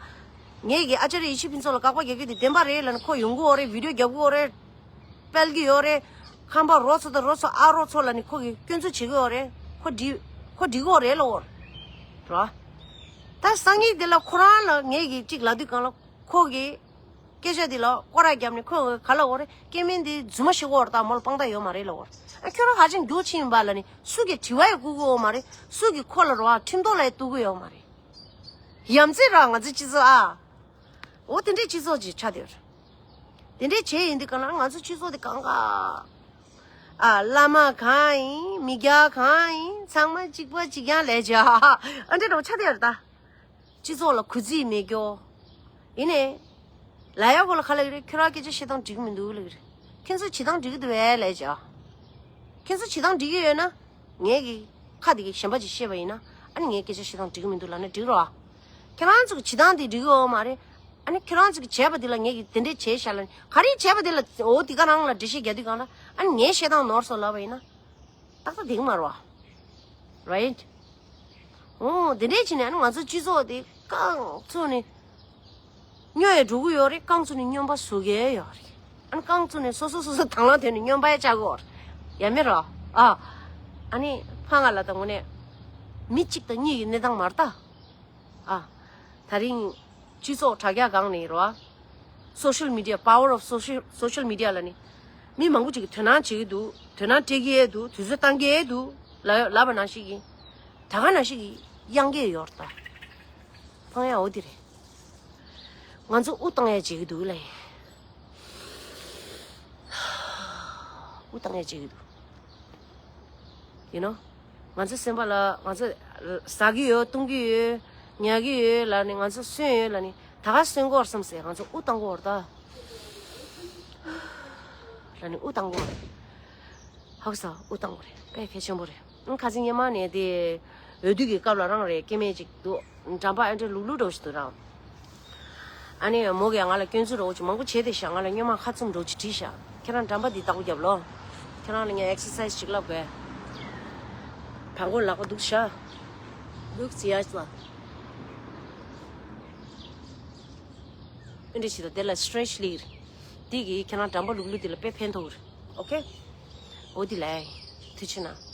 ངེད་ཀྱིས་ཨ་ཅར་ཡེ་ཤེས་ཕུན་ཚོགས་ལ་དགག་པ་རྒྱག་རྒྱུ་དེ་བདེན་པ་རེད་ལབ་ནས་ཁོ་ཡོང་གི་ཡོད་རེད། བི་ཌིའོ་རྒྱབ་ཀྱི་ཡོད་རེད། སྤེལ་གྱི་ཡོད་རེད། ཁམས་པ་རོ་ཚོ་དང་རོ་ཚོ་ཨ་རོ་ཚོ་ལབ་ནས་ཁོ་གིས་སྐྱོན་འཛུགས་བྱེད་ཀྱི་ཡོད་རེད། ཁོ་འགྲིག་ཁོ་འགྲིག་གི་ཡོད་རེད་ལབ་ཡོད་རེད། རེད་བ། ད་སང་ཉིན་དེ་ལ་ཁོ་རང་ལ་ངེད་ཀྱིས་གཅིག་ལབ་དུས་སྒང་ལ་ཁོ་གིས། སྐད་ཆ་འདི་ལ་སྐོར་ར་བརྒྱབ་ནས་ཁོས་ག་ལབ་ཡོད་རེད། སྐྱེ་དམན་འདི་རྫུན་མ་བཤད་ཀྱི་ཡོད་རེད་ད། མོ་ལ་དཔང་རྟགས་ཡོད་མ་རེད་ལབ་ཡོད་རེད། ཨ་ཁྱོད་རང་ཧ་ཅང་རྒྱུག་ཕྱིན་ཡིན་པ་ལབ་ནས་སུ་གིས་དྲི་བ་ཡང་བསྐུར་གྱི་ཡོད་མ་རེད། སུ་གིས་ཁོ་ལ་རོ་ཨ་ཁྲིམས་ཐོག་ལ་ཡང་གཏུག་གི་ཡོད་མ་རེད། ཡ་མཚན་ར་ང་ཚོའི་སྤྱི་ཚོགས་ཨ། འོ་དེ་འདྲའི་སྤྱི་ཚོགས་ཅིག་ཆགས་བསྡད་ཡོད་རེད། དེ་འདྲའི་བྱས་ཡིན་དུས་གང་ལ་ང་ཚོའི་སྤྱི་ཚོགས་དེ་གང་ག་ཨ་བླ་མ་གང་ཡིན་མི་སྐྱ་གང་ཡིན་ཚང་མ་གཅིག་པ་གཅིག་རྐྱང་ལས་བྱ་ཨ་འདྲ་འདྲ་བོ་ཆགས་བསྡད་ཡོད་རེད་ད། སྤྱི་ཚོགས་ལ་གུས་བརྩི་མེད་རྒྱུ། ཡིན་ནའི་ ལ་ཡ་གོ་ལ་ཁ་ལ་གི་རེད། ཁྱོད་རང་སྐད་ཆ་བཤད་སྟངས་འགྲིག་མི་འདུག་ལ་གི་རེད། ཁྱེད་ཚོ་བྱེད་སྟངས་འགྲིག་གི་འདུག་བས་ལས་ཅག་ཁྱེད་ཚོ་བྱེད་སྟངས་འགྲིག་གི་ཡོད་ན། ངས་གི་ཁ་དེ་གི་གཞན་པ་ཅིག་བཤད་པ་ཡིན་ན། ཨ་ནི་ངའི་སྐད་ཆ་བཤད་སྟངས་འགྲིག་གི་མི་འདུག་ལབ་ན་འགྲིག་རོགས། ཁྱེད་རང་ཚོ་གི་བྱེད་སྟངས་དེ་འགྲིག་གི་ཡོད་མ་རེད། ཨ་ནི་ཁྱེད་རང་ཚོ་གི་བྱས་པ་དེ་ལ་ངས་གི་དེ་འདྲས་བྱས་ཤག་ལ་ནི་ག་རེ་བྱས་པ་དེ་ལ་འོ་དེ་ག་རང་ལ་འགྲེལ་བཤད་རྒྱག་དུས་གང་ལ་ཨ་ནི་ངའི་བཤད་སྟངས་ནོར་སོང་ལབ་པ་ཡིན་ན། ཏག་ཏག་འགྲིག་མ་རོགས། Right? འོ་དེ་འདྲས་བྱས་ནས་ཨ་ནི་ང་ཚོ་སྤྱི་ཚོགས་དེ་རྐང་བཙུགས་ནས། སྨྱོ་ཡས་འགྲོ་གི་ཡོད་རེད། རྐང་བཙུགས་ནས་སྨྱོན་པ་བཟོ་གི་ཡོད་རེད། ཨ་ནི་རྐང་བཙུགས་ནས་སོ་སོ་སོ་སོ་དང་བླངས་ཐོན་ནས་སྨྱོན་པ་ཡ་བཅག་གི་ཡོད་རེད། ཡ་མེད་རོ། ཨ། ཨ་ནི་ཕ་ང་ལ་ད་དངོས་གནས་མི་གཅིག་དང་གཉིས་ཀྱི་གནས་སྟངས་མ་རེད་ད། ཨ། ད་རིང་སྤྱི་ཚོགས་དྲ་རྒྱ་སྒང་ནས་རོ། Social media, power of social, social media ལ་ནི། མི་མང་པོ་ཅིག་གིས་དོ་སྣང་བྱེད་ཀྱི་འདུག་དོ་སྣང་སྤྲད་ཀྱི་ཡས་འདུག་དུས་ཚོད་བཏང་གི་ཡས་འདུག་ལབ་ལབ་པ་ནང་བཞིན་གྱི། ད་ག་ནང་བཞིན་གྱི་གཡང་གི་ཡོད་རེད་ད། ཕང་ཡ་འོ་དེ་རེད། ང་ཚོ་དབུ་བཏང་ཡ་བྱེད་ཀྱི་འདུག་ལེ། དབུ་བཏང་ཡ་བྱེད་ཀྱི་འདུག་ཡིན་ནོ། ང་ཚོ་སེམས་པ་ལ་ང་ཚོ་ཟ་གི་ཡོད། བཏུང་གི་ཡོད། ཉལ་གི་ཡོད་ལ་ནི། ང་ཚོ་གསོན་ཡོད་ལ་ནི། ད་ག་གསོན་གོ་བསམ་སེ་ང་ཚོ་དབུ་བཏང་གོ་བར་ད། ལ་ནི་དབུ་བཏང་གོ་བར། ཧག་ས་དབུ་བཏང་གོ་རེད། དཔེ་གལ་ཆེན་པོ་རེད། ཁ་སང་ཉི་མ་ནས་དེ་འོས་བསྡུ་གི་སྐབས་ལ་རང་རེད་སྐྱེ་དམན་ཅིག་འདུག་འགྲམ་པ་ཨེ་འདྲ་ལུག་ལུག་འགྲོ་ཞིག་འདུག་རང་། ཨ་ནི་མོ་གིས་ང་ལ་སྐྱོན་འཛུགས་རོགས་ཅིག་མང་པོ་བྱས་ཏེ་ཤག་ང་ལ་སྨྱོན་མ་ཁ་བཙུམ་འགྲོ་ཅིག་བྲིས་ཤག་ཁྱེད་རང་འགྲམ་པ་འདི་བདག་པོ་རྒྱབ་ལོ། ཁྱེད་རང་ལ་ངས་ཨེག་སར་སའིས་ཅིག་བསླབ་དགོས། བྲང་ཁོག་ལག་པ་འདུག་ཤག་འདུག་ཅི་ཡ་ལ། ཨེ་འདྲ་ཞིག་དང་དེ་ལ་སི་ཊེ་རེ་ཆི་ལིར། འདི་གིས་ཁྱེད་རང་འགྲམ་པ་ལུག་ལུག་འདི་ལ་དཔེ་ཕན་ཐོགས་རེད། ཨོ་ཁེ། འོ་འདི་ལ། ཐུགས་རྗེ་གནང་།